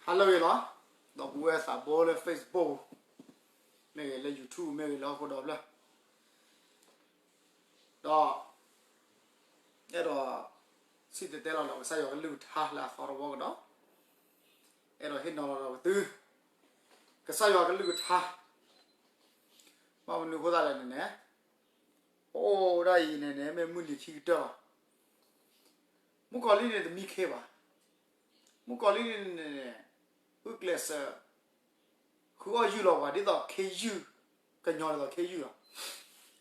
ဟါလၢအဂ့ၤလီၤ, ဒီပုၢ်ဝဲၢ်သးဘိလၢ Facebook မ့ၢ်ဂ့ၤ, လၢ YouTube မ့ၢ်ဂ့ၤ, လၢဟီၣ်ခိၣ်ဒီဖျၢၣ်, ဒီး အဲၣ်ဒိး စံၣ်တဲၤတဲလီၤဒီးကစၢ်ယွၤကလုၢ်ကထါလၢအသီတဝီကဒီး, အဲၣ်ဒိးဟ့ၣ်နီၤလီၤဒီးပသု ကစၢ်ယွၤကလုၢ်ကထါ, ဘၣ်မနုၤအဃိသတးလဲၣ်န့ၣ်န့ၣ်, ပအိၣ်ဒၣ်အံၤန့ၣ်န့ၣ် မ့ၢ်မုၢ်နံၤခံကတၢၢ်လီၤ. မုၣ်ကီၤလံၢ်န့ၣ်တမံခ့ဘၣ်. မုၣ်ကီၤလံၢ်န့ၣ်န့ၣ် အုၣ်ကျဲးစၢး ဃုအီၣ်ယုၢ်လီၤပှၤ ဒ်သိးခ့ယုၢ်, ကညီဒ်သိးခ့ယုၢ်လီၤ.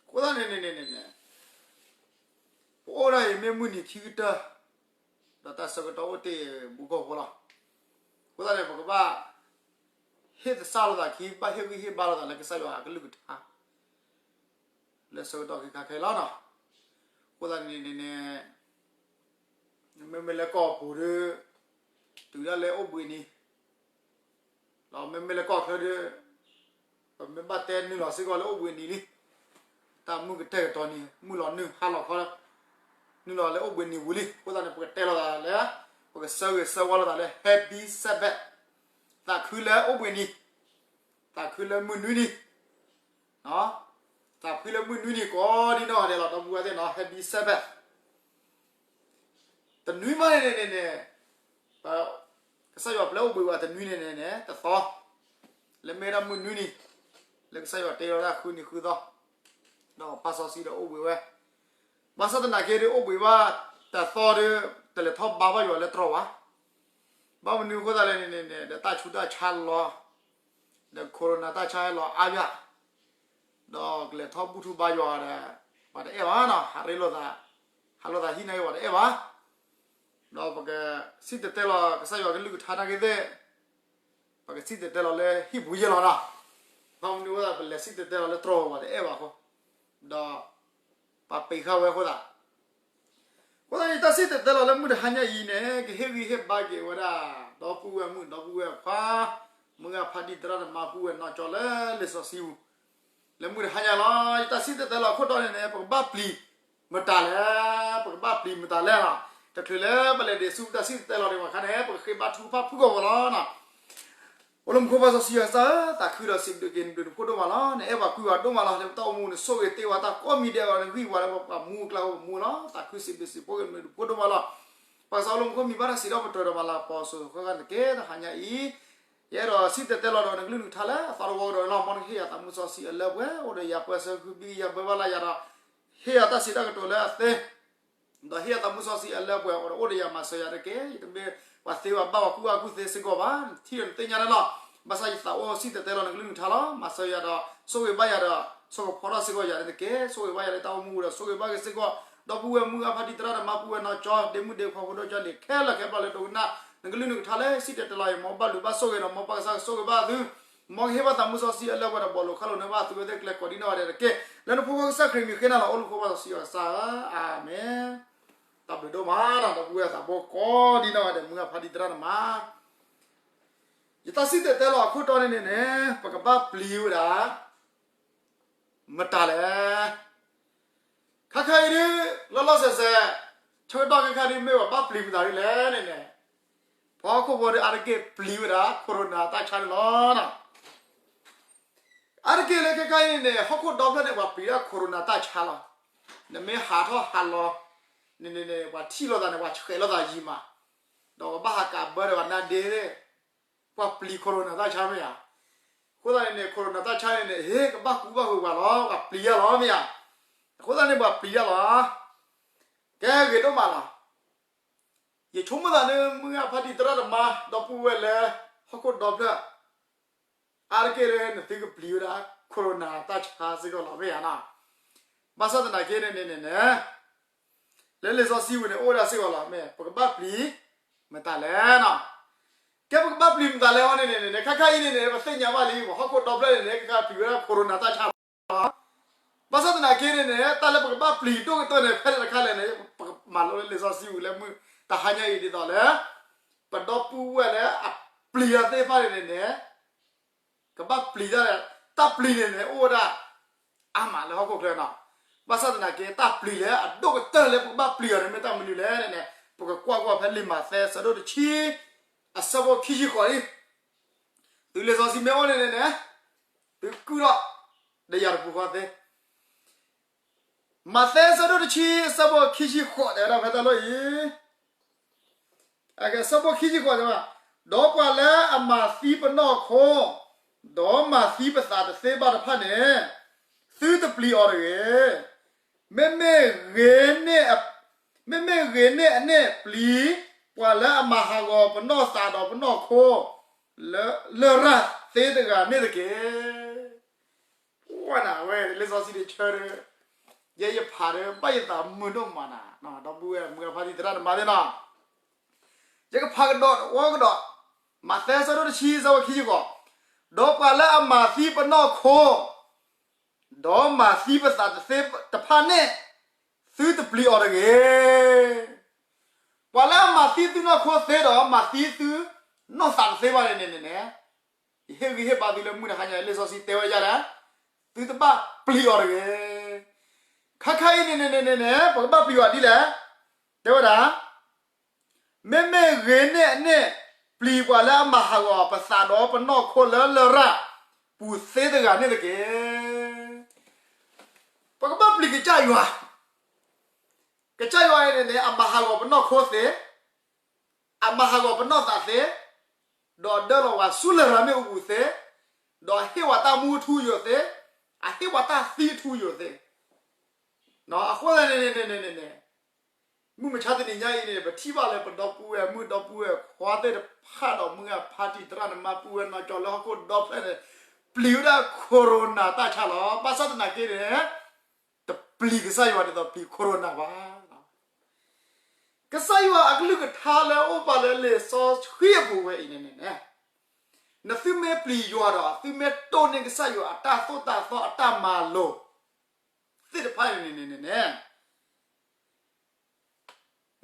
အဃိသတးန့ၣ်န့ၣ်န့ၣ်န့ၣ် ပအိၣ်ဒၣ်အံၤမ့ၢ်မုၢ်နံၤခံကတၢၢ်, ဒီးတၢ်ဆၢကတီၢ်အိၣ်တ့ၢ်ဘူးကီၢ်ဖိလီၤ. အဃိသတးန့ၣ် ပကဘၣ် ဟ့ၣ်သဆၣ်လိာ်သးခံ, ဘၣ်ဟ့ၣ်ဂံၢ်ဟ့ၣ်ဘါလိာ်သးလၢကစၢ်ယွၤအကလုၢ်ကထါ လၢဆၢကတီၢ်ခဲခါခဲအံၤလီၤနီၤ. အဃိသတးန့ၣ်န့ၣ်န့ၣ် မ့မ့ၢ်လၢကီၢ်ပူၤဒီး တုၤဒၣ်လဲာ်အိၣ်ဘှံးနံၤ, ဒီးမ့မ့ၢ်လၢကီၢ်ချၢဒီး ပမ့ၢ်ဘၣ်တဲနုာ်လီၤစ့ၢ်ကီးလၢအိၣ်ဘှံးနံၤလံ. တၢ်မုၢ်ကတဲာ်ကတီၤန့ၣ် မုၢ်လီၤနုာ်ဟါလီၤခီ, နုာ်လီၤလၢအိၣ်ဘှံးနံၤဝံၤလံ. အဃိသတးန့ၣ် ပကတဲလိာ်သးလၢ ပကဆၢဂ့ၤဆၢဝါလိာ်သးလၢ Happy Sabbath, သးခုလၢအိၣ်ဘှံးနံၤ, သးခုလၢမုၢ်နွံနံၤ, သးခုလၢမုၢ်နွံနံၤကိးဒ်နီၢ်ဂၤဒဲးလီၤ ဒီပုၢ်ဝဲၢ်သ့ၣ်နီၤ, Happy Sabbath. တနွံမးန့ၣ်န့ၣ်န့ၣ်န့ၣ် ကစၢ်ယွၤပျဲအိၣ်ဘှံးဝဲတနွံန့ၣ်န့ၣ်န့ၣ် တသီ, လၢမ့ၢ်ဒၣ်မုၢ်နွံနံၤ, လၢကစၢ်ယွၤတဲဝဲဒၣ်ဃုနံၤဃုသီ, ဒီးပၢ်စီဆှံဒီးအိၣ်ဘှံးဝဲ, ဘၣ်ဆၣ်သနာ်က့ဒီးအိၣ်ဘှံးဘၣ်တသီဒီး တလဲၤထီၣ်ဘါဘၣ်ယွၤလၢတြီၤဘၣ်. ဘၣ်မနုၤအဃိသတးလဲၣ်န့ၣ်န့ၣ် ဒီးတၢ်ဆူးတၢ်ဆါလီၤ, ဒီး corona တၢ်ဆါဟဲလီၤအါယၣ်, ဒီးကလဲၤထီၣ်ဘူၣ်ထူဘါယွၤဒီး ပှၤတအဲၣ်ဘၣ်နီၤ, ဟးရ့လိာ်သး, ဟးလိာ်သးဟံၣ်နာ်က့ပှၤတအဲၣ်ဘၣ်. ဒီးပကစံၣ်တဲၤတဲလီၤကစၢ်ယွၤကလုၢ်ကထါနာ်က့သ့ၣ်, ပကစံၣ်တဲၤတဲလီၤလၢဟံၣ်ပူၤယဲၢ်လီၤနီၤ. ဘၣ်မနုၤအဃိသတး ပလဲၤစံၣ်တဲၤတဲလီၤလၢတြီၤပှၤတအဲၣ်ဘၣ်အဃိ, ဒီး ပှၤပံးဃာ်ဝဲအဃိသတး အဃိသတး ယတၢ်စံၣ်တဲၤတဲလီၤလၢမုၢ်တဟါညါအံၤန့ၣ် ကဟ့ၣ်ဂံၢ်ဟ့ၣ်ဘါက့ၤဝဲဒၣ် ဒီပုၢ်ဝဲၢ်မုၣ်ဒီပုၢ်ဝဲၢ်ခွါ, မုၢ်ဂၢ်ဖါတံၢ်သရၣ်သမါ ပုၢ်ဝဲၢ်နီၢ်ကၠီလၢလံာ်စီဆှံပူၤ, လၢမုၢ်တဟါညါလီၤ. ယတၢ်စံၣ်တဲၤတဲလီၤအခိၣ်တီန့ၣ်န့ၣ် ပကဘၣ်ပျံၤမတၤလဲၣ်, ပကဘၣ်ပျံၤမတၤလဲၣ်လီၤ. တချုးလၢပလဲၤဒံးဆူပတၢ်စံၣ်တဲၤတဲလီၤဒံးဘၣ်အခါန့ၣ် ပကဃ့ဘါထုကဖၣ်ဖုၣ်ကိာ်ဝဲလီၤ. အိၣ်လၢမူခိၣ်ပၢ်စီဆှံယွၤကစၢ်ဧၢ, သးခုဒီးစံးဘျုးက့ၤနဘျုးနဖှိၣ်ဒိၣ်မးလီၤ. နအဲၣ်ပှၤကွံပှၤဒိၣ်မးလီၤ. လၢပတၢ်အိၣ်မူန့ၣ် ဆိၣ်ဂ့ၤတ့ၢ်ဝဲတၢ်ကိးမံၤဒဲးအဂီၢ် နဂံၢ်ဝဲလၢပှၤမူအကျါ ပမူလီၤ. သးခုစံးဘျုးစံးဖှိၣ်က့ၤနဘျုးနဖှိၣ်ဒိၣ်မးလီၤ. ပၢ်ကစၢ်အိၣ်လၢမူခိၣ် မံၤဘၣ်တၢ်စံးထီၣ်ပတြၢၤဒီးမၤလၤကပီၤစိၤဃၣ်ဃၣ်တက့ၢ်. တဟါညါအံၤ ယအဲၣ်ဒိးစံၣ်တဲၤတဲလီၤဒီးနကလုၢ်နကထါလၢအသီတဝီကဒီးန့ၣ်လီၤ. မ်နကဟ့ၣ်ယၤသးမုၢ်စီဆှံ အလၢပှဲၤအိၣ်ဒီးယၤ ပၢဆှၢဃုာ်ဘံၣ်ယၤ ဘၢဘၣ်လၢယၤဒီး ဟ့ၣ်ယၤတၢ်စံးတၢ်ကတိၤလၢအသ့ ဒီးဟ့ၣ်ယၤသးမုၢ်စီဆှံအလၢပှဲၤအိၣ်ဒီး အိၣ်ဒီးယၤ မၤစၢၤယၤတက့ၢ်. ယတမ့ၢ်ပှၤသ့ပှၤဘၣ်ပှၤကူပှၤကူသ့စ့ၢ်ကီးဘၣ်, ထံၣ်ဒီးနသ့ၣ်ညါန့ၣ်လီၤ. ဘၣ်ဆၣ်ယသးအိၣ်စံၣ်တဲၤတဲလီၤနကလုၢ်နကထါလီၤ. မၤစၢၤယၤဒီး ဆိၣ်ဂ့ၤဘၣ်ယၤဒီး ဆိကဖီထီၣ်စ့ၢ်ကီးယၤန့ၣ်တက့ၢ်. ဆိၣ်ဂ့ၤဘၣ်ယၤလၢတၢ်အိၣ်မူဒီး ဆိၣ်ဂ့ၤဘၣ်က့ၤစ့ၢ်ကီး ဒီပုၢ်ဝဲၢ်မုၢ်ဂၢ်ဖါတံၢ်သရၣ်သမါ ပုၢ်ဝဲၢ်နီၢ်ကၠီ ဒ့မုၣ်ဒ့ခွါ ဖိဒိၣ်ကၠီန့ၣ် ခဲလၢာ်ခဲဆ့လၢဒိကနၣ် နကလုၢ်နကထါလၢစံၣ်တဲၤတဲလီၤအံၤ မ်ဘၣ်ဘျုးဘၣ်ဆိၣ်ဂ့ၤဒီး မ်ပၢ်ကစၢ်ကဆိၣ်ဂ့ၤဘၣ်သု မ်ကဟ့ၣ်ဘၣ်သးမုၢ်စီဆှံအလၢပှဲၤဒီး ဘီၣ်လိာ်ခါလိာ်န့ၢ်ဘၣ်သုဝဲသ့ၣ်ကျဲကိးဒ်နီၢ်ဂၤဒဲးတက့ၢ်. လၢနဖိခွါကစၢ်ခရံာ်မံၤဃ့နၤလီၤ. အိၣ်လၢမူခိၣ်ပၢ်စီဆှံယွၤကစၢ်ဧၢ, အၤမ့ၣ်. တၢ်ဘျုးဒိၣ်မးနီၤ ဒီပုၢ်ဝဲၢ်သးဘိကိးဒ်နီၢ်ဂၤဒဲး မုၢ်ဂၢ်ဖါတံၢ်သရၣ်သမါ ယတၢ်စံၣ်တဲၤတဲလီၤအခိၣ်တီန့ၣ်န့ၣ်န့ၣ် ပကဘၣ်ပျံၤဝဲဒၣ် မတၤလဲၣ်. ခါခဲအံၤဒ် လီၤလီၤဆဲးဆဲး ဆၢကတီၢ်ခဲခါဒ် မ့ၢ်ပှၤဘၣ်ပျံၤမတၤဒ်လဲၣ်န့ၣ်န့ၣ် ပှၤဟီၣ်ခိၣ်ဖိဒီးအါတက့ၢ်ပျံၤဝဲဒၣ် corona တၢ်ဆါန့ၣ်လီၤ. အါတက့ၢ်လၢခဲခါအံၤန့ၣ်န့ၣ် ဟီၣ်ခိၣ်ဒီဖျၢၣ်န့ၣ် ပှၤပျံၤဒၣ် corona တၢ်ဆါလီၤ. နမ့ၢ်ဟးထီၣ်ဟးလီၤန့ၣ်န့ၣ်န့ၣ် ပှၤထံၣ်လိာ်သးန့ၣ် ပှၤဆှဲးလိာ်သးယံာ်မး ဒီးပဘၣ်ဟးကးဘၢဒီးပှၤနါဒ့သ့ၣ် ပှၤပျံၤ corona တၢ်ဆါမ့ၢ်ဧါ. အဃိသတးန့ၣ်န့ၣ် corona တၢ်ဆါန့ၣ်န့ၣ် ဟ့ၣ်ကဘၣ်ကူဘၣ်ဃုာ်ပှၤလီၤ ပှၤပျံၤယါလီၤမ့ၢ်ဧါ. အဃိသတးန့ၣ် ပှၤပျံၤယါလီၤ. ကဲဂ့ၤဒိၣ်မးလီၤ. ယဆိကမိၣ်သးန့ၣ် မုၢ်ဂၢ်ဖါတံၢ်သရၣ်သမါ ဒီပုၢ်ဝဲၢ်လၢ ဟီၣ်ခိၣ်ဒီဖျၢၣ် အါတက့ၢ်လၢနသုကပျံၤဝဲဒၣ် corona တၢ်ဆါစ့ၢ်ကီးလီၤမ့ၢ်ဧါနီၤ. ဘၣ်ဆၣ်သနာ်က့န့ၣ်န့ၣ်န့ၣ် လၢလံာ်စီဆှံပူၤန့ၣ် အိၣ်ဝဲဒၣ်စ့ၢ်ကီးလီၤ. မ့ၢ်ပကဘၣ်ပျံၤမတၤလဲၣ်နီၤ. ကဲပကဘၣ်ပျံၤမတၤလဲၣ်ဝဲန့ၣ်န့ၣ်န့ၣ် ခဲခါအံၤန့ၣ်န့ၣ် ပသ့ၣ်ညါဘၣ်လံ ပှၤဟီၣ်ခိၣ်ဒီဖျၢၣ်န့ၣ်န့ၣ် ခဲခါပျံၤဝဲဒၣ် corona တၢ်ဆါလီၤ. ဘၣ်ဆၣ်သနာ်က့န့ၣ်န့ၣ် တၢ်လၢပကဘၣ်ပျံၤဒိၣ်ကတၢၢ်န့ၣ် ဖဲလဲၣ်တခါလဲၣ်န့ၣ် ပကမၤလိလၢလံာ်စီဆှံပူၤလၢမုၢ်တဟါညါအံၤဒ်သိးလၢ ပဒီပုၢ်ဝဲၢ်လၢအပျံၤတၢ်သ့ၣ်တဖၣ်န့ၣ်န့ၣ် ကဘၣ်ပျံၤတၢ်, တၢ်ပျံၤန့ၣ်န့ၣ် အိၣ်ဝဲဒၣ် အါမးလၢဟီၣ်ခိၣ်ချၢနီၤ. ဘၣ်ဆၣ်သနာ်က့ တၢ်ပျံၤလၢအဒိၣ်ကတၢၢ်လၢပကဘၣ်ပျံၤအီၤန့ၣ် မ့ၢ်တၢ်မနုၤလဲၣ်န့ၣ်န့ၣ် ပကကွၢ်ကွၢ်ဖဲလံာ်မးသဲ ဆၢဒိၣ်တဆံ အဆၢဖိခံဆံဃိးလံ, သုလံာ်စီဆှံမ့ၢ်အိၣ်န့ၣ်န့ၣ်န့ၣ်, သုကုၢ်ထီၣ်ဒီးယၤတပူၤဃီသ့. မးသဲအဆၢဒိၣ်တဆံအဆၢဖိခံဆံဃိး တဲဝဲဒၣ်ဖဲတၢ်လီၢ်အံၤ, အဆၢဖိခံဆံဃိးတဲဝဲ, ဒီးပှၤလၢအမၤသံပနီၢ်ခိ, ဒီးမၤသံပသးတသ့ဘၣ်တဖၣ်န့ၣ်, သုတပျံၤအီၤတဂ့ၤ. မ့မ့ၢ်ဂ့ၤန့ၢ်, မ့မ့ၢ်ဂ့ၤန့ၢ်အန့ၣ်ပျံၤ, ပှၤလၢအမၤဟးဂီၤပနီၢ်သးဒီးပနီၢ်ခိ လၢ လရာ်သ့တဂၤန့ၣ်တက့ၢ်. ဝဲဒၣ်ဝဲလံာ်စီဆှံတဆၢဒီး, ယဲယဖးဒီး ဘၣ်ယသးမုာ်ဒိၣ်မးနၤ, ဒီပုၢ်ဝဲၢ်မုၢ်ဂၢ်ဖါတံၢ်သရၣ်သမါသ့ၣ်နီၤ, ယကဖးကဒီးတဝီကဒီး, မးသဲအဆၢဒိၣ်တဆံအဆၢဖိခံဆံဃိး, ဒီးပှၤလၢအမၤသံပနီၢ်ခိ ဒီးမၤသံပသးတသ့တဖၣ်န့ၣ်, သုတပျံၤအီၤတဂ့ၤ. ပှၤလၢအမၤသံသုနီၢ်ခိသ့ဒီး မၤသံသုနီၢ်သးတသ့ဘၣ်န့ၣ်န့ၣ်န့ၣ်, ယဟ့ၣ်ဂံၢ်ဟ့ၣ်ဘါသုလၢမုၢ်တဟါညါ လံာ်စီဆှံတဲဝဲဒ်လဲၣ်, သုတဘၣ်ပျံၤအီၤတဂ့ၤ. ခါခါအံၤန့ၣ်န့ၣ်န့ၣ်န့ၣ် ပကဘၣ်ပျံၤအီၤဒ်လဲၣ်, တဲဝဲဒၣ် မ့မ့ၢ်ဂ့ၤန့ၢ်အန့ၣ်ပျံၤ ပှၤလၢအမၤဟးဂီၤပသးဒီးပနီၢ်ခိလၢလရာ်ပူၤသ့တဂၤန့ၣ်တက့ၢ်. ပကဘၣ်ပျံၤကစၢ်ယွၤ, ကစၢ်ယွၤန့ၣ်န့ၣ် အမၤဟးဂီၤပနီၢ်ခိသ့, အမၤဟးဂီၤပနီၢ်သးသ့, ဒီးဒၢလီၤဝဲဆူလရာ်မ့ၣ်အူပူၤသ့, ဒီးဟ့ၣ်ဝဲတၢ်မူအထူအယိာ်သ့, အဟ့ၣ်ဝဲတၢ်သံအထူအယိာ်သ့. အဃိသတးန့ၣ်န့ၣ်န့ၣ်န့ၣ်န့ၣ်, မုၢ်မဆါတနံၤညါအံၤန့ၣ် ပထံၣ်ဘၣ်လၢပဒီပုၢ်ဝဲၢ်မုၣ်ဒီပုၢ်ဝဲၢ်ခွါသ့ၣ်တဖၣ်ဒီး မုၢ်ဂၢ်ဖါတံၢ်သရၣ်သမါပုၢ်ဝဲၢ်နီၢ်ကၠီလၢဟီၣ်ခိၣ်ဒီဖျၢၣ်န့ၣ်, ပျံၤဝဲဒၣ် corona တၢ်ဆါလီၤ. ဘၣ်ဆၣ်သနာ်က့န့ၣ်, တပျံၤကစၢ်ယွၤဒ်သိးပျံၤ corona ဘၣ်. ကစၢ်ယွၤအကလုၢ်ကထါလၢအအိၣ်ဘၣ်လၢလံာ်စီဆှံအပူၤဝဲအံၤန့ၣ်န့ၣ်န့ၣ်, နသုမ့ၢ်ပျံၤယွၤဒီး သုမ့ၢ်တိၢ်န့ၢ်ကစၢ်ယွၤအတၢ်သိၣ်တၢ်သီအတၢ်မၤလိာ်သ့ၣ်တဖၣ်န့ၣ်န့ၣ်န့ၣ်န့ၣ်,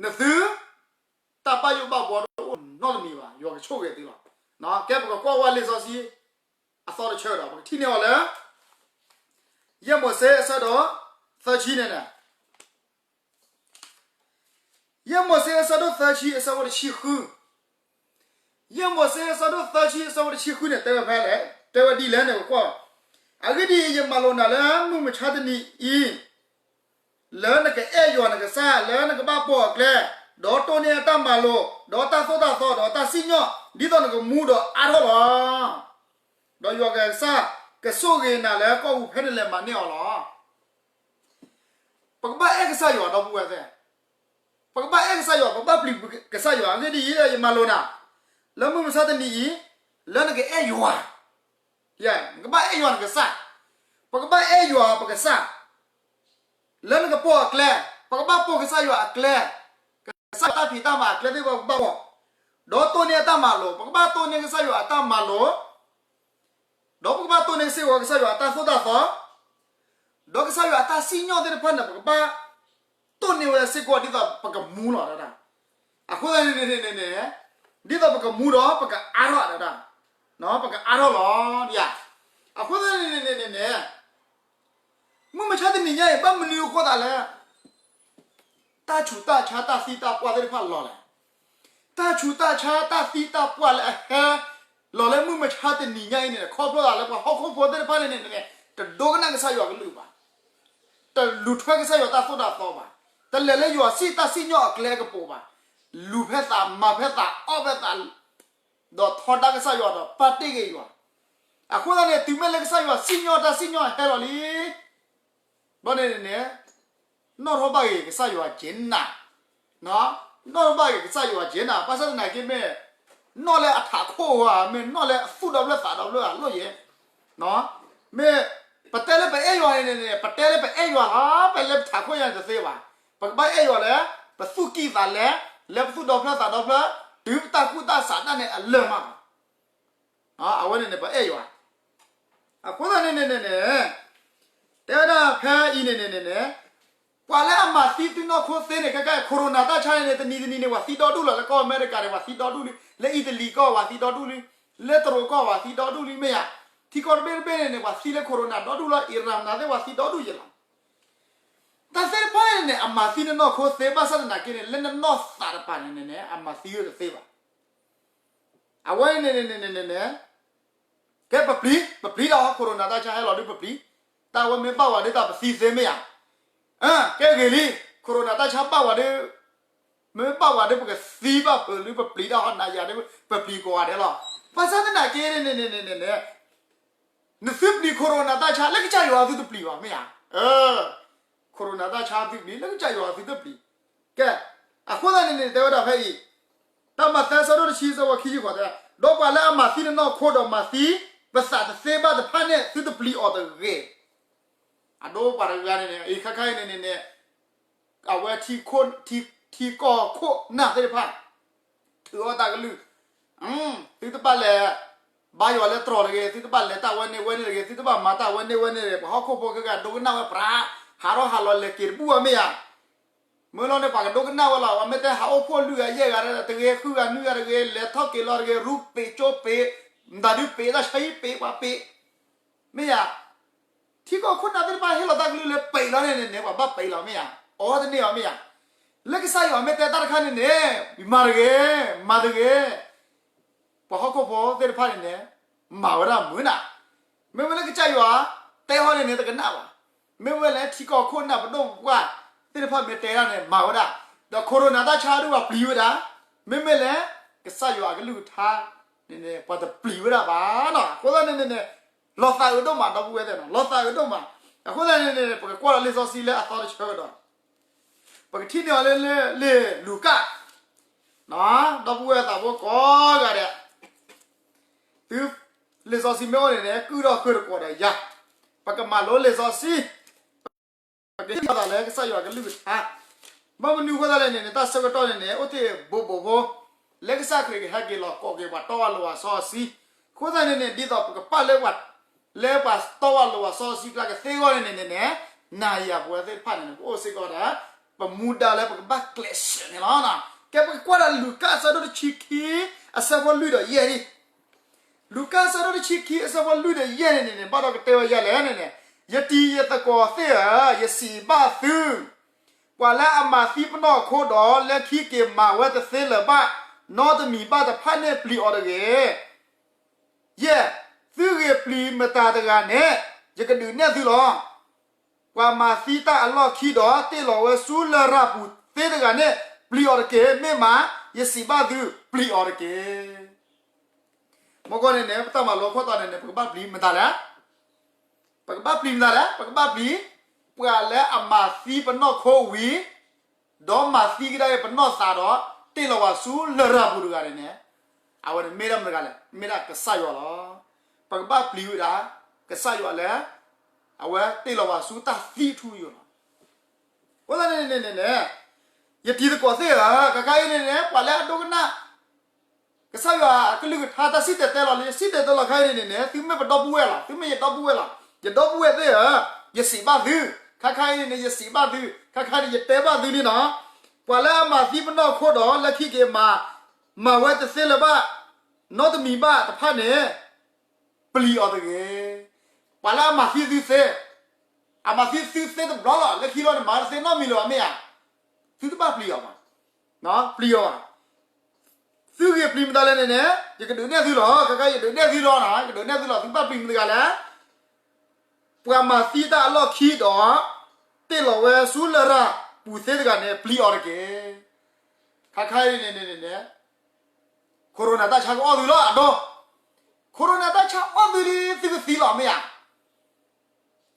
နသု တၢ်ဘၣ်ယိၣ်ဘၣ်ဘှီတအိၣ်နီတမံၤဘၣ်, ယွၤကဆိၣ်ဂ့ၤသုလီၤ. ကဲ ပကကွၢ်ဝဲလံာ်စီဆှံအသီတဆၢဒီး ပကထံၣ်န့ၢ်အီၤလၢ ယဲၢ်မိၤၡ့အဆၢဒိၣ်သၢဆံန့ၣ်န့ၣ်, ယဲၢ်မိၤၡ့အဆၢဒိၣ်သၢဆံအဆၢဖိတဆံဃု, ယဲၢ်မိၤၡ့အဆၢဒိၣ်သၢဆံအဆၢဖိတဆံဃုန့ၣ် တဲဝဲဖဲလဲၣ်, တဲဝဲဒ်လဲၣ်န့ၣ် ပကွၢ်, အဂ့ၢ်ဒ်အံၤ, ယမၤလိာ်နၤလၢမုၢ်မဆါတနံၤအံၤ လၢနကအဲၣ်ယွၤနကစၢ်, လၢနကဘၣ်ပိာ်အကျဲ, ဒီးတိၢ်န့ၢ်အတၢ်မၤလိာ်, ဒီးတၢ်သိၣ်တၢ်သီ, ဒီးတၢ်စံၣ်ညီၣ်, ဒ်သိးနကမူဒီးအါထီၣ်လီၤ. ဒီးယွၤကစၢ်ကဆိၣ်ဂ့ၤနၤလၢကီၢ်ပူၤဖဲနလဲၤမၤန့ၢ်အီၤလီၤ. ပကဘၣ်အဲၣ်ကစၢ်ယွၤ ဒီပုၢ်ဝဲၢ်သ့ၣ်, ပကဘၣ်အဲၣ်ကစၢ်ယွၤ, ပဘၣ်ပျံၤကစၢ်ယွၤ. အဂ့ၢ်ဒ်အံၤ, ယမၤလိာ်နၤ လၢမုၢ်မဆါတနံၤအံၤ လၢနကအဲၣ်ယွၤ, နကဘၣ်အဲၣ်ယွၤနကစၢ်, ပကဘၣ်အဲၣ်ယွၤပကစၢ်, လၢနကပိာ်အကျဲ, ပကဘၣ်ပိာ်ကစၢ်ယွၤအကျဲ, ကစၢ်ယွၤတၢ်ဖံးတၢ်မၤအကျဲသ့ၣ်တဖၣ်ပကဘၣ်ပိာ်, ဒီးတိၢ်န့ၢ်အတၢ်မၤလိာ်, ပကဘၣ်တိၢ်န့ၢ်ကစၢ်ယွၤအတၢ်မၤလိာ်, ဒီးပကဘၣ်တိၢ်န့ၢ်စ့ၢ်ကီးကစၢ်ယွၤအတၢ်သိၣ်တၢ်သီ, ဒီးကစၢ်ယွၤအတၢ်စံၣ်ညီၣ်သ့ၣ်တဖၣ်န့ၣ် ပကဘၣ်တိၢ်န့ၢ်ဝဲစ့ၢ်ကီးဒ်သိးပကမူလီၤ. အဃိသတးန့ၣ်န့ၣ်န့ၣ်, ဒ်သိးပကမူဒီးပကအါထီၣ်ဒၣ်, ပကအါထီၣ်လီၤ. အဃိသတးန့ၣ်န့ၣ်န့ၣ်န့ၣ်, မုၢ်မဆါတနံၤညါအံၤ ဘၣ်မနုၤအဃိသတးလဲၣ် တၢ်ဆူးတၢ်ဆါတၢ်သံတၢ်ပှၢ်သ့ၣ်တဖၣ်လီၤလဲၣ်. တၢ်ဆူးတၢ်ဆါတၢ်သံတၢ်ပှၢ်လၢအဟဲလီၤလၢမုၢ်မဆါတနံၤညါအံၤန့ၣ် ခီဖျိသးလၢပှၤဟီၣ်ခိၣ်ဖိသ့ၣ်တဖၣ်န့ၣ်န့ၣ် တဒိကနၣ်ကစၢ်ယွၤကလုၢ်ဘၣ်, တလူၤထွဲကစၢ်ယွၤတၢ်သိၣ်တၢ်သီဘၣ်, တလဲၤလၢယွၤစံၣ်တၢ်စံၣ်ညီၣ်အကျဲအကပိာ်ဘၣ်, လူၤဖဲသး မၤဖဲသး အီၣ်ဖဲသး ဒီးထီဒါကစၢ်ယွၤဒီးပာ်တ့ၢ်က့ၤယွၤ. အဃိသတးန့ၣ် တုၤမ့ၢ်လၢကစၢ်ယွၤစံၣ်ညီၣ်တၢ်စံၣ်ညီၣ်ဟဲလီၤလံ ဘျီန့ၣ်န့ၣ်န့ၣ်, နီၣ်ထီၣ်ဘၣ်က့ၤကစၢ်ယွၤက့ၤနၤ, နီၣ်ထီၣ်ဘၣ်က့ၤကစၢ်ယွၤက့ၤနၤ, ဘၣ်ဆၣ်သနာ်က့မ့ၢ် နီၣ်လၢအထးခိၣ်ဧါ, မ့ၢ်နီၣ်လၢအသူၣ်ဒီဖျၢၣ်သးဒီဖျၢၣ်ဧါ လိၣ်ယဲ, မ့ၢ်ပတဲလၢပအဲၣ်ယွၤန့ၣ်န့ၣ် ပတဲလၢပအဲၣ်ယွၤလီၤ, ပလၢပထးခိၣ်ညါန့ၣ်တသ့ဘၣ်. ပကဘၣ်အဲၣ်ယွၤလၢ ပသူၣ်ကံၢ်သးလဲ, လၢပသူၣ်ဒီဖျၢၣ်သးဒီဖျၢၣ်, တုၤပတၢ်ကူၣ်တၢ်ဆးဒၣ်နဲအလၢၢ်မးဘၣ်. အဝဲန့ၣ်န့ၣ် ပအဲၣ်ယွၤ. အဃိသတးန့ၣ်န့ၣ်န့ၣ်န့ၣ်, တဲဝဲဒၣ်ဖဲအံၤန့ၣ်န့ၣ်န့ၣ်န့ၣ်, ပှၤလၢအမၤသံသုနီၢ်ခိသ့န့ၣ် ခဲကဲ corona တၢ်ဆါန့ၣ်န့ၣ် တနံၤတနံၤန့ၣ် ပှၤသံဒီဒူၣ်လီၤ. လၢကီၢ်အမဲရကၤန့ၣ် ပှၤသံဒီဒူၣ်လံ, လၢအံၣ်တလံၤကီၢ်ပှၤသံဒီဒူၣ်လံ, လၢတရူးကီၢ်ပှၤသံဒီဒူၣ်လံ မ့ၢ်ဧါ. ထံကီၢ်တဘ့ၣ်တဘ့ၣ်န့ၣ်န့ၣ် ပှၤသံလၢ corona ဒီဒူၣ်လီၤ, အံရၣ်မနုၤသ့ၣ်ပှၤသံဒီဒူၣ်ယဲလီၤ. တၢ်သ့ၣ်တဖၣ်န့ၣ်န့ၣ် အမၤသံနနီၢ်ခိသ့ ဘၣ်ဆၣ်သနာ်က့န့ၣ် လၢနနီၢ်သးတပၤန့ၣ်န့ၣ်န့ၣ် အမၤသံဝဲတသ့ဘၣ်. အဝဲန့ၣ်န့ၣ်န့ၣ်န့ၣ်န့ၣ် ကဲပပျံၤ ပပျံၤတၢ်ဟီ ခိၣ်ရိၣ်နၢ်တၢ်ဆါဟဲလီၤဒုးပပျံၤ, တၢ်ဝဲမ့ၢ်ဘၣ်ဝဲဒ်တၢ်ပသံသ့မ့ၢ်ဧါ, ကဲဂ့ၤလံ, ခိၣ်ရိၣ်နၢ်တၢ်ဆါဘၣ်ဝဲဒုး, မ့မ့ၢ်ဘၣ်ဝဲဒုး ပကသံဘၣ်ဖုးလၢပပျံၤတၢ်ဟီနၤယၤဒုး ပပျံၤကိးဂၤဒဲးလီၤ. ဘၣ်ဆၣ်သနာ်က့န့ၣ်န့ၣ်န့ၣ်န့ၣ် နသုပျံၤခိၣ်ရိၣ်နၢ်တၢ်ဆါ လၢကစၢ်ယွၤသုတပျံၤဘၣ်မ့ၢ်ဧါ, ခိၣ်ရိၣ်နၢ်တၢ်ဆါသုပျံၤ လၢကစၢ်ယွၤသုတပျံၤ, ကဲ, အဃိသတးန့ၣ်န့ၣ် တဲဝဲဒၣ်ဖဲအံၤ, တၢ်မးသဲဆၢဒိၣ်တဆံ ဆၢဖိခံဆံဃိးတဲ, ဒီးပှၤလၢအမၤသံနနီၢ်ခိဒီးမၤသံပသးတသ့ဘၣ်တဖၣ်န့ၣ် သုတပျံၤအီၤတဂ့ၤ, အဒိပှၤတဂၤန့ၣ်န့ၣ် အံၤခါခါအံၤန့ၣ်န့ၣ်န့ၣ် အဝဲ ထံကီၢ်ခိၣ်နၢ်သ့ၣ်တဖၣ် ထုးအီၣ်တၢ်ကလုၢ်, သုတဘၣ်လဲၤ ဘါယွၤလၢတြီၤတဂ့ၤ, သုတဘၣ်လဲၤတၢ်ဝဲန့ၣ်ဝဲန့ၣ်တဂ့ၤ, သုတဘၣ်မၤတၢ်ဝဲန့ၣ်ဝဲန့ၣ်တဂ့ၤ, ပှၤဟီၣ်ခိၣ်ဖိခဲကဒိကနၣ်ဝဲပြး, ဟးထီၣ်ဟးလီၤလဲၤက့ၤတဘူၣ်ဘၣ်မ့ၢ်ဧါ, မ့ၢ်လီၤန့ၣ် ပှၤကဒိကနၣ်ဝဲလီၤ, ပှၤမ့ၢ်တဲဟးအိၣ်ဖှိၣ်လွံၢ်ဂၤယဲၢ်ဂၤတဂ့ၤ, ဃုဂၤနွံဂၤတဂ့ၤ, လဲၤထီၣ်က့ၤလီၤတဂ့ၤ, ရူပ့ၤကၠိပ့ၤ, မတၤဒုပ့ၤတၢ်ဆါဟံၣ်ပ့ၤပှၤပ့ၤ, မ့ၢ်ဧါ ထံကီၢ်ခိၣ်နၢ်သ့ၣ်တဖၣ်ဟ့ၣ်လီၤတၢ်ကလုၢ်လၢပံးလီၤန့ၣ်န့ၣ်န့ၣ် ပှၤဘၣ်ပံးလီၤမ့ၢ်ဧါ, အီတန့ၢ်အီၤမ့ၢ်ဧါ, လၢကစၢ်ယွၤမ့ၢ်တဲတၢ်တခါန့ၣ်န့ၣ် မၤတဂ့ၤ, မၤတဂ့ၤ, ပှၤဟီၣ်ခိၣ်ဖိသ့ၣ်တဖၣ်န့ၣ်န့ၣ် မၤဝဲဒၣ်မုာ်နၤ, မ့မ့ၢ်လၢကစၢ်ယွၤတဲအီၤန့ၣ်န့ၣ် တကနၣ်ဘၣ်, မ့မ့ၢ်လၢထံကီၢ်ခိၣ်နၢ်ပဒိၣ်ပပှၢ်သ့ၣ်တဖၣ်မ့ၢ်တဲဒၣ်န့ၣ် မၤဝဲဒၣ်, ဒီးခိၣ်ရိၣ်နၢ်တၢ်ဆါဒုးပှၤပျံၤဝဲဒၣ်, မ့မ့ၢ်လၢ ကစၢ်ယွၤအကလုၢ်ကထါန့ၣ်န့ၣ် ပှၤတပျံၤဝဲဒၣ်ဘၣ်နီၤ, အဃိသတးန့ၣ်န့ၣ်န့ၣ် လီၤသးအုးဒိၣ်မး ဒီပုၢ်ဝဲၢ်သ့ၣ်နီၤ, လီၤသးအုးဒိၣ်မး, အဃိသတးန့ၣ်န့ၣ် ပကကွၢ်ဒီးလံာ်စီဆှံလၢအသီတဆၢကဒီး ပကထံၣ်န့ၢ်အီၤလၢလံာ်လူၤကၣ်, ဒီပုၢ်ဝဲၢ်သးဘိကိးဂၤဒဲး, သုလံာ်စီဆှံမ့ၢ်အိၣ်န့ၣ်န့ၣ် ကုၢ်ထီၣ်ဃုာ်တကိးဒီးယၤ, ပကမၤလိလံာ်စီဆှံ, ပကဟ့ၣ်လီၤသးလၢကစၢ်ယွၤကလုၢ်ကထါ, ဘၣ်မနုၤအဃိသတးလဲၣ်န့ၣ်န့ၣ် တၢ်ဆၢကတီၢ်န့ၣ်န့ၣ် အိၣ်တ့ၢ်ဘိးဘိးဖိ, လၢကစၢ်ခရံာ်ကဟဲက့ၤလီၤကိးက့ၤပှၤတီပှၤလိၤအစီအဆှံ, အဃိသတးန့ၣ်န့ၣ် ဒ်သိးပကပာ်လၢပှၤ လၢပှၤတီပှၤလိၤအစီအဆှံကျါကသ့အဂီၢ်န့ၣ်န့ၣ်န့ၣ်, နၤယၤပဝဲသ့ၣ်တဖၣ်န့ၣ်န့ၣ် ပအိၣ်စ့ၢ်ကီးဒီး ပမူဒါလၢပကဘၣ်ကျဲးစၢးန့ၣ်လီၤ. ကဲ ပကကွၢ်ဒီးလူၤကၣ်အဆၢဒိၣ်တဆံခံ အဆၢဖိလွံၢ်ဒီးယဲၢ်န့ၣ်, လူၤကၣ်အဆၢဒိၣ်တဆံခံ အဆၢဖိလွံၢ်ဒီးယဲၢ်န့ၣ်န့ၣ်န့ၣ် ဘၣ်ဒီးကတဲဝဲယဲၢ်လဲၣ်န့ၣ်န့ၣ်, ယတံၤယသကိးသ့ၣ်ဧၢ, ယစံးဘၣ်သု ပှၤလၢအမၤသံပနီၢ်ခိဒီး လၢခံက့ၤမၤဝဲတသ့လၢၤဘၣ် နီတမံၤဘၣ်တဖၣ်န့ၣ် ပျံၤအီၤတဂ့ၤ. ယဲၢ်, သုဂ့ၤပျံၤမတၤတဂၤန့ၣ် ယကဒုးနဲၣ်သုလီၤ. ပှၤမၤသံတၢ်အလီၢ်ခံဒီး တ့ၢ်လီၤဝဲဆူလရာ်ပူၤသ့တဂၤန့ၣ် ပျံၤအီၤတက့ၢ်. မ့ၢ်မး ယစံးဘၣ်သု ပျံၤအီၤတက့ၢ်. မ့ၢ်ဂ့ၤန့ၣ်န့ၣ် ပတၢ်မၤလိခိၣ်တီန့ၣ်န့ၣ် ပကဘၣ်ပျံၤမတၤလဲၣ်. ပကဘၣ်ပျံၤမတၤလဲၣ်. ပကဘၣ်ပျံၤ ပှၤလၢအမၤသံပနီၢ်ခိဝံၤ ဒီးမၤသံကဒါက့ၤပနီၢ်သးဒီး တ့ၢ်လီၤဝဲဆူလရာ်ပူၤတဂၤန့ၣ်န့ၣ်, အဝဲန့ၣ်မ့ၢ်ဒၣ်မတၤတဂၤလဲၣ်. မ့ၢ်ဒၣ်ကစၢ်ယွၤလီၤ. ပကဘၣ်ပျံၤဝဲဒၣ် ကစၢ်ယွၤလၢ အဝဲတ့ၢ်လီၤဝဲဆူတၢ်သံအထူအယိာ်လီၤ. အဃိသတးန့ၣ်န့ၣ်န့ၣ်န့ၣ် ယတံၤသကိးသ့ၣ်ဧၢ, ခဲခါအံၤန့ၣ်န့ၣ် ပှၤလၢအဒိကနၣ် ကစၢ်ယွၤအကလုၢ်ကထါ တၢ်စံၣ်တဲၤတဲလီၤလံ စံၣ်တဲၤတဲလီၤခဲအံၤန့ၣ်န့ၣ် သုမ့ၢ်ပဒီပုၢ်ဝဲၢ်လီၤ. သုမ့ၢ်ယဒီပုၢ်ဝဲၢ်လီၤ. ယဒီပုၢ်ဝဲၢ်သ့ၣ်ဧၢ, ယစံးဘၣ်သု, ခဲခါအံၤန့ၣ်န့ၣ် ယစံးဘၣ်သု, ခဲခါန့ၣ် ယတဲဘၣ်သုန့ၣ်လီၤ. ပှၤလၢအမၤသံပနီၢ်ခိဒီး လၢခံက့ၤမၤ, မၤဝဲတသ့လၢၤဘၣ် နီတမံၤဘၣ်တဖၣ်န့ၣ် ပျံၤအီၤတဂ့ၤ. ပှၤလၢအမၤသံသုသ့, အမၤသံသုသ့တဘျီလီၤ. လၢခံလီၤန့ၣ် မၤဝဲတသ့နီတမံၤလၢၤဘၣ် မ့ၢ်ဧါ. သုတဘၣ်ပျံၤအီၤဘၣ်. ပျံၤအီၤဘၣ်. သုဂ့ၤပျံၤမတၤလဲၣ်န့ၣ်န့ၣ် ယကဒုးနဲၣ်သုလီၤ. ခဲခါ ယဒုးနဲၣ်သုလီၤနီၤ, ယဒုးနဲၣ်သုလီၤ. သုဘၣ်ပျံၤမတၤတဂၤလဲၣ်. ပှၤမၤသံတၢ်အလီၢ်ခံဒီး တ့ၢ်လီၤဝဲဆူလရာ်ပူၤသ့တဂၤန့ၣ် ပျံၤအီၤတက့ၢ်. ခဲခါအံၤန့ၣ်န့ၣ်န့ၣ်န့ၣ် ခိၣ်ရိၣ်နၢ်တၢ်ဆါကအီၣ်သုလီၤ အဒိ, ခိၣ်ရိၣ်နၢ်တၢ်ဆါအီၣ်သုလံ သုကသံလီၤ မ့ၢ်ဧါ.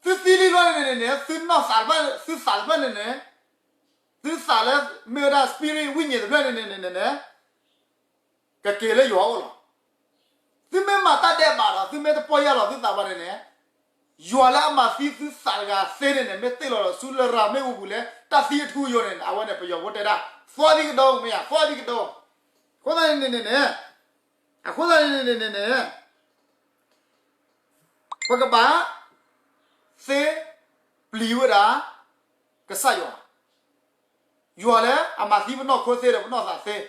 သုသံလံလီၤန့ၣ်န့ၣ်န့ၣ် သုနီၢ်သးတဖၣ် သုသးတဖၣ်န့ၣ်န့ၣ် သုသးလၢမ့ၢ်ဝဲဒၣ် spirit ဝိညာဉ် တဖျၢၣ်န့ၣ်န့ၣ်န့ၣ်န့ၣ် ကက့ၤလၢယွၤအအိၣ်လီၤ. သုမ့ၢ်မၤတၢ်ဒဲးဘးဒီး သုမ့ၢ်တပီၢ်ယၢ်လီၤသုသးဘၣ်န့ၣ်န့ၣ် ယွၤလၢအမၤသံသုသးတဂၤသ့န့ၣ်န့ၣ် မ့ၢ်တ့ၢ်လီၤဒီးဆူလရာ်မ့ၣ်အူပူၤလၢ တၢ်သံအထူအယိာ်န့ၣ် အဝဲန့ၣ် ပယီၤဖိတဲဒၣ် သွၣ်သံကဒိ မ့ၢ်ဧါ, သွၣ်သံကဒိ. အဃိသတးန့ၣ်န့ၣ်န့ၣ် အဃိသတးန့ၣ်န့ၣ်န့ၣ် ပကဘၣ်သ့ပျံၤဝဲဒၣ် ကစၢ်ယွၤ, ယွၤလၢအမၤသံပနီၢ်ခိသ့ဒီးပနီၢ်သးသ့,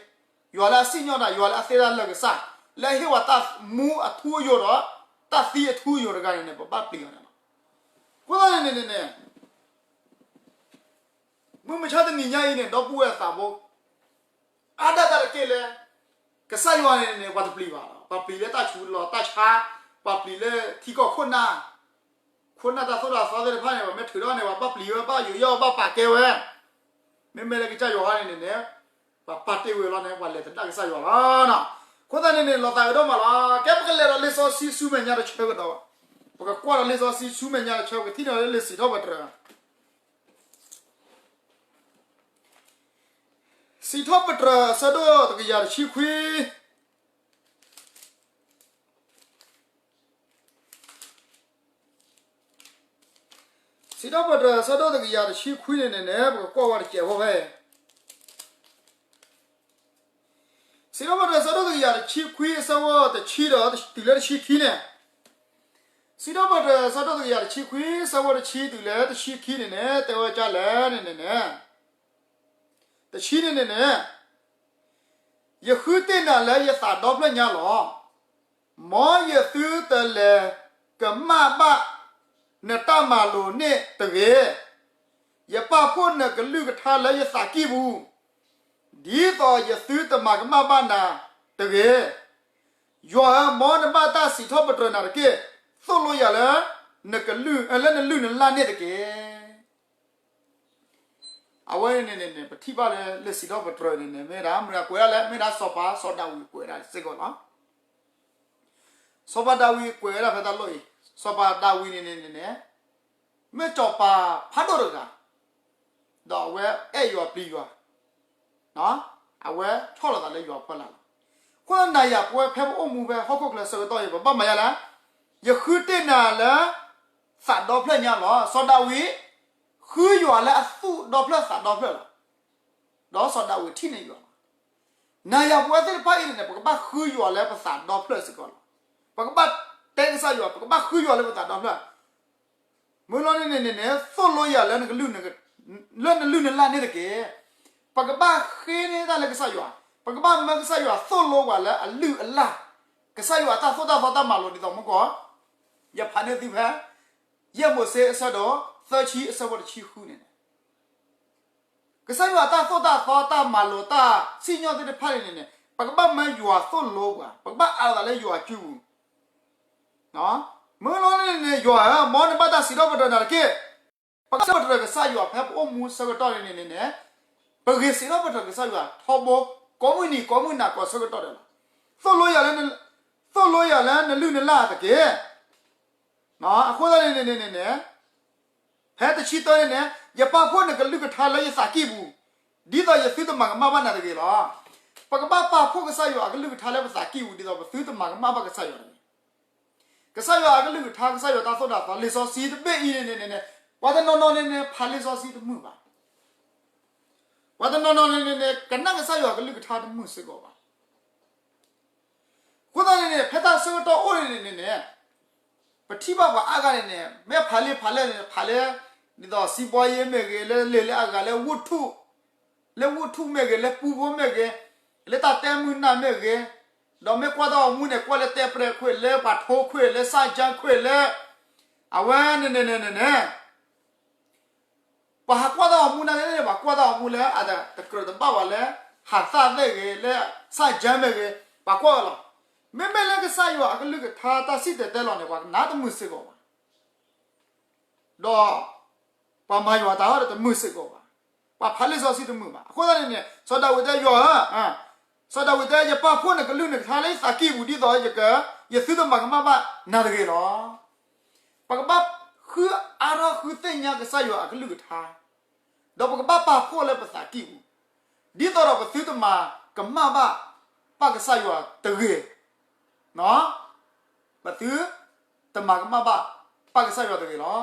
ယွၤလၢအစံၣ်ညီၣ်တၢ်, ယွၤလၢအသ့တၢ်လၢာ်ကစၢ်, လၢအဟ့ၣ်ဝဲတၢ်မူအထူအယိာ်ဒီး တၢ်သံအထူအယိာ်တဂၤန့ၣ်န့ၣ် ပဘၣ်ပျံၤအီၤန့ၣ်လီၤ. အဃိသတးန့ၣ်န့ၣ်န့ၣ် မုၢ်မဆါတနံၤညါအံၤန့ၣ် ဒီပုၢ်ဝဲၢ်သးဘိ အါဒၣ်တၢ်တက့ၢ်လၢ က ကစၢ်ယွၤန့ၣ်န့ၣ် ပှၤတပျံၤဘၣ်လီၤ. ပှၤပျံၤလၢတၢ်ဆူးလီၤတၢ်ဆါ, ပှၤပျံၤလၢထံကီၢ်ခိၣ်နၢ်, ခိၣ်နၢ်တၢ်သိၣ်တၢ်သီသ့ၣ်တဖၣ်န့ၣ် ပှၤမ့ၢ်ထုးထီၣ်န့ၣ် ပှၤဘၣ်ပျံၤဝဲ ဘၣ်ယိးယီၣ် ဘၣ်ပာ်ကဲဝဲ, မ့မ့ၢ်လၢကစၢ်ယွၤဟီန့ၣ်န့ၣ်န့ၣ် ပှၤပာ်တ့ၢ်ဝဲလီၤန့ၣ် ပှၤလဲၤသဒၣ်ကစၢ်ယွၤလီၤ. အဃိသတးန့ၣ်န့ၣ် လီၤသးအဒိၣ်မးလီၤ. ကဲပကလဲၤဒီးလံာ်စီဆှံဆူမဲာ်ညါတဆၢကဒီး, ပကကွၢ်ဒီးလံာ်စီဆှံဆူမဲာ်ညါတဆၢ ပကထံၣ်န့ၢ်လၢလံာ်စံးထီၣ်ပတြၢၤ စံးထီၣ်ပတြၢၤအဆၢဒိၣ်တကယၤတဆံခွံ, စံးထီၣ်ပတြၢၤအဆၢဒိၣ်တကယၤတဆံခွံန့ၣ်န့ၣ်န့ၣ် ပကကွၢ်ဝဲတစဲးဖိဖဲ စံးထီၣ်ပတြၢၤအဆၢဒိၣ်တကယၤတဆံခွံအဆၢဖိတဆံဒီးတုၤလၢတဆံခံန့ၣ်, စံးထီၣ်ပတြၢၤအဆၢဒိၣ်တကယၤတဆံခွံအဆၢဖိတဆံတုၤလၢတဆံခံန့ၣ်န့ၣ် တဲဝဲဒ်လဲၣ်န့ၣ်န့ၣ်န့ၣ် တဆံန့ၣ်န့ၣ်န့ၣ် ယဃုတ့ၢ်နၤလၢယသးဒီဖျၢၣ်ညါလီၤ. မ်ယသုတလဲၤကမၣ်ဘၣ်နတၢ်မၤလိာ်န့ၣ်တဂ့ၤ. ယပာ်ဖှိၣ်နကလုၢ်ကထါလၢယသးကံၢ်ပူၤ, ဒ်သိးယသုတမၤကမၣ်ဘၣ်နၤတဂ့ၤ. ယွၤဧၢ, မ်နဘၣ်တၢ်စံးထီၣ်ပတြၢၤနၤတက့ၢ်. သိၣ်လိယၤလၢနကလုၢ်, လၢနလုၢ်နလၢ်န့ၣ်တက့ၢ်. အဝဲန့ၣ်န့ၣ်န့ၣ် ပထံၣ်ဘၣ်လၢလံာ်စံးထီၣ်ပတြၢၤန့ၣ်န့ၣ် မ့ၢ်ဒၣ်မတၤကွဲးဒၣ်လဲၣ်, မ့ၢ်ဒၣ်စီၤပၤ စီၤဒၤဝံးကွဲးဒၣ်စ့ၢ်ကီးလီၤ. စီၤပၤဒၤဝံးကွဲးဝဲဒၣ်ဖဲတၢ်လီၢ်အံၤ, စီၤပၤဒၤဝံးန့ၣ်န့ၣ်န့ၣ်န့ၣ် မ့ၢ်စီၤပၤဖးဒိၣ်တဂၤ, ဒီးအဝဲအဲၣ်ယွၤပျံၤယွၤ အဝဲဆီၣ်လီၤသးလၢယွၤအဖီလာ်လီၤ. အဃိသတးနၤယၤပဝဲဖဲပအိၣ်မူဖဲဟီၣ်ခိၣ်ချၢဆၢကတီၢ်အံၤ ပဘၣ်မၤယါလဲၣ်, ယဃုတ့ၢ်နၤလၢ သးဒီဖျၢၣ်ညါလီၤ. စီၤဒၤဝံး ဃုယွၤလၢအသူၣ်ဒီဖျၢၣ်သးဒီဖျၢၣ်လီၤ. ဒီးစီၤဒၤဝံးထံၣ်န့ၢ်ယွၤလီၤ. နၤယၤပဝဲသ့ၣ်တဖၣ်အံၤန့ၣ်န့ၣ် ပကဘၣ်ဃုယွၤလၢပသးဒီဖျၢၣ်စ့ၢ်ကီးလီၤ. ပကဘၣ်တဲကစၢ်ယွၤ, ပကဘၣ်ဃုယွၤလၢပသးဒီဖျၢၣ် မ့ၢ်လီၤန့ၣ်န့ၣ်န့ၣ် သိၣ်လိယၤလၢနကလုၢ်, လၢနလုၢ်နလၢ်န့ၣ်တက့ၢ်. ပကဘၣ်ဃ့န့ၢ်တၢ်လၢကစၢ်ယွၤ, ပကဘၣ်မၢကစၢ်ယွၤသိၣ်လိပှၤလၢအလုၢ်အလၢ်, ကစၢ်ယွၤအတၢ်သိၣ်တၢ်သီတၢ်မၤလိာ်ဒ်သိးမုၢ်ကီး, ယဖးန့ၢ်သုဖဲ ယဲၢ်မိၤၡ့အဆၢဒိၣ် သၢဆံအဆၢဖိတဆံဃုန့ၣ်န့ၣ် ကစၢ်ယွၤအတၢ်သိၣ်တၢ်သီတၢ်မၤလိာ်တၢ်စံၣ်ညီၣ်သ့ၣ်တဖၣ်န့ၣ်န့ၣ်န့ၣ် ပကဘၣ်မၢယွၤသိၣ်လိပှၤ, ပကဘၣ်အးလီၤသးလၢယွၤအစုပူၤ, မ့ၢ်လီၤန့ၣ်န့ၣ် ယွၤဧၢ, မ်နဘၣ်တၢ်စံးထီၣ်ပတြၢၤနၤတက့ၢ်. ပကစံးထီၣ်ပတြၢၤကစၢ်ယွၤဖဲပအိၣ်မူဆၢကတီၢ်န့ၣ်န့ၣ်န့ၣ် ပဂ့ၤစံးထီၣ်ပတြၢၤကစၢ်ယွၤထီဘိ ကိးမုၢ်နံၤကိးမုၢ်နၤကိးဆၢကတီၢ်ဒီးလီၤ. သိၣ်လိယၤလၢ, သိၣ်လိယၤလၢနလုၢ်နလၢ်တက့ၢ်. အဃိသတးန့ၣ်န့ၣ်န့ၣ်န့ၣ် ဖဲတဆံတၢန့ၣ်န့ၣ် ယပာ်ဖှိၣ်နကလုၢ်ကထါလၢယသးကံၢ်ပူၤ, ဒ်သိးယသုတမၤကမၣ်ဘၣ်နၤတဂ့ၤလီၤ. ပကဘၣ်ပာ်ဖှိၣ်ကစၢ်ယွၤအကလုၢ်ကထါလၢပသးကံၢ်ပူၤ ဒ်သိးပသုတမၤကမၣ်ဘၣ်ကစၢ်ယွၤတဂ့ၤ. ကစၢ်ယွၤအကလုၢ်ကထါ ကစၢ်ယွၤတၢ်သိၣ်တၢ်သီ လံာ်စီဆှံတဘ့ၣ်အံၤန့ၣ်န့ၣ်န့ၣ် ပှၤတနီၤနီၤန့ၣ်န့ၣ် ဖးလံာ်စီဆှံတမုာ်ဘၣ်. ပှၤတနီၤနီၤန့ၣ်န့ၣ်န့ၣ် ကနၣ်ကစၢ်ယွၤအကလုၢ်ကထါတမုာ်စ့ၢ်ကီးဘၣ်. အဃိသတးန့ၣ်န့ၣ် ဖဲတၢ်ဆၢကတီၢ်အိၣ်န့ၣ်န့ၣ်န့ၣ် ပထံၣ်ဘၣ်ပှၤအါဂၤန့ၣ်န့ၣ် မ့ၢ်ဖးလံာ်ဖးလဲၢ်န့ၣ် ဖးလၢ ဒ်သိးစံးဘီယ့မ့ၢ်ဂ့ၤ လၢလံာ်လၢအဂၤလၢဝူၣ်ထူၣ်, လၢဝူၣ်ထူၣ်မ့ၢ်ဂ့ၤ လၢပူဖိမ့ၢ်ဂ့ၤ, လၢတၢ်တဲမုာ်နၢ်မ့ၢ်ဂ့ၤ, ဒီးမ့ၢ်ကွၢ်တၢ်ဂီၤမူန့ၣ် ကွၢ်လၢတဲပရဲခွဲး လၢပှၤထိခွဲး လၢစၣ်ကၠၢခွဲး လၢ အဝဲန့ၣ်န့ၣ်န့ၣ်န့ၣ်န့ၣ် ပှၤဟးကွၢ်တၢ်ဂီၤမူနာ်က့န့ၣ် ပှၤကွၢ်တၢ်ဂီၤမူလၢအတကြၢးတဘၣ်ဝဲလၢ ဟးသၣ်မ့ၢ်ဂ့ၤ လၢစၣ်ကၠၢမ့ၢ်ဂ့ၤ ပှၤကွၢ်ဝဲလီၤ. မ့မ့ၢ်လၢကစၢ်ယွၤအကလုၢ်ကထါတၢ်စံၣ်တဲၤတဲလီၤန့ၣ် ပှၤကနၣ်တမုာ်စ့ၢ်ကီးဘၣ်. ဒီး ပှၤမၤယွၤတၢ်ဟီဒီးတမုာ်စ့ၢ်ကီးဘၣ်. ပှၤဖးလံာ်စီဆှံတမုာ်ဘၣ်. အဃိသတးန့ၣ်န့ၣ် စီၤဒၤဝံးတဲယွၤဧၢ, စီၤဒၤဝံးတဲ ယပာ်ဖှိၣ်နကလုၢ်နကထါလၢယသးကံၢ်ပူၤ ဒ်သိးယက, ယသုတမၤကမၣ်ဘၣ်နၤတဂ့ၤလီၤ. ပကဘၣ်ဃုအါထီၣ်ဃုသ့ၣ်ညါကစၢ်ယွၤအကလုၢ်ကထါ, ဒီးပကဘၣ်ပာ်ဖှိၣ်လၢပသးကံၢ်ပူၤ, ဒ်သိးဒီးပသုတမၤကမၣ်ဘၣ် ဘၣ်ကစၢ်ယွၤတဂ့ၤ ပသုတမၤကမၣ်ဘၣ် ဘၣ်ကစၢ်ယွၤတဂ့ၤလီၤ.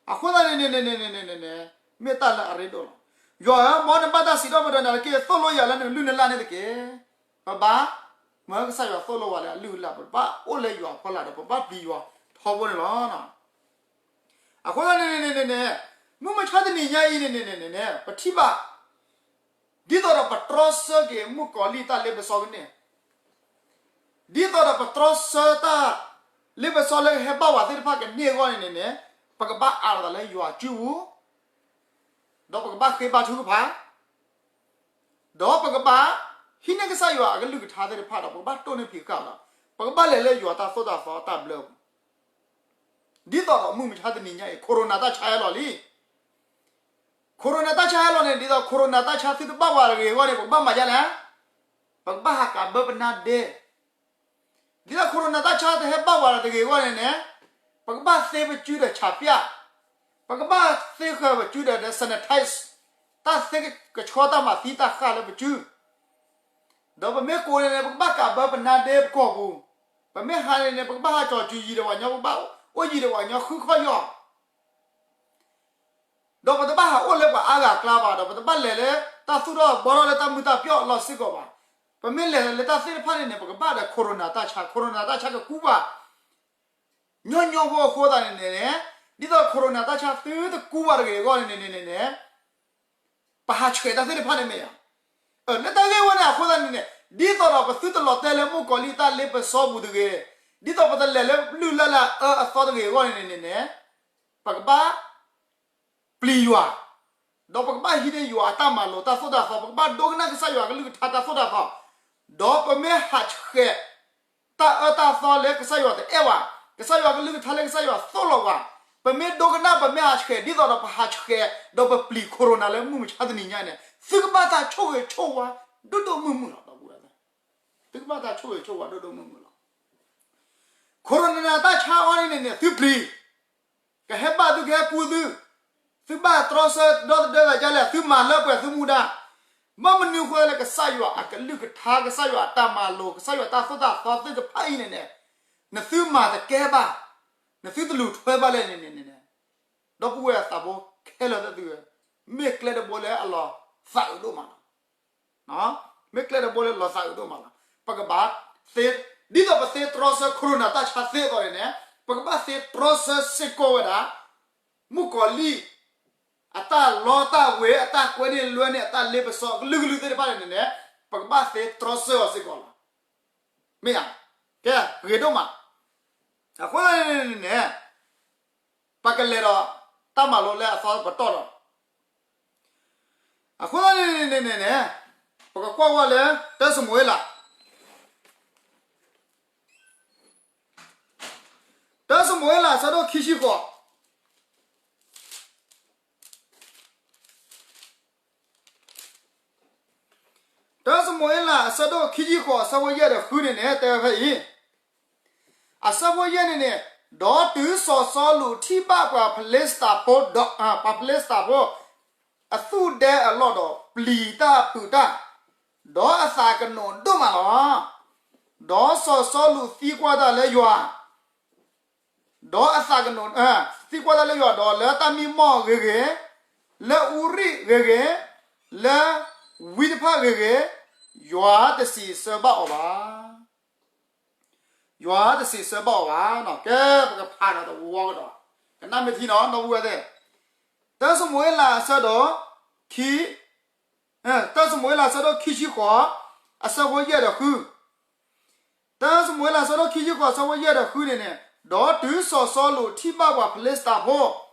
အဃိသတးန့ၣ်န့ၣ်န့ၣ်န့ၣ်န့ၣ်န့ၣ် မ့ၢ်တၢ်လၢအရ့ဒိၣ်လီၤ. ယွၤဧၢ, မ်နဘၣ်တၢ်စံးထီၣ်ပတြၢၤနၤတက့ၢ်. သိၣ်လိယၤလၢနကလုၢ်နလၢ်န့ၣ်တက့ၢ်. ပဘၣ်မၢကစၢ်ယွၤသိၣ်လိဝဲလၢအလုၢ်အလၢ်, ပဘၣ်အိၣ်လၢယွၤအဖီလာ်ဒီး ပဘၣ်ပျံၤယွၤထီဘိန့ၣ်လီၤ. အဃိသတးန့ၣ်န့ၣ်န့ၣ်န့ၣ် မုၢ်မဆါတနံၤညါအံၤန့ၣ်န့ၣ်န့ၣ်န့ၣ် ပထံၣ်ဘၣ် ဒ်သိးဒီးပတြီဆၢက့ၤမုၣ်ကီၤလံၢ်တၢ်လ့ပစီကန့ၢ်, ဒ်သိးဒီးပတြီဆၢတၢ်လ့ပစီလၢကဟဲဘၣ်ဝဲသ့ၣ်တဖၣ်ကန့ၢ်အဂီၢ်န့ၣ်န့ၣ်န့ၣ် ပကဘၣ်အးလီၤသးလၢယွၤအစုပူၤ, ဒီးပကဘၣ်ဃ့ဘါထုကဖၣ်, ဒီးပကဘၣ် ဟံးန့ၢ်ကစၢ်ယွၤအကလုၢ်ကထါသ့ၣ်တဖၣ်ဒီး ပကဘၣ်တိၢ်န့ၢ်ဖံးဃာ်လီၤ. ပကဘၣ်လဲၤလၢယွၤတၢ်သိၣ်တၢ်သီတၢ်ဘျၢပူၤ, ဒ်သိးဒီးမုၢ်မဆါတနံၤညါအံၤ corona တၢ်ဆါဟဲလီၤလံ. corona တၢ်ဆါဟဲလီၤန့ၣ် ဒ်သိး corona တၢ်ဆါသုတဘၣ်ပှၤတဂ့ၤအဂီၢ်န့ၣ် ပကဘၣ်မၤဒ်လဲၣ်. ပကဘၣ်ဟးကးဘၢပနါဒဲ ဒ်သိး corona တၢ်ဆါတဟဲဘၣ်ပှၤတဂ့ၤအဂီၢ်န့ၣ်န့ၣ်, ပကဘၣ်သ့ပစုဒီးဆးပၠၣ်, ပကဘၣ်သ့ဃာ်ပစုဒီး sanitize, တၢ်သ့ကဆှီတၢ်မၤသံတၢ်ဃၢ်လၢပစု, ဒီးပမ့ၢ်ကိးန့ၣ်န့ၣ် ပကဘၣ်ကးဘၢပနါဒဲပကီၢ်ပူၤ, ပမ့ၢ်ဟးန့ၣ်န့ၣ် ပကဘၣ်ဟးကၠီၤစုၤယံၤဒီးပှၤညီ, ပကဘၣ်အိၣ်ယံၤဒီးပှၤညီဃုခီၣ်ယီၢ် ဒီးပတဘၣ်ဟးအိၣ်လၢပှၤအါဂၤအကျါဘၣ်, ဒီးပတဘၣ်လဲၤလၢတၢ်သူၣ်ထီၣ်ဘှီထီၣ်လၢတၢ်မုာ်တၢ်ပျီၣ်အလီၢ်စ့ၢ်ကီးဘၣ်. ပမ့ၢ်လဲၤလၢတၢ်သ့ၣ်တဖၣ်န့ၣ်န့ၣ် ပကဘၣ်ဒီး corona တၢ်ဆါ, corona တၢ်ဆါကကူဘၣ် ညီညီဖိအဃိသတးန့ၣ်န့ၣ်, ဒ်သိး corona တၢ်ဆါသုတကူဘၣ်တဂ့ၤအဂီၢ်န့ၣ်န့ၣ်န့ၣ်န့ၣ်, ပဟးဆှဲးတၢ်သ့ၣ်တဖၣ်န့ၣ်မ့ၢ်ဧါ. လၢတၢ်ဂ့ၢ်ဝဲန့ၣ်အဃိသတးန့ၣ်န့ၣ်, ဒ်သိးဒီးပသုတလီၤတဲာ်လၢမုၣ်ကီၤလံၢ်တၢ်လ့ပစီပူၤတဂ့ၤ, ဒ်သိးပတလဲၤလၢလုၢ်လၢ်လၢအအၢအသီတဂ့ၤအဂီၢ်န့ၣ်န့ၣ်န့ၣ်, ပကဘၣ် ပျံၤယွၤ, ဒီးပကဘၣ်ဟံးန့ၢ်ယွၤအတၢ်မၤလိာ်တၢ်သိၣ်တၢ်သီ, ပကဘၣ်ဒိကနၣ်ကစၢ်ယွၤကလုၢ်ကထါတၢ်သိၣ်တၢ်သီ, ဒီးပမ့ၢ်ဟးဆှဲး တၢ်အၢတၢ်သီလၢကစၢ်ယွၤတအဲၣ်ဝဲ, ကစၢ်ယွၤကလုၢ်ကထါလၢကစၢ်ယွၤသိၣ်လီၤဝဲ, ပမ့ၢ်ဒိကနၣ် ပမ့ၢ်ဟးဆှဲး ဒ်သိးဒီးပဟးဆှဲး ဒီးပပျံၤ corona လၢမုၢ်မဆါတနံၤညါန့ၣ် သုကဘၣ်တၢ်ဆိၣ်ဂ့ၤဆိၣ်ဝါ ဒိၣ်ဒိၣ်မုၢ်မုၢ်လီၤ. သုကဘၣ်တၢ်ဆိၣ်ဂ့ၤဆိၣ်ဝါဒိၣ်ဒိၣ်မုၢ်မုၢ်လီၤ. corona တၢ်ဆါအီၤန့ၣ်န့ၣ်န့ၣ် သုပျံၤ ကဟဲဘၣ်သုကဟဲကူသု, သုဘၣ်တြီဆၢဒီသဒၢသးဒ်လဲၣ်, သုမၤလၢပှဲၤသုမူဒါ, ဘၣ်မနုၤအဃိလဲၣ်, ကစၢ်ယွၤအကလုၢ်ကထါ, ကစၢ်ယွၤအတၢ်မၤလိာ်, ကစၢ်ယွၤတၢ်သိၣ်တၢ်သီသ့ၣ်တဖၣ်အံၤန့ၣ်န့ၣ်, နသုမၤတကဲဘၣ်, နသုတလူၤထွဲဘၣ်လဲၣ်န့ၣ်န့ၣ်န့ၣ်, ဒီပုၢ်ဝဲၢ်အသးဖိခဲလၢာ်သ့ၣ်သုဧၢ, မ့ၢ်ကျဲတဘိလၢအလီၤသးအုးဒိၣ်မးလီၤ. မ့ၢ်ကျဲတဘိလၢလီၤသးအုးဒိၣ်မးလီၤ. ပကဘၣ်သ့, ဒ်သိးပသ့တြီဆၢ corona တၢ်ဆါသ့အသိးန့ၣ်န့ၣ်, ပကဘၣ်သ့တြီဆၢစ့ၢ်ကီးဝဲဒၣ် မုၣ်ကီၤလံၢ် အတၢ်လီတၢ်ဝ့ၤ အတၢ်ကွဲန့ၢ်လွဲန့ၢ် အတၢ်လ့ပစီအကလုာ်ကလုာ်သ့ၣ်တဖၣ်န့ၣ်န့ၣ်, ပကဘၣ်သ့တြီဆၢအီၤစ့ၢ်ကီးလီၤ. မ့ၢ်ဧါ, ကဲ, ဂ့ၤဒိၣ်မး. အဃိသတးန့ၣ်န့ၣ်န့ၣ်, ပကလဲၤဒီးတၢ်မၤလိလၢအသီပတီၢ်လီၤ. အဃိသတးန့ၣ်န့ၣ်န့ၣ်န့ၣ်, ပကကွၢ်ဝဲလၢ တၢ်စမူၤအ့လး, တၢ်စမူၤအ့လး အဆၢဒိၣ်ခံဆံဃိး, တၢ်စမူၤအ့လး အဆၢဒိၣ်ခံဆံဃိး အဆၢဖိယဲၢ်ဒီးဃုန့ၣ်န့ၣ် တဲဝဲဖဲအံၤ, အဆၢဖိယဲၢ်န့ၣ်န့ၣ်, ဒီးတုၤစီၤစီလူးထံၣ်ဘၣ်ပှၤဖလ့ၡသးဖိဒီး, ပှၤဖလ့ၡသးဖိ အသူၣ်ဒဲအလီၢ်ဒီးပျံၤတၢ်ပုာ်တၢ်, ဒီးအသးကနိးဒိၣ်မးလီၤ. ဒီးစီၤစီလူးသံကွၢ်တၢ်လၢယွၤ, ဒီးအသးကနိး, သံကွၢ်တၢ်လၢယွၤဒီး လၢတၢ်မံမီၢ်ဂ့ၤဂ့ၤ, လၢအူရံၣ်ဂ့ၤဂ့ၤ, လၢဝံတဖၣ်ဂ့ၤဂ့ၤ, ယွၤတစံးဆၢဘၣ်အီၤဘၣ်. ယွၤတစံးဆၢဘၣ်အီၤဘၣ်. ကဲ, ပကဖးဒီးတဝီကဒီး, ကနၣ်မ့ၢ်ထံနီၤ ဒီပုၢ်ဝဲၢ်သ့ၣ်, တၢ်စမူၤအ့လး အဆၢဒိၣ်ခံ တၢ်စမူၤအ့လး အဆၢဒိၣ်ခံဆံဃိး, အဆၢဖိယဲၢ်ဒီးဃု, တၢ်စမူၤအ့လး အဆၢဒိၣ်ခံဆံဃိး အဆၢဖိယဲၢ်ဒီးဃုန့ၣ်န့ၣ်, ဒီးတုၤစီၤစီလူးထံၣ်ဘၣ်ပှၤဖလ့ၡသးဖိ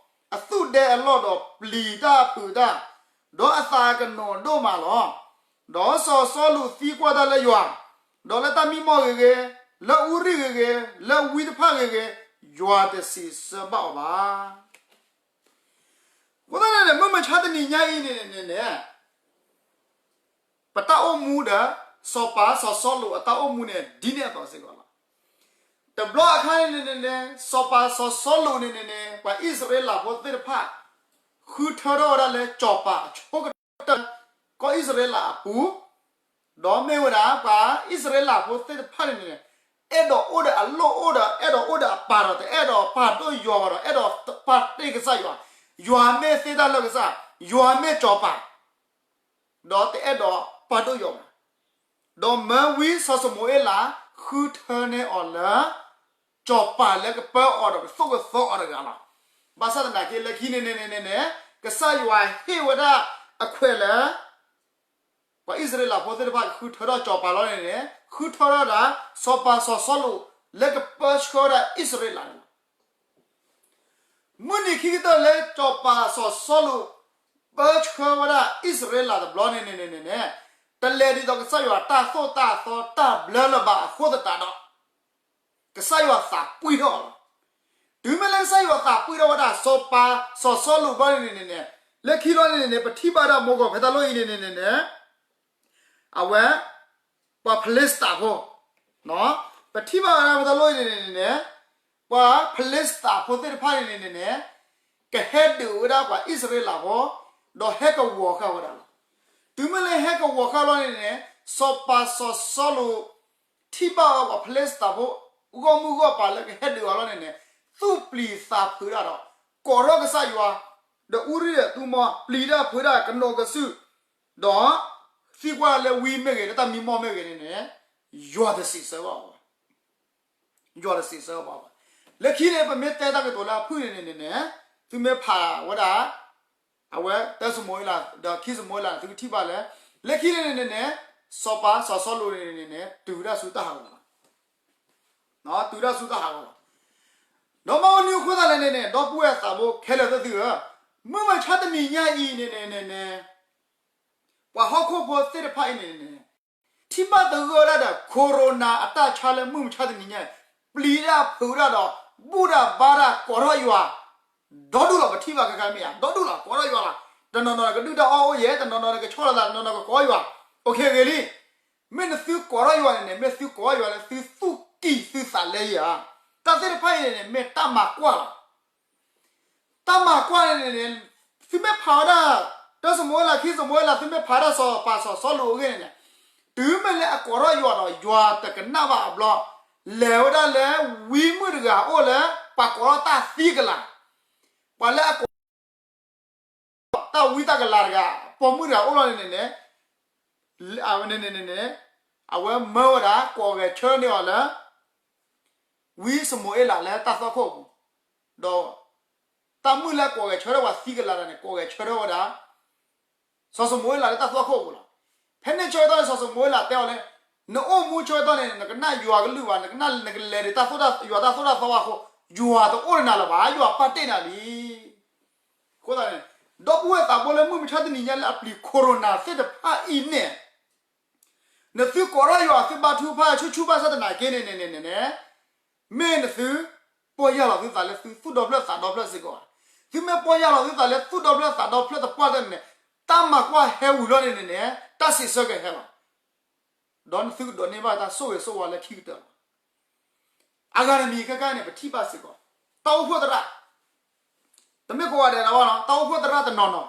အသူၣ်ဒဲအလီၢ်ဒီးပျံၤတၢ်ပုာ်တၢ်, ဒီးအသးကနိးဒိၣ်မးလီၤ. ဒီးစီၤစီလူးသံကွၢ်တၢ်လၢယွၤ, ဒီးလၢတၢ်မံမီၢ်ဂ့ၤဂ့ၤ, လၢအူရံၣ်ဂ့ၤဂ့ၤ, လၢဝံတဖၣ်ဂ့ၤဂ့ၤ, ယွၤတစံးဆၢဘၣ်အီၤဘၣ်. အဃိသတးန့ၣ်န့ၣ် မုၢ်မဆါတနံၤညါအံၤန့ၣ်န့ၣ်န့ၣ်, ပတၢ်အိၣ်မူဒီး စီၤပၤစီၤစီလူးအတၢ်အိၣ်မူန့ၣ် ဒ်န့ၣ်အသိးစ့ၢ်ကီးလီၤ. တဘျီအခါန့ၣ်န့ၣ်န့ၣ်, စီၤပၤစီၤစီလူးန့ၣ်န့ၣ်န့ၣ် ပှၤအံၣ်စရ့လးဖိသ့ၣ်တဖၣ် ဃုထၢထီၣ်ဝဲဒၣ်လၢစီၤပၤအဆိကတၢၢ် ကီၢ်အံၣ်စရ့လးအပူၤ, ဒီးမ့ၢ်ဝဲဒၣ် ပှၤအံၣ်စရ့လးဖိသ့ၣ်တဖၣ်န့ၣ်န့ၣ်, အဲၣ်ဒိးအိၣ်ဒီးအလိၣ်အိၣ်ဒီး အဲၣ်ဒိးအိၣ်ဒီးအပၢ်ဒီး တအဲၣ်ဒိးပာ်ဒိၣ်ယွၤဘၣ်ဒီး အဲၣ်ဒိးပာ်တ့ၢ်ကစၢ်ယွၤ, ယွၤမ့ၢ်သ့တၢ်လၢကစၢ်, ယွၤမ့ၢ်စီၤပၤ ဒီးတအဲၣ်ဒိးပာ်ဒိၣ်ယွၤဘၣ်. ဒီးမၢဝံစီၤၡမူၤအ့လး ဃုထၢန့ၢ်အီၤလၢ စီၤပၤလၢကပၢအီၤဒီးကသိၣ်ကသီအီၤတဂၤလီၤ. ဘၣ်ဆၣ်သနာ်က့ လၢခံန့ၣ်န့ၣ်န့ၣ်န့ၣ် ကစၢ်ယွၤဟ့ၣ်ဝဲဒၣ်အခွဲးလၢ ပှၤအံၣ်စရ့လးဖိသ့ၣ်တဖၣ်ကဃုထၢထီၣ်စီၤပၤလီၤန့ၣ်န့ၣ် ဃုထၢထီၣ်ဒၣ် စီၤပၤစီၤစီလူး လၢကပၢဆှၢဝဲဒၣ်အံၣ်စရ့လးန့ၣ်လီၤ. မုၢ်နံၤခံကတၢၢ်လၢစီၤပၤစီၤစီလူး ပၢဆှၢဝဲဒၣ်အံၣ်စရ့လးတဘျီန့ၣ်န့ၣ်န့ၣ်န့ၣ် တလဲၤဒ်သိးကစၢ်ယွၤတၢ်သိၣ်တၢ်သီတၢ်ဘျၢလၢၤဘၣ်အဃိသတးဒီး ကစၢ်ယွၤသးပှံၢ်ထီၣ်အီၤလီၤ. တုၤမ့ၢ်လၢကစၢ်ယွၤသးပှံၢ်ထီၣ်ဝဲဒၣ် စီၤပၤစီၤစီလူးဘျီန့ၣ်န့ၣ်န့ၣ်, လၢခံလီၤန့ၣ်န့ၣ်န့ၣ် ပထံၣ်ဘၣ်ဒၣ်မိၢ်ကီၢ်ဖဲတၢ်လီၢ်အံၤန့ၣ်န့ၣ်န့ၣ်န့ၣ် အဝဲ ပှၤဖလ့စတၤဖိ, ပထံၣ်ဘၣ်ဝဲဒၣ်ဖဲတၢ်လီၢ်အံၤန့ၣ်န့ၣ်န့ၣ် ပှၤဖလ့စတၤဖိသ့ၣ်တဖၣ်န့ၣ်န့ၣ်န့ၣ် ကဟဲဒုးဝဲဒၣ်ပှၤအံၣ်စရ့လးဖိ, ဒီးဟဲကဝီၤဃာ်ဝဲဒၣ်လီၤ. တုၤမ့ၢ်လၢဟဲကဝီၤဃာ်လီၤန့ၣ်န့ၣ် စီၤပၤစီၤစီလူး ထံၣ်ဘၣ်ဝဲပှၤဖလ့စတၤဖိ ဂီၢ်မုၢ်ဂီၢ်ပၤလၢကဟဲဒုးအီၤလီၤန့ၣ်န့ၣ် သူၣ်ပျံၤသးဖုးဒၣ်ဒီး ကိးထီၣ်ကစၢ်ယွၤ, ဒီးအူရံဒီးအသူမီ ပျံၤတၢ်ဖုးဒၣ်ကနိးကစုာ်, ဒီးသံကွၢ်လၢဝံမ့ၢ်ဂ့ၤ လၢတၢ်မံမီၢ်မ့ၢ်ဂ့ၤန့ၣ်န့ၣ် ယွၤတစံးဆၢဘၣ်အီၤဘၣ်. ယွၤတစံးဆၢဘၣ်အီၤဘၣ်. လၢခံန့ၣ် ပမ့ၢ်တဲတၢ်ကတိၤလၢအဖုၣ်န့ၣ်န့ၣ်န့ၣ်န့ၣ် သုမ့ၢ်ဖးဝဲဒၣ် အဝဲတၢစမူၤအ့လး ဒီးခံစမူၤအ့လးန့ၣ် သုကထံၣ်ဘၣ်လၢ လၢခံန့ၣ်န့ၣ်န့ၣ် စီၤပၤစီၤစီလူးန့ၣ်န့ၣ်န့ၣ် တုၤဝဲဒၣ်ဆူတၢ်ဟးဂီၤလီၤ. တုၤဝဲဒၣ်ဆူတၢ်ဟးဂီၤလီၤ. ဒီးမ့ၢ်ဝဲနံၤအဃိသတးလဲၣ်န့ၣ်န့ၣ် ဒီပုၢ်ဝဲၢ်သးဘိခဲလၢာ်သ့ၣ်သုဧၢ, မုၢ်မဆါတနံၤညါအံၤန့ၣ်န့ၣ်န့ၣ်န့ၣ် ပှၤဟီၣ်ခိၣ်ဖိသ့ၣ်တဖၣ်အံၤန့ၣ်န့ၣ် ထံၣ်ဘၣ်သဂၢၢ်ဝဲဒၣ်ဒီး corona အတၢ်ဆါလၢမုၢ်မဆါတနံၤညါအံၤ ပျံၤတၢ်ဖုးတၢ်ဒီး ဘူၣ်တၢ်ဘါတၢ် ကိးထီၣ်ယွၤ ဒီဒူၣ်လီၤ. ပထံၣ်ဘၣ်ခဲခါမ့ၢ်ဧါ, ဒီဒူၣ်လီၤ ကိးထီၣ်ယွၤလီၤ. တနီၤနီၤန့ၣ် ကဒုၣ်တၢ်အီၣ်အိၣ်ယဲၢ်, တနီၤနီၤန့ၣ် ကဆီၣ်လီၤသး, တနီၤနီၤကကိးယွၤ, အိၣ်ခ့ဂ့ၤလံ. မ့ၢ်နသုကိးထီၣ်ယွၤန့ၣ်န့ၣ် မ့ၢ်သုကိးထီၣ်ယွၤလၢသုသူၣ်ကံၢ်သုသးလဲယဲၢ်ဧါ. တၢ်သ့ၣ်တဖၣ်အံၤန့ၣ်န့ၣ် မ့ၢ်တၢ်မၤကွၢ်လီၤ. တၢ်မၤကွၢ်န့ၣ်န့ၣ်န့ၣ် သုမ့ၢ်ဖးဝဲဒၣ် တၢစမူၤအ့လး ခံစမူၤအ့လး သုမ့ၢ်ဖးဒၣ်စီၤပၤစီၤစီလူးအဂ့ၢ်န့ၣ်န့ၣ် တုၤမ့ၢ်လၢအကိးထီၣ်ယွၤဒီး ယွၤတကနၣ်ဘၣ်အဘျီ လဲၤဝဲဒၣ်လၢဝံမုၣ်တဂၤအအိၣ်လၢ ပှၤကိးထီၣ်တၢ်သံကလၤ, ပှၤလၢအကိး တၢ်ဝံတၢ်ကလၤတဂၤ ပိာ်မုၣ်တဂၤအိၣ်လီၤန့ၣ်န့ၣ်န့ၣ် န့ၣ်န့ၣ်န့ၣ် အဝဲမၢဝဲဒၣ် ကိးဂဲၤဆၢန့ၢ်အီၤလၢ ဝံစမူၤအ့လးလၢတၢ်သွၣ်ခိၣ်အပူၤ, ဒီး တၢ်မုၣ်လၢကိးဂဲၤဆၢထၢၣ်ပှၤသံကလၤတဂၤန့ၣ် ကိးဂဲၤဆၢထၢၣ်ဝဲဒၣ် စီၤစမူၤအ့လးလၢတၢ်သွၣ်ခိၣ်အပူၤလီၤ. ဖဲန့ၣ်ဆၢကတီၢ်န့ၣ် စီၤစမူၤအ့လးတဲအီၤလၢ နအိၣ်မူဆၢကတီၢ်န့ၣ် နကနၣ်ယွၤကလုၢ်ဘၣ်, နကနၣ် နကလဲၤဒ်တၢ်သိၣ်တၢ် ယွၤတၢ်သိၣ်တၢ်သီဘၣ်အဃိ ယွၤတအိၣ်ဒီးနၤလၢၤဘၣ်, ယွၤပာ်တ့ၢ်နၤလံ. အဃိသတးန့ၣ် ဒီပုၢ်ဝဲၢ်သးဘိလၢမုၢ်မဆါတနံၤညါလၢအပျံၤ corona သ့ၣ်တဖၣ်အံၤန့ၣ် နသုကိးထီၣ်ယွၤ သုဘါထုကဖၣ်ဆူၣ်ဆူၣ်ဘၣ်ဆၣ်သနာ်က့န့ၣ်န့ၣ်န့ၣ်န့ၣ် မ့ၢ်နသု ပီၢ်ယၢ်လီၤသုသးလၢသုသူၣ်ဒီဖျၢၣ်သးဒီဖျၢၣ်စ့ၢ်ကီးဧါ. သုမ့ၢ်ပီၢ်ယၢ်လီၤသုသးလၢသူၣ်ဒီဖျၢၣ်သးဒီဖျၢၣ်သပှၢ်တၢၢ်န့ၣ်န့ၣ် တၢ်မၤကွၢ်ဟဲဝံၤလီၤန့ၣ်န့ၣ်န့ၣ် တၢ်စံးဆၢကဟဲလီၤ. ဒီးနသုကဒိးန့ၢ်ဘၣ်တၢ်ဆိၣ်ဂ့ၤဆိၣ်ဝါလၢခံကတၢၢ်လီၤ. အဂၤတမံၤခဲခါန့ၣ် ပထံၣ်ဘၣ်စ့ၢ်ကီး တၢ်အိၣ်ဖှိၣ်သရၣ်, တမ့ၢ်ကိးဂၤဒဲးလီၤဘၣ်နီၤ, တၢ်အိၣ်ဖှိၣ်သရၣ်တနီၤနီၤ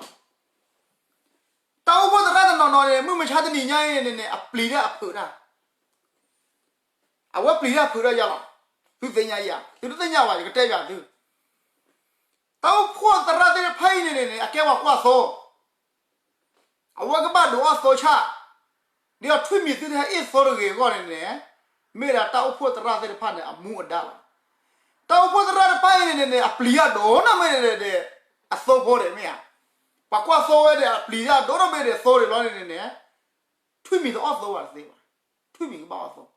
တၢ်အိၣ်ဖှိၣ်သရၣ်တနီၤနီၤန့ၣ် မုၢ်မဆါတနံၤညါအံၤန့ၣ်န့ၣ် အပျံၤတၢ်အဖုးတၢ်, အဝဲပျံၤတၢ်ဖုးတၢ်ယါလီၤ. သုသ့ၣ်ညါယါ, သုတသ့ၣ်ညါဘၣ် ယကတဲယၤသု. တၢ်အိၣ်ဖှိၣ်သရၣ်သ့ၣ်တဖၣ်အံၤန့ၣ်န့ၣ် အကဲပှၤကွၢ်သိ, အဝဲကဘၣ်ဒုးအီၣ်သိဆၣ်, ဒ်အီၤထွံၣ်မံၤသုတဟဲအ့ၣ်သိတဂ့ၤအဂီၢ်န့ၣ်န့ၣ်, မ့ၢ်ဒၣ်တၢ်အိၣ်ဖှိၣ်သရၣ်သ့ၣ်တဖၣ်န့ၣ် အမူအဒါလီၤ. တၢ်အိၣ်ဖှိၣ်သရၣ်တဖၣ်အံၤန့ၣ်န့ၣ် အပျံၤတၢ်ဒိၣ်နီၢ်မ့ၢ်ဒဲး အသိဖိဒဲးမ့ၢ်ဧါ, ပှၤကွၢ်သိဝဲဒဲး အပျံၤတၢ်ဒိၣ်နီၢ်မ့ၢ်ဒဲးသိဒဲးလီၤန့ၣ်န့ၣ်, ထွံၣ်မံၤတအီၣ်သိဘၣ်တသ့ဘၣ်, ထွံၣ်မံၤကဘၣ်အီၣ်သိ.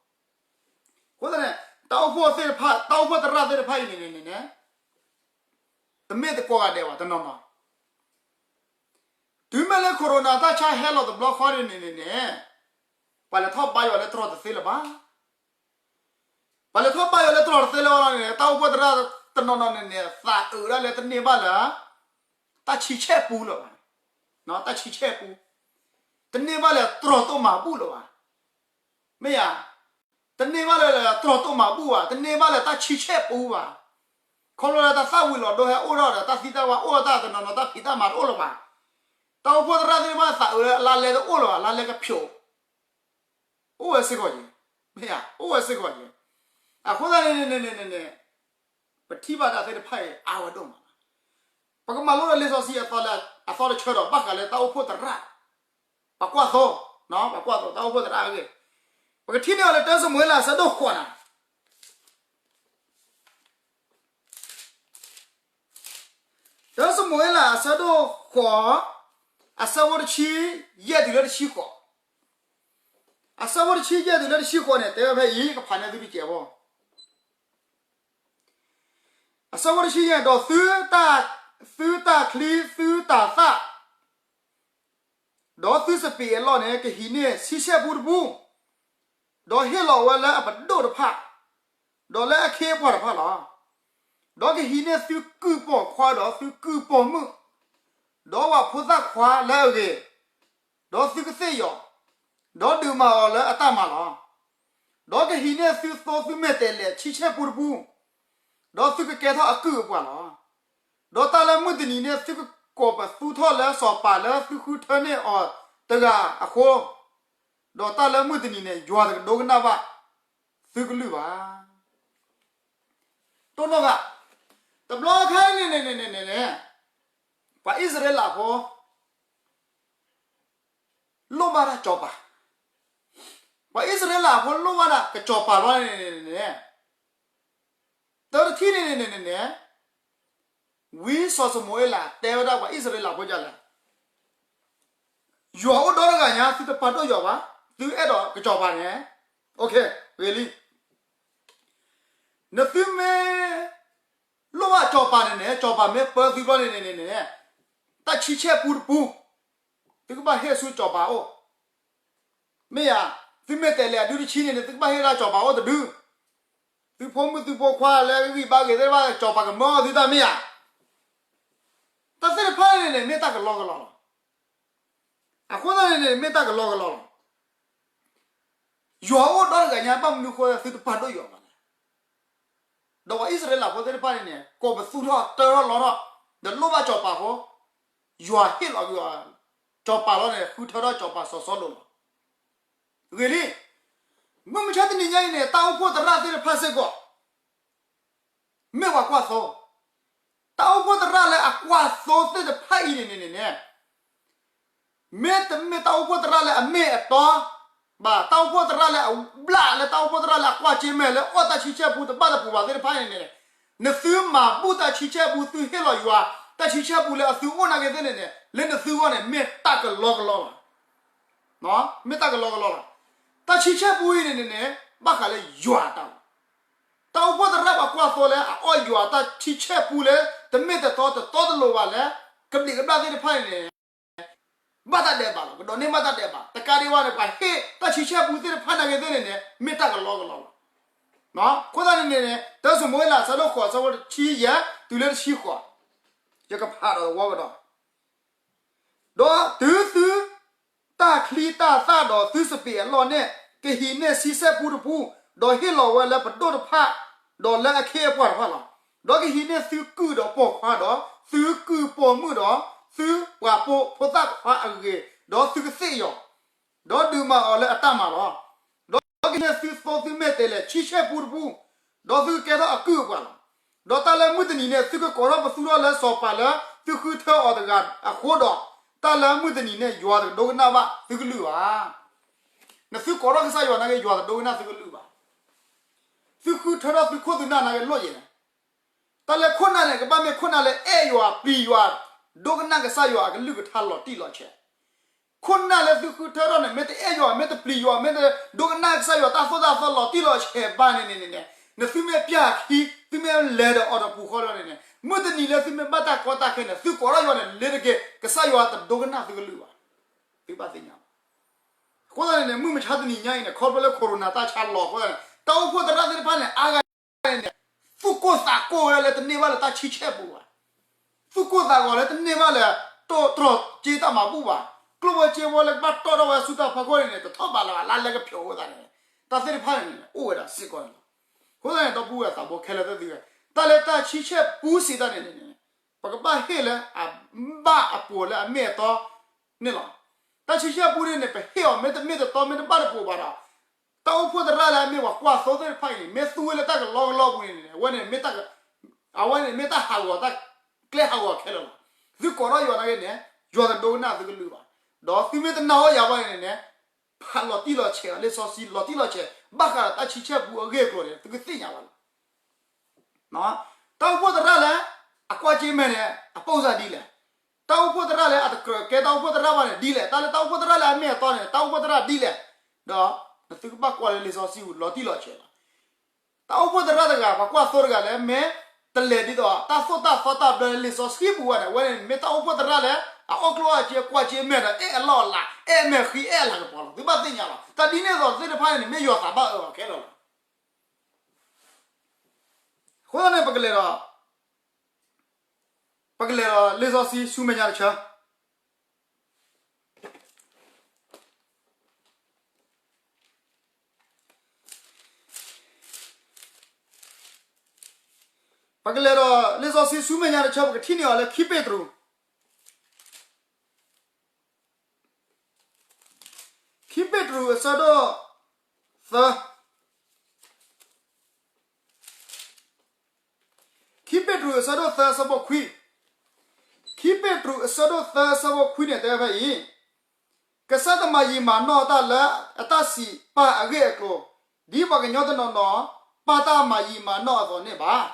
အဃိသတးန့ၣ် တၢ်အိၣ်ဖှိၣ်သ့ၣ်တဖၣ် တၢ်အိၣ်ဖှိၣ်သရၣ်သ့ၣ်တဖၣ်အံၤန့ၣ်န့ၣ်န့ၣ် တမ့ၢ်တကိးဂၤဒဲးဘၣ် တနီၤနီၤ, တုၤမ့ၢ်လၢ corona တၢ်ဆါဟဲလီၤတဘျီဃီန့ၣ်န့ၣ်န့ၣ်န့ၣ်, ပှၤလဲၤထီၣ်ဘါယွၤလၢတြီတသ့လၢၤဘၣ်. ပှၤလဲၤထီၣ်ဘါယွၤလၢတြီတသ့လၢၤဘၣ်န့ၣ် တၢ်အိၣ်ဖှိၣ်သရၣ်တနီၤနီၤန့ၣ်န့ၣ် သးအုးဒၣ်လၢတန့ၢ်ဘၣ်လၢ တၢ်ဆံဆဲၣ်ပူလၢၤဘၣ်, တၢ်ဆံဆဲၣ်ပူ, တန့ၢ်ဘၣ်လၢတြီတိၢ်မၤဘူၣ်လၢၤဘၣ်, မ့ၢ်ဧါ, တန့ၢ်ဘၣ်လၢတြီတိၢ်မၤဘူၣ်ဘၣ်, တန့ၢ်ဘၣ်လၢတၢ်ဆံဆဲၣ်ပူဘၣ်. ခီဖျိလၢတၢ်သၣ်ဝံၤလီၤဒိဟဲအိၣ်ထီၣ်ဒီး တၢ်သံတၢ်ဝါအိၣ်ထီၣ်တၢ်တနီၤနီၤ တၢ်ဖံးတၢ်မၤတအိၣ်လၢၤဘၣ်. တၢ်အိၣ်ဖှိၣ်သရၣ်သ့ၣ်တဖၣ်သးအုးလၢအလါလဲတအိၣ်လၢၤဘၣ်, လါလဲကဖျိး, အိၣ်ဝဲစ့ၢ်ကီးက့ၤ, မ့ၢ်ဧါ, အိၣ်ဝဲစ့ၢ်ကီးက့ၤ. အဃိသတးန့ၣ်န့ၣ်န့ၣ်န့ၣ် ပထံၣ်ဘၣ်တၢ်သ့ၣ်တဖၣ်အံၤ အါဝဲဒိၣ်မးလီၤ. ပကမၤလိဒီးလံာ်စီဆှံအသီလၢ အသီတဆၢဒီး ဘၣ်ဃးလၢတၢ်အိၣ်ဖှိၣ်သရၣ်, ပှၤကွၢ်သိ, ပှၤကွၢ်သိ တၢ်အိၣ်ဖှိၣ်သရၣ်အဂ့ၢ်, ပကထံၣ်န့ၢ်အီၤလၢ တၢစမူၤအ့လး အဆၢဒိၣ်ဃိးန့ၣ် တၢစမူၤအ့လး အဆၢဒိၣ်ဃိး, အဆၢဖိတဆံယဲၢ်တုၤလၢတဆံဃိး, အဆၢဖိတဆံယဲၢ်တုၤလၢတဆံဃိးန့ၣ် တဲဝဲဖဲအံၤ ကဖးန့ၢ်သုတကဲးဖိ. အဆၢဖိတဆံယဲၢ်, ဒီးသုတၢ်, သုတၢ်ချံ သုတၢ်သၣ် ဒီးသုစပံးအလီၢ်န့ၣ် ကဟံးန့ၢ်ဆံဆဲၣ်ပူတပူ, ဒီးဟ့ၣ်လီၤဝဲလၢအပဒိၣ်တဖၣ်, ဒီးလၢအခ့အပှၤတဖၣ်လီၤ. ဒီးကဟံးန့ၢ်သုကုၢ်ပိာ်ခွါဒီးသုကုၢ်ပိာ်မုၣ်, ဒီးပှၤဖိသၣ်ခွါလၢအဂ့ၤ, ဒီးသုကသ့ၣ်ယီၤ, ဒီးဒုးမၤအီၤလၢအတၢ်မၤလီၤ. ဒီးကဟံးန့ၢ်သုသိသုမဲာ်တဲးလဲးဆံဆဲၣ်ပူတပူ, ဒီးသုကကဲထီၣ်အကုၢ်အပှၤလီၤ. ဒီးတၢ်လၢမုၢ်တနံၤန့ၣ် သုကကိးပသူထီၣ်လၢစီၤပၤလၢသုဃုထၢန့ၢ်အီၤတဂၤအဃိ, ဒီးတၢ်လၢမုၢ်တနံၤန့ၣ် ယွၤတကဒိကနၣ်ဘၣ်သုကလုၢ်ဘၣ်. တိၢ်နီၣ်ဂၤ, တဘျီခါအံၤန့ၣ်န့ၣ်န့ၣ်န့ၣ်န့ၣ်, ပှၤအံၣ်စရ့လးဖိ လိၣ်ဘၣ်တၢ်စီၤပၤ, ပှၤအံၣ်စရ့လးဖိလိၣ်ဘၣ်တၢ်ကစီၤပၤလီၤန့ၣ်န့ၣ်န့ၣ်, တၢ်တထံၣ်န့ၣ်န့ၣ်န့ၣ်န့ၣ်, ဝံစီၤၡမူၤအ့လးတဲဝဲဒၣ်ပှၤအံၣ်စရ့လးဖိဒ်လဲၣ်, ယွၤအိၣ်ဒီတဂၤညါ သုတပာ်ဒိၣ်ယွၤဘၣ်, သုအဲၣ်ဒိးကစီၤပၤန့ၣ်, ဂ့ၤလံ, နသုမ့ၢ် လိၣ်ဘၣ်စီၤပၤန့ၣ်န့ၣ် စီၤပၤမ့ၢ်ပၢသုဘျီန့ၣ်န့ၣ်န့ၣ်, တၢ်ဆံဆဲၣ်ပူတပူ, သုကဘၣ်ဟ့ၣ်ဆူစီၤပၤအိၣ်, မ့ၢ်ဧါ, သုမဲာ်တဲးလဲးအဒုတဆံန့ၣ်န့ၣ် သုကဘၣ်ဟ့ၣ်ဒၣ်စီၤပၤအိၣ်တဒု, သုဖိမုၣ်သုဖိခွါလၢဂံၢ်ဘါဂ့ၤသ့ၣ်တဖၣ် စီၤပၤကမၢအီၤသုတၢ်မ့ၢ်ဧါ, တၢ်သ့ၣ်တဖၣ်န့ၣ်န့ၣ် မ့ၢ်တၢ်ကလီကလီလီၤ. အဃိသတးန့ၣ်န့ၣ် မ့ၢ်တၢ်ကလီကလီလီၤ. ယွၤအိၣ်ဒီတဂၤညါ ဘၣ်မနုၤဃိသုတပာ်ဒိၣ်ယွၤဘၣ်လဲၣ်. ဒီးပှၤအံၣ်စရ့လးဖိသ့ၣ်တဖၣ်န့ၣ်န့ၣ် ကိးပသူထီၣ်တၢထီၣ်လီထီၣ်, ဒီးလိၣ်ဘၣ်စီၤပၤအဃိ, ယွၤဟ့ၣ်လီၤက့ၤအီၤ, စီၤပၤလီၤန့ၣ် ဃုထၢထီၣ်စီၤပၤစီၤစီလူးလီၤ. ဂ့ၤလံ, မုၢ်မဆါတနံၤညါအံၤန့ၣ် တၢ်အိၣ်ဖှိၣ်သရၣ်သ့ၣ်တဖၣ်စ့ၢ်ကီး မ့ၢ်ပှၤကွၢ်သိ, တၢ်အိၣ်ဖှိၣ်သရၣ်လၢအကွၢ်သိသ့ၣ်တဖၣ်အံၤန့ၣ်န့ၣ်န့ၣ်န့ၣ်, မ့တမ့ၢ်တၢ်အိၣ်ဖှိၣ်သရၣ်လၢအမ့ၢ်အတီ, ဘၣ်တၢ်အိၣ်ဖှိၣ်သရၣ်လၢအဘျၣ်လၢတၢ်အိၣ်ဖှိၣ်သရၣ်လၢအကွၢ်က့မဲာ်လၢအီၣ်တၢ်ဆံဆဲၣ်ပူတဘၣ်တပူၤဘၣ်သ့ၣ်တဖၣ်န့ၣ်န့ၣ်, နသုမၤဘူၣ်တၢ်ဆံဆဲၣ်ပူ သုဟ့ၣ်လီၤယွၤ, တၢ်ဆံဆဲၣ်ပူလၢအသုအိၣ်နာ်က့သ့ၣ်န့ၣ်န့ၣ် လၢနသုဂီၢ်န့ၣ် မ့ၢ်တၢ်ကလီကလီလီၤ. မ့ၢ်တၢ်ကလီကလီလီၤ. တၢ်ဆံဆဲၣ်ပူအံၤန့ၣ်န့ၣ်န့ၣ် ဘၣ်ဃးလၢယွၤအတၢ်လီၤ. တၢ်အိၣ်ဖှိၣ်သရၣ်ပှၤကွၢ်သိလၢအအီၣ်ယွၤတၢ်ဆံဆဲၣ်ပူလၢ တမ့ၢ်တတီတတီတလိၤဘၣ်လၢ ကဘျံးကဘျၣ်သ့ၣ်တဖၣ်န့ၣ်န့ၣ် ဘၣ်တၢ်ဒဲးဘးလီၤ. ကဒိးန့ၢ်ဘၣ်တၢ်ဒဲးဘး တကးဒံးဘၣ်န့ၣ် ပှၤဟ့ၣ်တၢ်ဆံဆဲၣ်ပူသ့ၣ်တဖၣ်နာ်က့သ့ၣ်န့ၣ်န့ၣ် မ့ၢ်တၢ်ကလီကလီလီၤ. အဃိသတးန့ၣ်န့ၣ် တၢၡမူၤအ့လး အဆၢဒိၣ်ဃိး အဆၢဖိတဆံယဲၢ် တုၤလၢတဆံဃိး, ယကဖးဒီးသဝီကဒီး ဒီးတုၤသုတၢ်ချံတၢ်သၣ်ဒီးသုစပံးအလီၢ်န့ၣ် ကဟံးန့ၢ်ဆံဆဲၣ်ပူတပူ, ဒီးဟ့ၣ်လီၤဝဲလၢပဒိၣ်တဖၣ်, ဒီးလၢအခ့အပှၤတဖၣ်လီၤ. ဒီးကဟံးန့ၢ်သုကုၢ်ဒီးပိာ်ခွါဒီး သုကုၢ်ပိာ်မုၣ်ဒီး သုပှၤပိာ်ဖိသၣ်ခွါအဂ့ၤ, ဒီးသုကသ့ၣ်ယီၤ, ဒီးဒုးမၤအီၤလၢအတၢ်မၤလီၤ. ဒီးကဟံးန့ၢ်သုသိသုမဲာ်တဲးလဲးဆံဆဲၣ်ပူတပူ, ဒီးသုကကဲထီၣ်အကုၢ်အပှၤလီၤ. ဒီးတၢ်လၢမုၢ်တနံၤန့ၣ် သုကကိးထီၣ်ပသူထီၣ်လၢစီၤပၤလၢသုဃုထၢအီၤတဂၤအဃိဒီး, တၢ်လၢမုၢ်တနံၤန့ၣ် ယွၤတကဒိကနၣ်ဘၣ်သုကလုၢ်ဘၣ်. နသုကိးထီၣ်ကစၢ်ယွၤနာ်က့ ယွၤတဒိကနၣ်သုကလုၢ်ဘၣ်. သုဃုထၢထီၣ်သုခိၣ်သုနၢ်နာ်က့လိၣ်ယဲၢ်န့ၣ်, တၢ်လၢခိၣ်နၢ်န့ၣ် ကဘၣ်မ့ၢ်ခိၣ်နၢ်လၢအဲၣ်ယွၤပျံၤယွၤ, ဒိကနၣ်ကစၢ်ယွၤအကလုၢ်ကထါလီၤတံၢ်လီၤဆဲး. ခိၣ်နၢ်လၢသုဃုထၢထီၣ်န့ၣ် မ့ၢ်တအဲၣ်ယွၤ မ့ၢ်တပျံၤယွၤ မ့ၢ်တဒိကနၣ်ကစၢ်ယွၤတၢ်သိၣ်တၢ်သီလီၤတံၢ်လီၤဆဲးဘၣ်န့ၣ်န့ၣ်န့ၣ်, နသုမ့ၢ်ပျၢ်ခံ သုမ့ၢ်လဲၤဒီးအီၤတပူၤဃီလီၤန့ၣ်န့ၣ်, မုၢ်တနံၤလၢသုမ့ၢ်ဘၣ်တၢ်ကီတၢ်ခဲန့ၣ် သုကိးထီၣ်ယွၤန့ၣ် လ့ၤတက့ၢ် ကစၢ်ယွၤတဒိကနၣ်သုကလုၢ်ဘၣ်. သုဘၣ်သ့ၣ်ညါဘၣ်. အဃိသတးန့ၣ်န့ၣ် မုၢ်မဆါတနံၤညါအံၤန့ၣ် ခီဖျိလၢ corona တၢ်ဆါလီၤအဃိသတးန့ၣ် တၢ်အိၣ်ဖှိၣ်သရၣ်သ့ၣ်တဖၣ်န့ၣ် အါဂၤန့ၣ် သူၣ်ကိၢ်သးကိၢ်ဝဲလၢတန့ၢ်ဘၣ်လၢတၢ်ဆံဆဲၣ်ပူဘၣ်. သူၣ်ကိၢ်သးဂီၤလၢတန့ၢ်ဘၣ်လၢ တြီၢ်က့တၢ်မၤဘူၣ်ဘၣ်. ကျိၣ်ဖိစ့ဖိလၢကဘၣ်တီၣ်ထီၣ်ဝဲဆူတၢ်ဖီခိၣ်န့ၣ်န့ၣ် တထီၣ်ဘးလၢၤဘၣ် လၢလၢကဖျိးအဃိသတးန့ၣ် တၢ်သ့ၣ်တဖၣ်န့ၣ်န့ၣ် အိၣ်ဝဲဒၣ်စ့ၢ်ကီးန့ၣ်လီၤ. အဃိသတးန့ၣ် ဒီပုၢ်ဝဲၢ်သးဘိခဲလၢာ်သ့ၣ်သုဧၢ, တၢ်လၢတၢ်ဆံဆဲၣ်ပူစံးတၢ်န့ၣ်န့ၣ် ပကဘၣ်ဟ့ၣ်လၢအဘၣ်အပှိၤလၢအမ့ၢ်အတီန့ၣ်လီၤ. တၢ်ဆံဆဲၣ်ပူန့ၣ်န့ၣ် ပဟ့ၣ်အီၤမ့ၢ်တမ့ၢ်တတီမ့ၢ်တဘၣ်တပှိၤဘၣ်ဒီး တၢ်အိၣ်ဖှိၣ်သရၣ်လၢအမ့ၢ်ပှၤကွၢ်သိသ့ၣ်တဖၣ်အံၤန့ၣ် မ့ၢ်သူဝဲလၢတၢ်ကလီကလီပူၤန့ၣ်န့ၣ် အဝဲန့ၣ်မ့ၢ်တၢ်, အဝဲန့ၣ်မ့ၢ်တၢ်ဟးဂီၤတၢ်ကျဲဟးဂီၤခဲလၢာ်လီၤ. သုကိးထီၣ်ယွၤနာ်က့န့ၣ် ယွၤတဒိကနၣ်သုကလုၢ်ဘၣ်. ဒီးသုမ့ၢ်တနာ်အီၤယၤဘၣ်န့ၣ်န့ၣ် ဖးလီၤတံၢ်လီၤဆဲးအီၤ လံာ်စီဆှံလီၤတံၢ်လီၤဆဲး ဘၣ်ဃးဒီးတၢ်ဆံဆဲၣ်ပူအဂ့ၢ်အကျိၤန့ၣ် သုကသ့ၣ်ညါဘၣ်လီၤ. တၢ်အိၣ်ဖှိၣ်သရၣ်လၢ အကွၢ်က့မဲာ်န့ၣ် အပိၢ်စၢ်ဒ်လဲၣ်. တၢ်အိၣ်ဖှိၣ်သရၣ်လၢအတကြၢးကဲတၢ်အိၣ်ဖှိၣ်သရၣ်ဘၣ်န့ၣ်ဒ်လဲၣ်. တၢ်လၢတၢ်အိၣ်ဖှိၣ်သရၣ်လၢအမ့ၢ်အတီန့ၣ် တၢ်အိၣ်ဖှိၣ်သရၣ်ဒ်လဲၣ်. ဒီးနသုကဘၣ်ကွၢ်လၢလံာ်စီဆှံပူၤလီၤတံၢ်လီၤဆဲးလီၤ. တၢ်အိၣ်ဖှိၣ်သရၣ်တဂၤ ပှၤကွၢ်သိတဂၤလၢမ့ၢ်တလဲၤဒ်သိး တၢ်သိၣ်တၢ်သီတၢ်ဘျၢလၢလံာ်စီဆှံပူၤဘၣ်န့ၣ် အဝဲန့ၣ်မ့ၢ်တၢ်အိၣ်ဖှိၣ်သရၣ်လၢ အအီၣ်ကျိၣ်အါက့ ကွၢ်က့မဲာ်ဒီး အဲၣ်အလီၢ်အလၤ အဲၣ်အမဲာ်ဃံ အဲၣ်အလၤကပီၤလီၤ. သုဘၣ်သ့ၣ်ညါလီၤ. တၢ်ဒ်န့ၣ်အသိးသ့ၣ်တဖၣ်န့ၣ်န့ၣ် မ့ၢ်ယွၤသးဘၣ်အၢအီၤခဲလၢာ်လီၤ. အဃိသတးန့ၣ် ပကလဲၤဒီး ပကလဲၤဒီးလံာ်စီဆှံဆူမဲာ်ညါတဆၢ ပကလဲၤဒီးလံာ်စီဆှံဆူမဲာ်ညါတဆၢ ပကထံၣ်န့ၢ်အီၤလၢခံပ့းတရူး, ခံပ့းတရူးအဆၢဒိၣ်သၢ ခံပ့းတရူးအဆၢဒိၣ်သၢအဆၢဖိခွံ, ခံပ့းတရူးအဆၢဒိၣ်သၢအဆၢဖိခွံန့ၣ် တဲဖဲအံၤ, ကစၢ်တမၤယံာ်မၤနီၣ်တၢ်လၢအတၢ်စံးပာ်အဂ့ၢ်အကျိၤ, ဒ်ပှၤကညီတနီၤနီၤ ပာ်တၢ်မၤယံာ်မၤနီၣ်အသိးန့ၣ်ဘၣ်.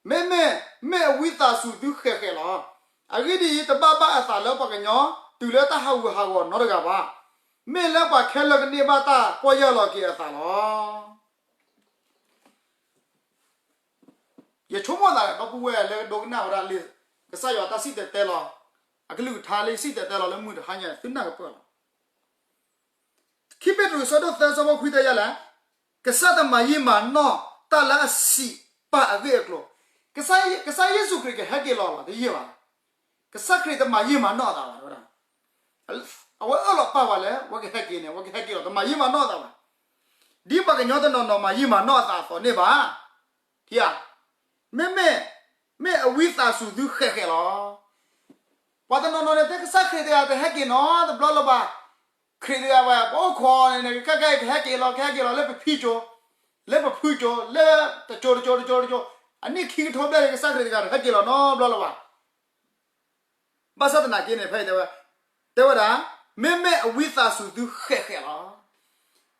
မ့မ့ၢ်မ့ၢ်အဝံသးစူၤသုဃဲးဃဲးလီၤ. အဂ့ၢ်ဒ်အံၤ, တဘၣ်ဘၣ်အသးလၢပှၤကညီ တုၤလၢတၢ်ဟးဂူာ်ဟးဂီၤနီတဂၤဘၣ်. မ့ၢ်လၢပှၤခဲလၢာ်ကန့ၢ်ဘၣ်တၢ်ပီၢ်ယၢ်လီၤက့ၤအသးလီၤ. ယဆိကမိၣ်သးဒီပုၢ်ဝဲၢ်လၢဒိကနၣ်ဝဲဒၣ်လံာ် ကစၢ်ယွၤတၢ်စံၣ်တဲၤတဲလီၤ, အကလုၢ်ကထါလၢယစံၣ်တဲၤတဲလီၤလၢမုၢ်တဟါညါ သုနၢ်ကပၢၢ်လီၤ. ခံပ့းတရူးအဆၢဒိၣ်သၢအဆၢဖိခွံတဲယၤလဲၣ်, ကစၢ်တမၤယံာ်မၤနီၣ်တၢ်လၢအစံးပာ်အဂ့ၢ်အကျိၤ, ကစၢ်ယ့ၣ်ၡူးခရံာ်ကဟဲက့ၤလီၤလီၤ တယံာ်ဘၣ်. ကစၢ်ခရံာ်တမၤယံာ်မၤနီၣ်အသးဘၣ်ဝဲဒၣ်. အဝဲအၢၣ်လီၤပာ်ဝဲလၢ အဝဲကဟဲက့ၤန့ၣ် အဝဲကဟဲက့ၤလီၤ တမၤယံာ်မၤနီၣ်အသးဘၣ်. ဒ်ပှၤကညီတနီၤနီၤမၤယံာ်မၤနီၣ်အသးအသိးန့ၣ်ဘၣ်. ထံဧါ, မ့မ့ၢ်, မ့ၢ်အဝံသးစူၤသုဃဲးဃဲးလီၤ. ပှၤတနီၤနီၤန့ၣ် တဲကစၢ်ခရံာ်တဂၤတဟဲက့ၤနီတဘျီလၢၤဘၣ်. ခရံာ်တဂၤဘၣ် ပအိၣ်ခိးန့ၣ် ကကဲကဟဲက့ၤလီၤ ကဟဲက့ၤလီၤလၢပဖံကၠိ, လၢပဖုကၠိ လၢတကၠိတကၠိတကၠိတကၠိ, အနံၣ်ခံကထိဘျဲၣ်န့ၣ် ကစၢ်ခရံာ်တဂၤတဟဲက့ၤလီၤနီတဘျီလၢၤဘၣ်. ဘၣ်ဆၣ်သနာ်က့န့ၣ် ဖဲအံၤတဲဝဲ, တဲဝဲဒၣ်, မ့မ့ၢ်အဝံသးစူၤသုဃဲးဃဲးလီၤ.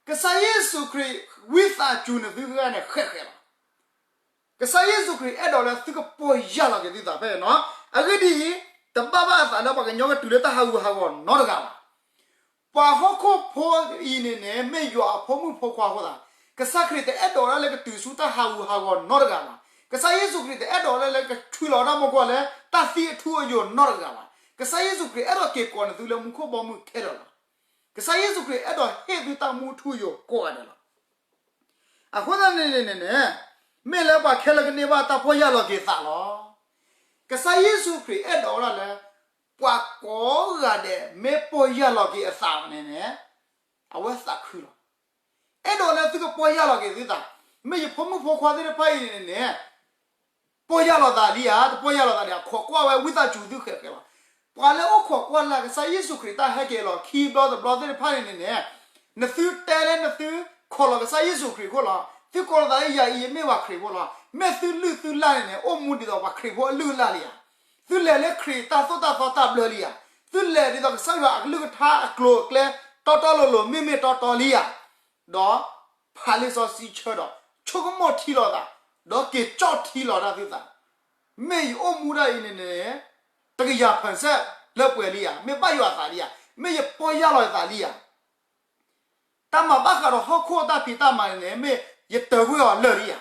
ကစၢ်ယ့ၣ်ၡူးခရံာ် ဝံသးစူၤန့ၣ်သုဃဲန့ၣ် ဃဲးဃဲးလီၤ. ကစၢ်ယ့ၣ်ၡူးခရံာ်အဲၣ်ဒိးလၢသုကပီၢ်ယၢ်လီၤက့ၤသုသးဖဲအံၤနီၤ. အဂ့ၢ်ဒ်အံၤ, တဘၣ်ဘၣ်အသးလၢပှၤကညီကတုၤလၢတၢ်ဟးဂူာ်ဟးဂီၤနီတဂၤဘၣ်. ပှၤဟီၣ်ခိၣ်ဖိအံၤန့ၣ်န့ၣ် မ့ၢ်ယွၤအဖိမုၣ်ဖိခွါအဃိသတး, ကစၢ်ခရံာ်တအဲၣ်ဒိးဝဲဒၣ်လၢကတုၤဆူတၢ်ဟးဂူာ်ဟးဂီၤနီတဂၤဘၣ်. ကစၢ်ယ့ၣ်ၡူးခရံာ်တအဲၣ်ဒိးဝဲဒၣ်လၢကဆှၢလီၤတၢ်မူကီၢ်လၢတၢ်သံအထူအယိာ်နီတဂၤဘၣ်. ကစၢ်ယ့ၣ်ၡူးခရံာ်အဲၣ်ဒိးက့ၤကိးန့ၢ်သုလၢမူခိၣ်ဘီမုၢ်ခဲလၢာ်လီၤ. ကစၢ်ယ့ၣ်ၡူးခရံာ်အဲၣ်ဒိးဟ့ၣ်သုတၢ်မူထူယိာ်ကိးဂၤဒဲးလီၤ. အဃိသတးန့ၣ်န့ၣ်န့ၣ်, မ့ၢ်လၢပှၤခဲလၢာ်ကန့ၢ်ဘၣ်တၢ်ပီၢ်ယၢ်လီၤက့ၤသးလီၤ. ကစၢ်ယ့ၣ်ၡူးခရံာ်အဲၣ်ဒိးဝဲဒၣ်လၢ ပှၤကိးဂၤဒဲးမ့ၢ်ပီၢ်ယၢ်လီၤက့ၤအသးန့ၣ်န့ၣ်, အဝဲသးခုလီၤ. အဲၣ်ဒိးလၢသုကပီၢ်ယၢ်လီၤက့ၤသုသး, မ့ၢ်ယဖိမုၣ်ဖိခွါသ့ၣ်တဖၣ်အံၤန့ၣ်န့ၣ် ပီၢ်ယၢ်လီၤသးလံဧါ, တပီၢ်ယၢ်လီၤသးန့ၣ် အခိးကွၢ်ဝဲဝံသးစူၤသုဃဲးဃဲးလီၤ. ပှၤလၢအိၣ်ခိးကွၢ်လၢ်ကစၢ်ယ့ၣ်ၡူးခရံာ်တၢ်ဟဲက့ၤလီၤခံဘျီတဘျီသ့ၣ်တဖၣ်န့ၣ်န့ၣ်န့ၣ်, နသုတဲလၢနသုခိးလီၤကစၢ်ယ့ၣ်ၡူးခရံာ်အဃိလီၤ. သုကိးလီၤသးလၢယၤအံၤယမ့ၢ်ပှၤခရံာ်ဖိလီၤ. မ့ၢ်သုလုၢ်သုလၢ်န့ၣ်န့ၣ် အိၣ်မူဒ်သိးပှၤခရံာ်ဖိအလုၢ်အလၢ်လံဧါ. သုလဲၤလၢခရံာ်တၢ်သိၣ်တၢ်သီတၢ်ဘျၢလံဧါ. သုလဲၤဒ်သိးကစၢ်ယွၤအကလုၢ်ကထါအကျိၤအကျဲ တီတီလိၤလိၤမ့မ့ၢ်တီတီလံဧါ. ဒီးဖးလံာ်စီဆှံဆၢဒီး ဆိကမိၣ်ထံလီၤသး, ဒီးက့ၤကၠီၣ်ထံလီၤတၢ်သုသး, မ့ၢ်ယအိၣ်မူဒၣ်အံၤန့ၣ်န့ၣ် တကယၤpercentလၢပှဲၤလံဧါ, မ့ၢ်ဘၣ်ယွၤသးလံဧါ, မ့ၢ်ယပီၢ်ယၢ်လီၤယသးလံဧါ, တၢ်မၤဘၣ်ဃးဒီးဟီၣ်ခိၣ်အတၢ်ဖံးတၢ်မၤန့ၣ်န့ၣ် မ့ၢ်ယတၢၤကွံာ်အီၤလၢာ်လံဧါ.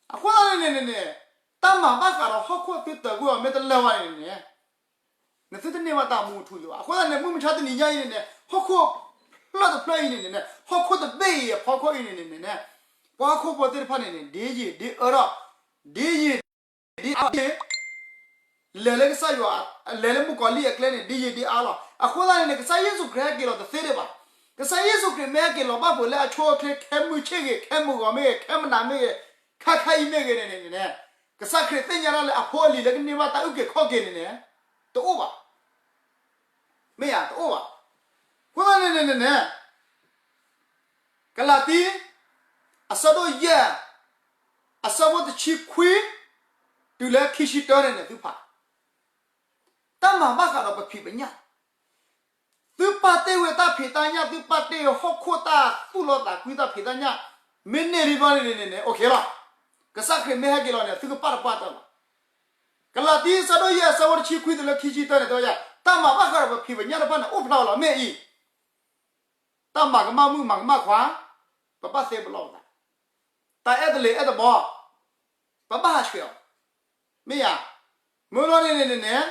အဃိသတးန့ၣ်န့ၣ်န့ၣ်, တၢ်မၤဘၣ်ဃးဒီးဟီၣ်ခိၣ်သုတၢၤကွံာ်အီၤမ့ၢ်တလၢာ်ဘၣ်န့ၣ်န့ၣ်, နသုတန့ၢ်ဘၣ်တၢ်မူအထူအယိာ်ဘၣ်. အဃိသတးန့ၣ် မုၢ်မဆါတနံၤညါအံၤန့ၣ်န့ၣ် ဟီၣ်ခိၣ်ဖျၢၣ်တဖျၢၣ်အံၤန့ၣ်န့ၣ်, ဟီၣ်ခိၣ်တဘ့ၣ်အံၤအဖီခိၣ်အံၤန့ၣ်န့ၣ်န့ၣ်, ပှၤဟီၣ်ခိၣ်ဖိသ့ၣ်တဖၣ်န့ၣ်န့ၣ် ဒ်ယံာ်ဒ်အၢဒီး, ဒ်ယံာ်ဒ်အါ လဲၤလၢကစၢ်ယွၤ, လဲၤလၢမုၣ်ကီၤလံၢ်အကျဲန့ၣ် ဒ်ယံာ်ဒ်အါလီၤ. အဃိသတးန့ၣ်န့ၣ် ကစၢ်ယ့ၣ်ၡူးခရံာ်ဟဲက့ၤလီၤတသ့ဒံးဘၣ်. ကစၢ်ယ့ၣ်ၡူးခရံာ်မ့ၢ်ဟဲက့ၤလီၤဘၣ်ဖဲလၢအဆိအချ့ ခဲမုၢ်ဆ့ၣ်ဂ့ၤ ခဲမုၢ်ဂီၤမ့ၢ်ဂ့ၤ ခဲခါအံၤမ့ၢ်ဂ့ၤန့ၣ်န့ၣ်န့ၣ်, ကစၢ်ခရံာ်သ့ၣ်ညါတၢ်လၢအဖိအလံၤလၢကန့ၢ်ဘၣ်တၢ်အုၣ်က့ၤခီၣ်က့ၤန့ၣ်န့ၣ်, တအိၣ်ဘၣ်. မ့ၢ်ဧါ, တအိၣ်ဘၣ်. အဃိသတးန့ၣ်န့ၣ်န့ၣ် ကလၤတံ အဆၢဒိၣ်ယဲၢ် အဆၢဖိတဆံခွံ တုၤလၢခံဆံတၢန့ၣ်န့ၣ် သုဖး, တၢ်မၤဘၣ်ဃးဒီးပဖံးပညၣ်, သုပာ်တ့ၢ်ဝဲတၢ်ဖံးတၢ်ညၣ်, သုပာ်တ့ၢ်ဝဲဟီၣ်ခိၣ်တၢ်သူၣ်လီၤသးကွံတၢ်ဖံးတၢ်ညၣ်, မ့ၢ်န့ၢ်လံဘျီန့ၣ်န့ၣ်န့ၣ် အိၣ်ခ့လီၤ. ကစၢ်ခရံာ်မ့ၢ်ဟဲက့ၤလီၤန့ၣ် သုကပာ်တပှၢ်တၢၢ်လီၤ. ကလၤတံ အဆၢဒိၣ်ယဲၢ် အဆၢဖိတဆံခွံတုၤလၢခံဆံတၢန့ၣ် တဲဝဲဒၣ်, တၢ်မၤဘၣ်ဃးဒီးပဖံးပညၣ်တဖၣ်န့ၣ် အိၣ်ဖျါလီၤ မ့ၢ်အံၤ, တၢ်မၤကမၣ်မုၣ်မၤကမၣ်ခွါ, ပဘၣ်သ့ပလီၢ်ပသး, တၢ်အဲၣ်တလ့ၤအဲၣ်တဘီ, ပဘၣ်ဟးဆှဲးအီၤ, မ့ၢ်ဧါ. မ့ၢ်လီၤန့ၣ်န့ၣ်န့ၣ်န့ၣ်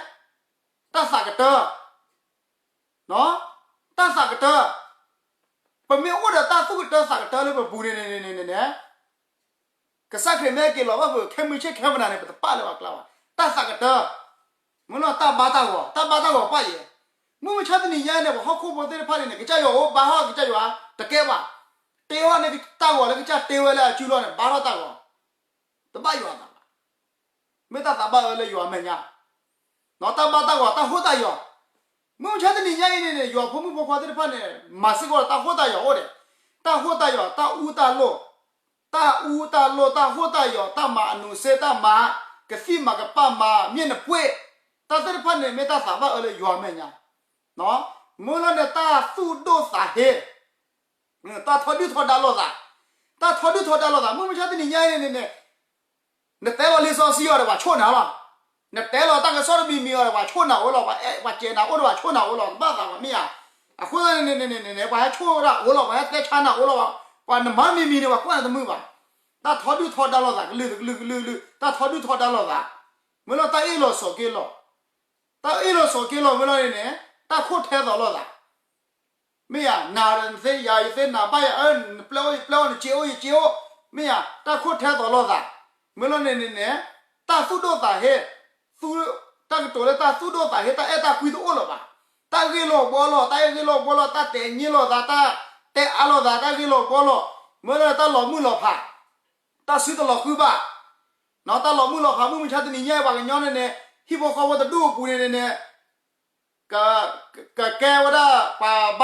တၢ်သးကတၢၢ်, တၢ်သးကတၢၢ်, ပမ့ၢ်အိၣ်ဒီးတၢ်သူၣ်ကတၢၢ်သးကတၢၢ်လၢပပူၤန့ၣ်န့ၣ်န့ၣ်န့ၣ် ကစၢ်ခရံာ်မ့ၢ်ဟဲက့ၤလီၤဘၣ်ဖဲခဲမုၢ်ဆ့ၣ်ခဲမုၢ်နၤန့ၣ် ပတပာ်လၢၤဘၣ်ကျါဘၣ်. တၢ်သးကတၢၢ်, မ့ၢ်လီၤတၢ်ဘါတၢ်ဂီၤ, တၢ်ဘါတၢ်ဂီၤပာ်ယဲၢ်. မုၢ်မဆါတနံၤညါန့ၣ် ပှၤဟီၣ်ခိၣ်ဖိသ့ၣ်တဖၣ်န့ၣ်န့ၣ် ကစၢ်ယွၤအိၣ်ဘါထီၣ်ကစၢ်ယွၤတကဲဘၣ်. တ့ထီၣ်န့ၢ်တၢ်ဂီၤလၢကစၢ်တ့ဝဲလၢအစုလီၢ်န့ၣ် ဘါထီၣ်တၢ်ဂီၤ, တဘၣ်ယွၤအသးဘၣ်. မ့ၢ်တၢ်သးဘၣ်အၢလၢယွၤအမဲာ်ညါ တၢ်ဘါတၢ်ဂီၤ တၢ်ဟိၣ်တၢ်ယီၤ. မုၢ်မဆါတနံၤညါအံၤန့ၣ်န့ၣ် ယွၤဖိမုၣ်ဖိခွါသ့ၣ်တဖၣ်န့ၣ် မၤစ့ၢ်ကီးဒီးတၢ်ဟိၣ်တၢ်ယီၤအိၣ်ဒီး တၢ်ဟိၣ်တၢ်ယီၤ တၢ်အူတၢ်လိၣ်, တၢ်အူတၢ်လိၣ် တၢ်ဟိၣ်တၢ်ယီၤ တၢ်မၤအနူးစ့ တၢ်မၤကသံၣ်မၤကပၤ မၤမျဲၢ်နပှ့ၤ, တၢ်သ့ၣ်တဖၣ်န့ၣ် မ့ၢ်တၢ်သးဘၣ်အၢလၢယွၤအမဲာ်ညါ. မ့ၢ်လီၤန့ၣ် တၢ်သူၣ်ဒိၣ်သးဟ့ တၢ်ထီဒုၣ်ထီဒါလိာ်သး, တၢ်ထီဒုၣ်ထီဒါလိာ်သး မုၢ်မဆါတနံၤညါအံၤန့ၣ်န့ၣ် နတဲလီၤလံာ်စီဆှံအီၤဒီးပှၤဆိၣ်နၤလီၤ. နတဲလီၤတၢ်ကစီၣ်တမံၤမံၤအီၤဒီးပှၤဆိၣ်နၤအိၣ်လီၤ, ပှၤစဲးနၤအိၣ်ဒီးပှၤဆိၣ်နၤအိၣ်လီၤ, တဘၣ်သးဘၣ်မ့ၢ်ဧါ. အဃိသတးန့ၣ်န့ၣ် ပှၤဟဲဆိၣ်ဒၣ်အိၣ်လီၤ, ပှၤဟဲသဲဆါနၤအိၣ်လီၤ, ပှၤနမၤမံၤမံၤန့ၣ် ပှၤကွၢ်နၤတမုာ်ဘၣ်. တၢ်ထီဒုၣ်ထီဒါလိာ်သး ကလုာ်ကလုာ်ကလုာ်ကလုာ် တၢ်ထီဒုၣ်ထီဒါလိာ်သး, မ့ၢ်လီၤတၢ်အ့ၣ်လိာ်ဆိးက့လိာ်, တၢ်အ့ၣ်လိာ်ဆိးက့လိာ် မ့ၢ်လီၤန့ၣ်န့ၣ် တၢ်ခိၣ်ထဲသိးလိာ်သး မ့ၢ်ယၤ, နၤဒီးနသ့ယၤ ယသ့နၤဘၣ်ယၤ, နပျဲအိၣ်ယပျဲအိၣ် နစ့အိၣ်ယစ့အိၣ်, မ့ၢ်ယၤ, တၢ်ခိၣ်ထဲသိးလိာ်သး, မ့ၢ်လီၤန့ၣ်န့ၣ်န့ၣ်, တၢ်သူၣ်ဒိၣ်သးဟ့, တၢ်ကတိၤလၢတၢ်သူၣ်ဒိၣ်သးဟ့ တၢ်အဲၣ်တၢ်ကွံတအိၣ်လၢၤဘၣ်, တၢ်ဂ့ၢ်လိာ်ဘှီလိာ် တၢ်အဲၣ်ဂ့ၢ်လိာ်ဘှီလိာ် တၢ်တဲာ်ည့လိာ်သး တၢ်တဲအါလိာ်သး တၢ်ဂ့ၢ်လိာ်ဘှီလိာ်, မ့ၢ်လီၤန့ၣ်တၢ်လီၤမုၢ်လီၤဖး, တၢ်စုတလီၤဃုဘၣ် တၢ်လီၤမုၢ်လီၤဖး မုၢ်မဆါတနံၤညါအံၤ ပှၤကညီန့ၣ်န့ၣ်, ဟံၣ်ဖိဃီဖိတဒူၣ်အပူၤန့ၣ်န့ၣ်န့ၣ်, ကကဲဝဲဒၣ် ပှၤဘ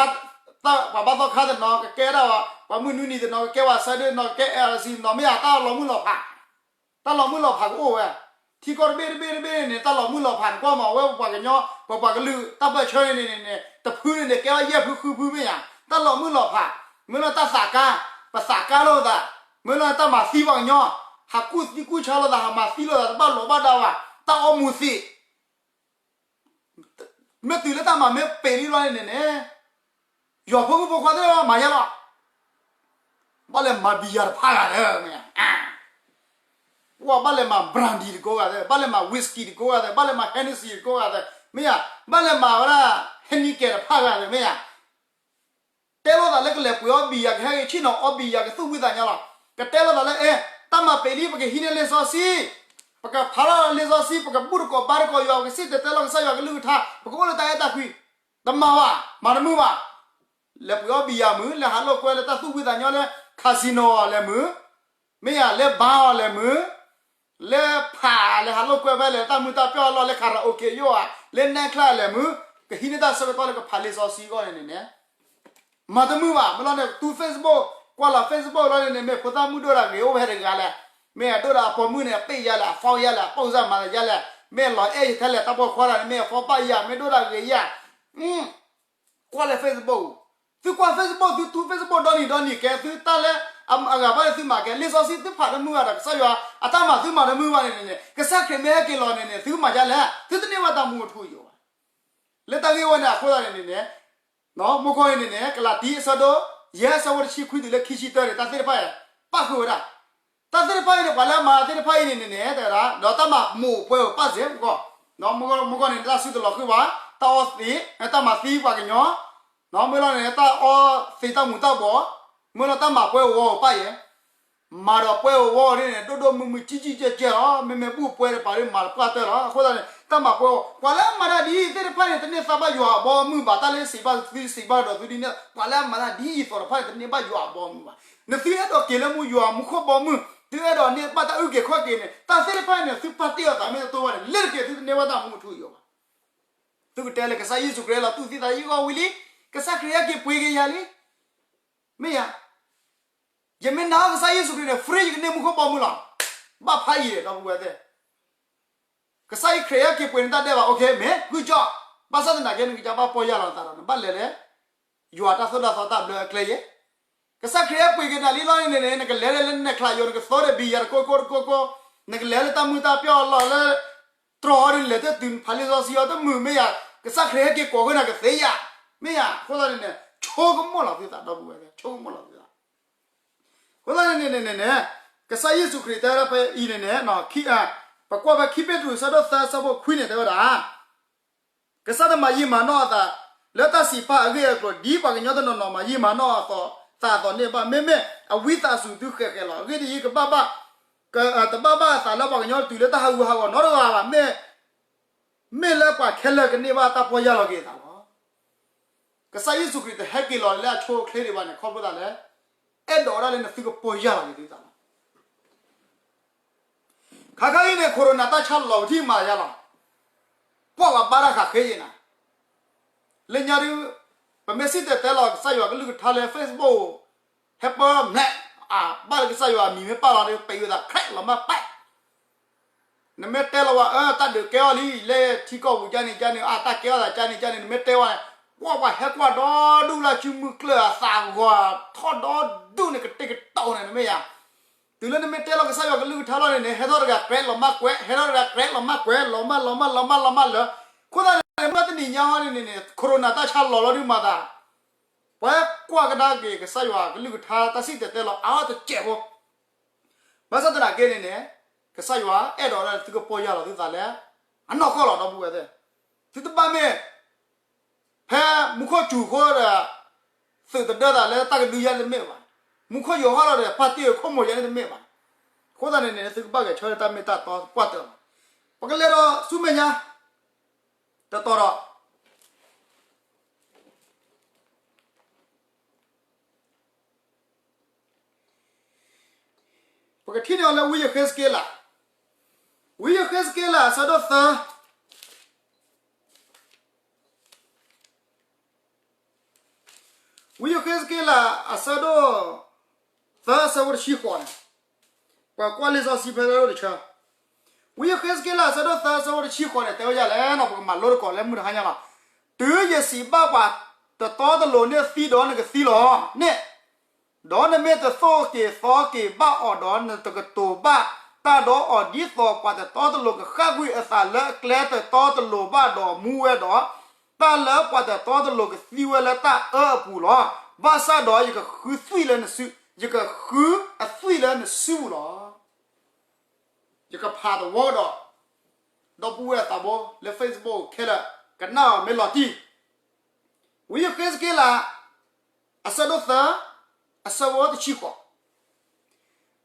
ါသီခါတနီၤ, ကကဲဒၣ်ပှၤမုၢ်နွံနံၤတနီၤ, ကကဲဝဲစဲဒၢတနီၤ, ကကဲ အဲလ်အီၣ်လ်စံ တနီၤ, မ့ၢ်ဧါ, တၢ်လီၤမုၢ်လီၤဖး, တၢ်လီၤမုၢ်လီၤဖးကအိၣ်ဝဲ, ထံကီၢ်တဘ့ၣ်တဘ့ၣ်တဘ့ၣ်န့ၣ်န့ၣ် တၢ်လီၤမုၢ်လီၤဖး နကွၢ်မး အဝဲပပှၤကညီ ပပှၤကလုာ်တၢ်ပၢၢ်ဆၢန့ၣ်န့ၣ်န့ၣ် တဖုန့ၣ်န့ၣ် ကဲထီၣ်ယဲၢ်ဖုဃုဖုမ့ၢ်ဧါ, တၢ်လီၤမုၢ်လီၤဖး, မ့ၢ်လီၤတၢ်သးကါ, ပသးကါလိာ်သး, မ့ၢ်လီၤတၢ်မၤသံပှၤကညီ, ဟးကူၣ်သံကူၣ်ဆါလိာ်သး, ဟးမၤသံလိာ်သး တဘၣ်လီၤဘၣ်ဒါဘၣ်, တၢ်အီမူၤသံး မ့ၢ်တုၤလၢတၢ်မၤမ့ၢ်ပ့ၤလံလီၤန့ၣ်န့ၣ်, ယွၤဖိမုၣ်ဖိခွါသ့ၣ်တဖၣ်မၤယဲလီၤ, ဘၣ်လဲၤမၤဘံယၤတဖၣ်ဂၤသၢ, မ့ၢ်ဧါ, ပှၤဘၣ်လဲၤမၤ brandy တကိးဂၤသၢ, ဘၣ်လဲၤမၤ whisky တကိးဂၤသၢ, ဘၣ်လဲၤမၤ Hennessy တကိးဂၤသၢ, မ့ၢ်ဧါ, ဘၣ်လဲၤမၤဝဲဒၣ် Heineken တဖၣ်ဂၤသၢ, မ့ၢ်ဧါ တဲလိာ်သးလၢကလဲၤပှ့ၤအီၣ်ဘံယၤ ကဟဲက့ၤဆ့ၣ်နီၤအီဘံယၤ ကသူၣ်ဝံသးညီလီၤ. ကတဲလိာ်သးလၢ အဲ တၢ်မၤပ့ၤလံ ပကဟံးန့ၢ်လံာ်စီဆှံ, ပကဖးထီၣ်လံာ်စီဆှံ, ပကဘူၣ်တကိးဘါတကိးယွၤ, ပကစံၣ်တဲၤတဲလီၤကစၢ်ယွၤကလုၢ်ကထါ, ပကအိၣ်လၢတၢ်အဲၣ်တၢ်ကွံ, တမၤဘၣ်, မၤတမုာ်ဘၣ်. လဲၤပှ့ၤအီၣ်ဘံယၤမုာ်, လဲၤဟးလိာ်ကွဲလၢတၢ်သူၣ်ဝံသးညီလၢ casino အီၤလဲၤမုာ်, မ့ၢ်ယၤ လၢ bar အီၤလဲၤမုာ်, လၢဖးလဲၤဟးလိာ်ကွဲဖဲလဲၣ် တၢ်မုာ်တၢ်ပျီၢ်အလီၢ် လၢ karaoke ယိၣ်ဧါ, လၢ night club လဲၤမုာ်, ကဟံးန့ၢ်တၢ်ဆၢကတီၢ်လၢကဖးလံာ်စီဆှံအဂီၢ်န့ၣ်န့ၣ်န့ၣ်, မၤတမုာ်ဘၣ်. မ့ၢ်လီၤန့ၣ် သူ Facebook, ကွၢ်လီၤ Facebook လီၤန့ၣ်န့ၣ် မ့ၢ်ဖိသၣ်မုၣ်ဒိၣ်တၢ်ဂ့ၤ အိၣ်ဖဲတဂၤလဲၣ်, မ့ၢ်အဒိၣ်ဒီးအပိာ်မုၣ်န့ၣ် အပ့ၢ်ယၤလဲၣ်, အ phone ယၤလဲၣ်, အပိာ်စၢ်မၤသးယၤလဲၣ်, မ့ၢ်အလီၤအဲၣ်ယထဲလဲၣ်, တၢ်ပိာ်ခွါတဂၤန့ၣ် မ့ၢ်အ phone ဘၣ်ယၤ, မ့ၢ်ဒိၣ်တၢ်ဂ့ၤယၤ, ကွၢ်လၢ Facebook, သုကွၢ် Facebook သုသူ Facebook ဒီနံၤဒီနံၤကဲ သုတၢ်လၢအဂၤဘၣ်န့ၣ် သုမၤကဲ လံာ်စီဆှံ သုဖးတမုာ်ဘၣ်ဒီး ကစၢ်ယွၤအတၢ်မၤသုမၤတမုာ်ဘၣ်န့ၣ်န့ၣ် ကစၢ်ခရံာ်မ့ၢ်ဟဲက့ၤလီၤန့ၣ်န့ၣ် သုမၤဒ်လဲၣ်, သုတန့ၢ်ဘၣ်တၢ်မူအထူအယိာ်ဘၣ်. လၢတၢ်ဂ့ၢ်ဝဲန့ၣ်အဃိသတးန့ၣ်န့ၣ် မူခိၣ်န့ၣ်န့ၣ် ကလၤတံ အဆၢဒိၣ်ယဲၢ် အဆၢဖိတဆံခွံတုၤလၢခံဆံတၢန့ၣ် တၢ်သ့ၣ်တဖၣ်အံၤ ပၣ်ဃုာ်ဝဲဒၣ် တၢ်သ့ၣ်တဖၣ်အံၤန့ၣ် ပှၤလၢအမၤသ့ၣ်တဖၣ်အံၤန့ၣ်န့ၣ် တဲဝဲဒၣ် ဒီးတၢ်မၤမိၣ်ပှဲၤအီၤပၣ်စ့ၢ်ကီး, မူခိၣ်န့ၣ် တၢ်စုတလီၤဃုာ်ဘၣ်, တၢ်အီသံး, တၢ်မၤသံပှၤကညီ, မ့ၢ်လီၤန့ၣ် တၢ်အီသံးတၢ်မူၤတၢ်ဘှီး, မ့ၢ်လီၤတၢ်မၤပှဲၤအီၤဝီအီၤပၣ်ယဲၢ် မၤဒီးပှဲၤအီၤဝီအီၤဒ်န့ၣ် ဒိၣ်ဒိၣ်မုၢ်မုၢ် ကၠံၣ်ကၠံၣ်ကၠဲၢ်ကၠဲၢ်လီၤ. မ့မ့ၢ်ဘူၣ်ပှဲၤတပၤဒ်မၤတပှၢ်တၢၢ်လီၤ. အဃိသတးန့ၣ် တၢ်မၤပှဲၤအီၤ ပှၤလၢအမၤတၢ်ဒ်အံၤသ့ၣ်တဖၣ်န့ၣ် တန့ၢ်သါဘၣ်ယွၤအဘီအမုၢ်ဘၣ်. တၢ်လၢစံးဘၣ်သုစံးဘၣ်ဒီးသုဒ်န့ၣ် ပှၤလၢအမၤတၢ်ဒ်အံၤသိးတဖၣ်န့ၣ် တန့ၢ်ဘၣ်ယွၤအဘီအမုၢ်ဘၣ်. နသုအဲၣ်ဒိးက့ၤလၢမူယွၤမူခိၣ်ဘီမုၢ်, သုအဲၣ်ဒိးန့ၢ်ဘၣ်တၢ်အုၣ်က့ၤခီၣ်က့ၤန့ၣ် တၢ်သ့ၣ်တဖၣ်န့ၣ် သုပာ်တ့ၢ်အီၤသးမ့ၢ်တတိၢ်ဘၣ်န့ၣ် လ့ၤတက့ၤသုတန့ၢ်ဘၣ်တၢ်မူအထူအယိာ်ဘၣ်. သုကတဲလၢကစၢ်ယ့ၣ်ၡူးခရံာ်လီၤတူၢ်သံသးယံာ်ဂီၢ်ဝံၤလံ, ကစၢ်ခရံာ်ဟဲက့ၤပှ့ၤက့ၤယၤလံ. မ့ၢ်ယၤ, ယမ့ၢ်နာ်အီၤကစၢ်ယ့ၣ်ၡူးခရံာ်န့ၣ် free ယကန့ၢ်မူခိၣ်ဘီမုၢ်လီၤ. ဘၣ်ဖးယံာ်ဒီပုၢ်ဝဲၢ်သ့ၣ်, ကစၢ်ယ့ၣ်ၡူးခရံာ်ဟဲက့ၤပှ့ၤန့ၢ်တၢ်ဒဲးဘး okay မ့ၢ် good job, ဘၣ်ဆၣ်သနာ်က့ နကစၢ်ဘၣ်ပီၢ်ယၢ်လီၤသးဒီး နဘၣ်လဲၤလၢ ယွၤတၢ်သိၣ်တၢ်သီတၢ်ဘျၢအကျဲယဲၢ်. ကစၢ်ခရံာ်ဟဲပှ့ၤက့ၤနၤလံလီၤန့ၣ်န့ၣ် နကလဲၤလၢနကျးယိာ် နကသီဒီးဘံယၤတကိကိတကိကိ, နကလဲၤလၢတၢ်မုာ်တၢ်ပျီၢ်အလီၢ်လၢ တြီအီၤဒ်လဲၤတတုၤနဖးလံာ်စီဆှံအီၤတမုာ်မ့ၢ်ယၤ, ကစၢ်ခရံာ်ဟဲက့ၤကိးဃုာ်နၤကသ့ယၤ, မ့ၢ်ယၤ, အဃိသတးန့ၣ်န့ၣ် ဆိကမိၣ်လီၤသုသးဒီပုၢ်ဝဲၢ်သ့ၣ်, ဆိကမိၣ်လီၤသုသး အဃိသတးန့ၣ်န့ၣ်န့ၣ်န့ၣ်, ကစၢ်ယ့ၣ်ၡူးခရံာ်တဲဝဲဒၣ်ဖဲအံၤန့ၣ်န့ၣ်, ခံ, ပကွၢ်ဖဲခံပ့းတရူး အဆၢဒိၣ်သၢ အဆၢဖိခွံန့ၣ် တဲဝဲဒၣ်, ကစၢ်တမၤယံာ်မၤနီၣ်အသး လၢတၢ်စံးပာ်အဂ့ၢ်အကျိၤ ဒ်ပှၤကညီတနီၤနီၤမၤယံာ်မၤနီၣ်အသးသးအသိးန့ၣ်ဘၣ်. မ့မ့ၢ်အဝံသးစူၤသုဃဲၤဃဲၤလီၤ. အဂ့ၢ်ဒ်အံၤ, ကဘၣ်ဘၣ်, တဘၣ်ဘၣ်အသးလၢပှၤကညီတတုၤလၢတၢ်ဟးဂူာ်ဟးဂီၤနီတဂၤဘၣ်. မ့ၢ်, မ့ၢ်လၢပှၤခဲလၢာ်ကန့ၢ်ဘၣ်တၢ်ပီၢ်ယၢ်လီၤက့ၤအသးလီၤ. ကစၢ်ယ့ၣ်ၡူးခရံာ်တဟဲက့ၤလီၤလၢအဆိအချ့ဒံးဘၣ်န့ၣ် ခီဖျိသးလၢ အဲၣ်ဒိးဝဲဒၣ်လၢနသုကပီၢ်ယၢ်လီၤက့ၤသုသးလီၤ. ခါခါအံၤန့ၣ် ခိၣ်ရိၣ်နၢ်တၢ်ဆါလီၤပထံၣ်မၤယါလီၤ. ပှၤဘၣ်ဘါတၢ်ဃးဃ့ယဲနၤ, လၢညါဒုး, ပမ့ၢ်စံၣ်တဲၤတဲလီၤကစၢ်ယွၤကလုၢ်ကထါလၢ Facebook ဟဲပၢၢ်မဲာ်, အဘၣ်လၢကစၢ်ယွၤအမံၤမ့ၢ်ပာ်လီၤဒီး ပံးဝဲသး crack လီၤမၢ်ပဲာ်, နမ့ၢ်တဲလီၤဝဲ အၢ တၢ်ဒုးကဲအီၤလံ လၢထံကီၢ်ပူၤကန့ၣ်ကန့ၣ် အတၢ်ကဲအီၤသးကန့ၣ်ကန့ၣ် နမ့ၢ်တဲဝဲန့ၣ်, ပှၤပှၤဟဲကွၢ်ဒီဒူၣ်လၢစုမုၢ်ကျၢၢ်အသးဂီၤထီၣ်ဒီဒူၣ်န့ၣ် ကတဲာ်ကတီၤန့ၣ် နမ့ၢ်ယါ တုၤလၢနမ့ၢ်တဲလီၤကစၢ်ယွၤကလုၢ်ကထါလီၤန့ၣ်န့ၣ် ဟဲထီၣ်တဂၤ crack လီၤမၢ်ကွဲး, ဟဲထီၣ်တဂၤ crack လီၤမၢ်ကွဲး, လီၤမၢ်လီၤမၢ်လီၤမၢ်လီၤမၢ်လၢ, အဃိသတးန့ၣ် မ့ၢ်တနံၤညါဟီန့ၣ်န့ၣ် ခိၣ်ရိၣ်နၢ်တၢ်ဆါလီၤလီၤဒုးမၤသး, ပှၤကွၢ်ကဒါက့ၤကစၢ်ယွၤကလုၢ်ကထါတၢ်စံၣ်တဲၤတဲလီၤအါထီၣ်တစဲးဖိ ဘၣ်ဆၣ်သနာ်က့န့ၣ်န့ၣ်, ကစၢ်ယွၤအဲၣ်ဒိးဒၣ်သုကပီၢ်ယၢ်လီၤသုသးလၢ အနီၢ်ကီၢ်လီၤ ဒီပုၢ်ဝဲၢ်သ့ၣ်, သုတဘၣ်မ့ၢ် ဖဲမူခိၣ်စူၤဃိဒီး, သုးတဒၢသးလၢတၢ်ကဒုယါန့ၣ်တမ့ၢ်ဘၣ်, မူခိၣ်ယိၤဟီၣ်လီၤဒီး ပာ်တ့ၢ်ခိၣ်မိၤယါန့ၣ်တမ့ၢ်ဘၣ်, အဃိသတးန့ၣ်န့ၣ် သုကဘၣ်ဂဲၤဆၢထၢၣ်တၢ်မ့ၢ်တၢ်တီကွၢ်တၢၢ်လီၤ. ပကလဲၤဒီးဆူမဲာ်ညါ, တတီၤဒီး ပကထံၣ်န့ၢ်အီၤလၢဝံယဃ့းစက့လး, ဝံယဃ့းစက့လး အဆၢဒိၣ်သၢ, ဝံယဃ့းစက့လး အဆၢဒိၣ်သၢ အဆၢဖိတဆံဃိးန့ၣ်, ပကွၢ်လံာ်စီဆှံဖဲအဒိၣ်တဆၢ, ဝံယဃ့းစက့လး အဆၢဒိၣ်သၢ အဆၢဖိတဆံဃိးန့ၣ် တဲဝဲဒ်လဲၣ်န့ၣ် ပကမၤလိသကိးလၢမုၢ်တဟါညါလီၤ. တုၤယစံးဘၣ်ပှၤတတီတလိၤန့ၣ် သံဒီးနကသံလီၤန့ၣ်, ဒီးနမ့ၢ်တသိၣ်က့ၤသီက့ၤဘၣ်အီၤဒီး နတကတိၤဘၣ်တၢ်ဒီးအီၤ, ဒ်သိးပှၤတတီတလိၤကဃၣ်ကွံာ်အသးလၢအကျဲတတီတလိၤဘၣ်ဒီးမူဝဲဒီး, တၢ်လၢပှၤတတီတလိၤကသံဝဲလၢတၢ်အၢအပူၤလီၤ. ဘၣ်ဆၣ်ဒီးယကဃုသွံၣ်လၢနစု, ယကဃုအသွံၣ်လၢနစုပူၤလီၤ. ယကဖးသဝီကဒီး, ဒီပုၢ်ဝဲၢ်သးဘိလၢ Facebook ခဲလၢာ် ကနၣ်အီၤမ့ၢ်လီၤတံၢ်, ဝံယဃ့းစက့လး အဆၢဒိၣ်သၢ, အဆၢဖိတဆံဃိး,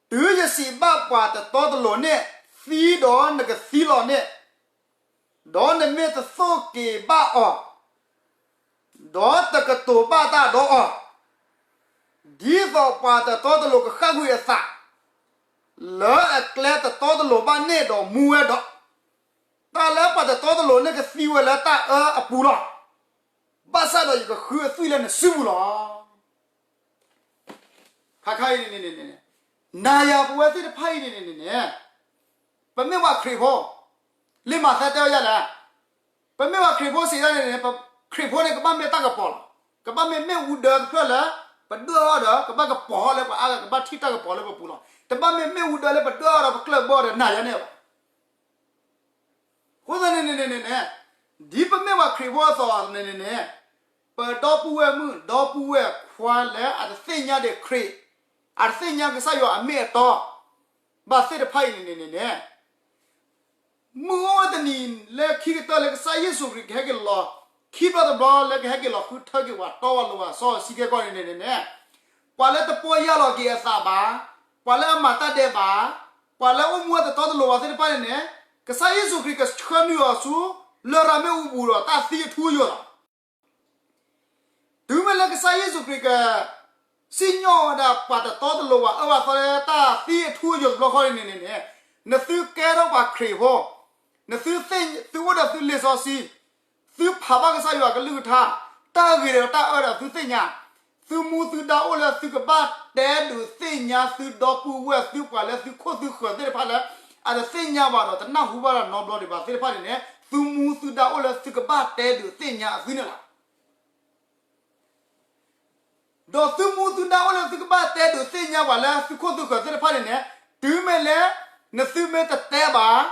တုၤယစံးဘၣ်ပှၤတတီတလိၤန့ၣ်, သံဒီးနကသံလီၤန့ၣ်, ဒီးနမ့ၢ်တသိၣ်က့ၤဘၣ်အီၤ, ဒီးတကတိၤဘၣ်တၢ်ဒီးအီၤ, ဒ်သိးပှၤတတီတလိၤကဃၣ်ကွံာ်အသး လၢအကျဲတတီတလိၤဘၣ်န့ၣ်ဒီးမူဝဲဒီး, တၢ်လၢပှၤတတီတလိၤန့ၣ်ကသံဝဲလၢတၢ်အၢအပူၤလီၤ. ဘၣ်ဆၣ်ဒီးယကဃုအသွံၣ်လၢနစုပူၤလီၤ. ခါခါအံၤန့ၣ်န့ၣ်န့ၣ်, နၤယၤပဝဲသ့ၣ်တဖၣ်အံၤန့ၣ်န့ၣ်န့ၣ်, ပမ့ၢ်ပှၤခရံာ်ဖိ, လံာ်မးသဲတဲဝဲဒ်လဲၣ်, ပမ့ၢ်ပှၤခရံာ်ဖိစံးဒ်န့ၣ်န့ၣ်, ခရံာ်ဖိန့ၣ် ကဘၣ်မ့ၢ်တၢ်ကပီၤလီၤ. ကဘၣ်မ့ၢ်မ့ၣ်အူဒၢတဖျၢၣ်လၢ ပဒွဲၣ်အီၤဒီး ကဘၣ်ကပီၤထီၣ်လၢပှၤအါဂၤ ကဘၣ်ထံၣ်တၢ်ကပီၤလၢပပူၤလီၤ. တဘၣ်မ့ၢ်မ့ၣ်အူဒၢလၢပဒွဲၣ်အီၤဒီးပကျၢၢ်ဘီဒီးနၤယၤန့ၣ်ဘၣ်. အဃိသတးန့ၣ်န့ၣ်န့ၣ်န့ၣ်, ဒ်ပမ့ၢ်ပှၤခရံာ်ဖိအသိးန့ၣ်န့ၣ်န့ၣ်, ပဒီပုၢ်ဝဲၢ်မုၣ် ဒီပုၢ်ဝဲၢ်ခွါလၢအတသ့ၣ်ညါဒံးခရံာ်, အတသ့ၣ်ညါကစၢ်ယွၤအမ့ၢ်အတီ ဘၣ်သ့ၣ်တဖၣ်အံၤန့ၣ်န့ၣ်န့ၣ်န့ၣ်, မုၢ်အိၣ်ဝဲတနံၤလၢခံကတၢၢ်လၢကစၢ်ယ့ၣ်ၡူးခရံာ်ကဟဲက့ၤလီၤ, ခံဘျီတဘျီလၢကဟဲက့ၤလီၤဃုထၢက့ၤပှၤတီပှၤလိၤပှၤစီဆှံကဲကီၢ်န့ၣ်န့ၣ်န့ၣ်န့ၣ်, ပှၤလၢတပီၢ်ယၢ်လီၤက့ၤအသးဘၣ်, ပှၤလၢအမၤတၢ်ဒဲးဘး, ပှၤလၢအိၣ်မူဝဲတတီတလိၤဘၣ်သ့ၣ်တဖၣ်န့ၣ်န့ၣ်, ကစၢ်ယ့ၣ်ၡူးခရံာ်ကဆှၢနုာ်အီၤဆူ လရာ်မ့ၣ်အူပူၤဒီးတၢ်သံအထူအယိာ်လီၤ. တုၤမ့ၢ်လၢကစၢ်ယ့ၣ်ၡူးခရံာ်က စံၣ်ညီၣ်ဝဲဒၣ်ပှၤတတီတလိၤဘၣ်အၢဘၣ်သီလၢတၢ်သံအထူအယိာ်တဘျီဃီန့ၣ်န့ၣ်န့ၣ်, နသုကဲထီၣ်ပှၤခရံာ်ဖိ, နသု, သုအိၣ်ဒီးသုလံာ်စီဆှံ, သုဖးဘၣ်ကစၢ်ယွၤကလုၢ်ကထါ, တၢ်ဂ့ၤဒီးတၢ်အၢဒီးသုသ့ၣ်ညါ, သုမူသုဒါအိၣ်လၢသုကဘၣ်တဲဒုးသ့ၣ်ညါသုဒီပုၢ်ဝဲၢ်သုပှၤလၢသုခိၣ်သုဃၢၤသ့ၣ်တဖၣ်လၢ အတသ့ၣ်ညါဘၣ်ဒီးတနၢ်ဟူဘၣ်ဒီးနီတဘျီဒံးဘၣ်သ့ၣ်တဖၣ်န့ၣ်န့ၣ်, သုမူသုဒါအိၣ်လၢသုကဘၣ်တဲဒုးသ့ၣ်ညါအသုန့ၣ်လီၤ. ဒီးသုမူသုဒါအိၣ်လၢသုကဘၣ်တဲဒုးသ့ၣ်ညါပှၤလၢသုခိၣ်သုဃၢၤသ့ၣ်တဖၣ်န့ၣ်န့ၣ်, တုၤမ့ၢ်လၢ နသုမ့ၢ်တတဲဘၣ်,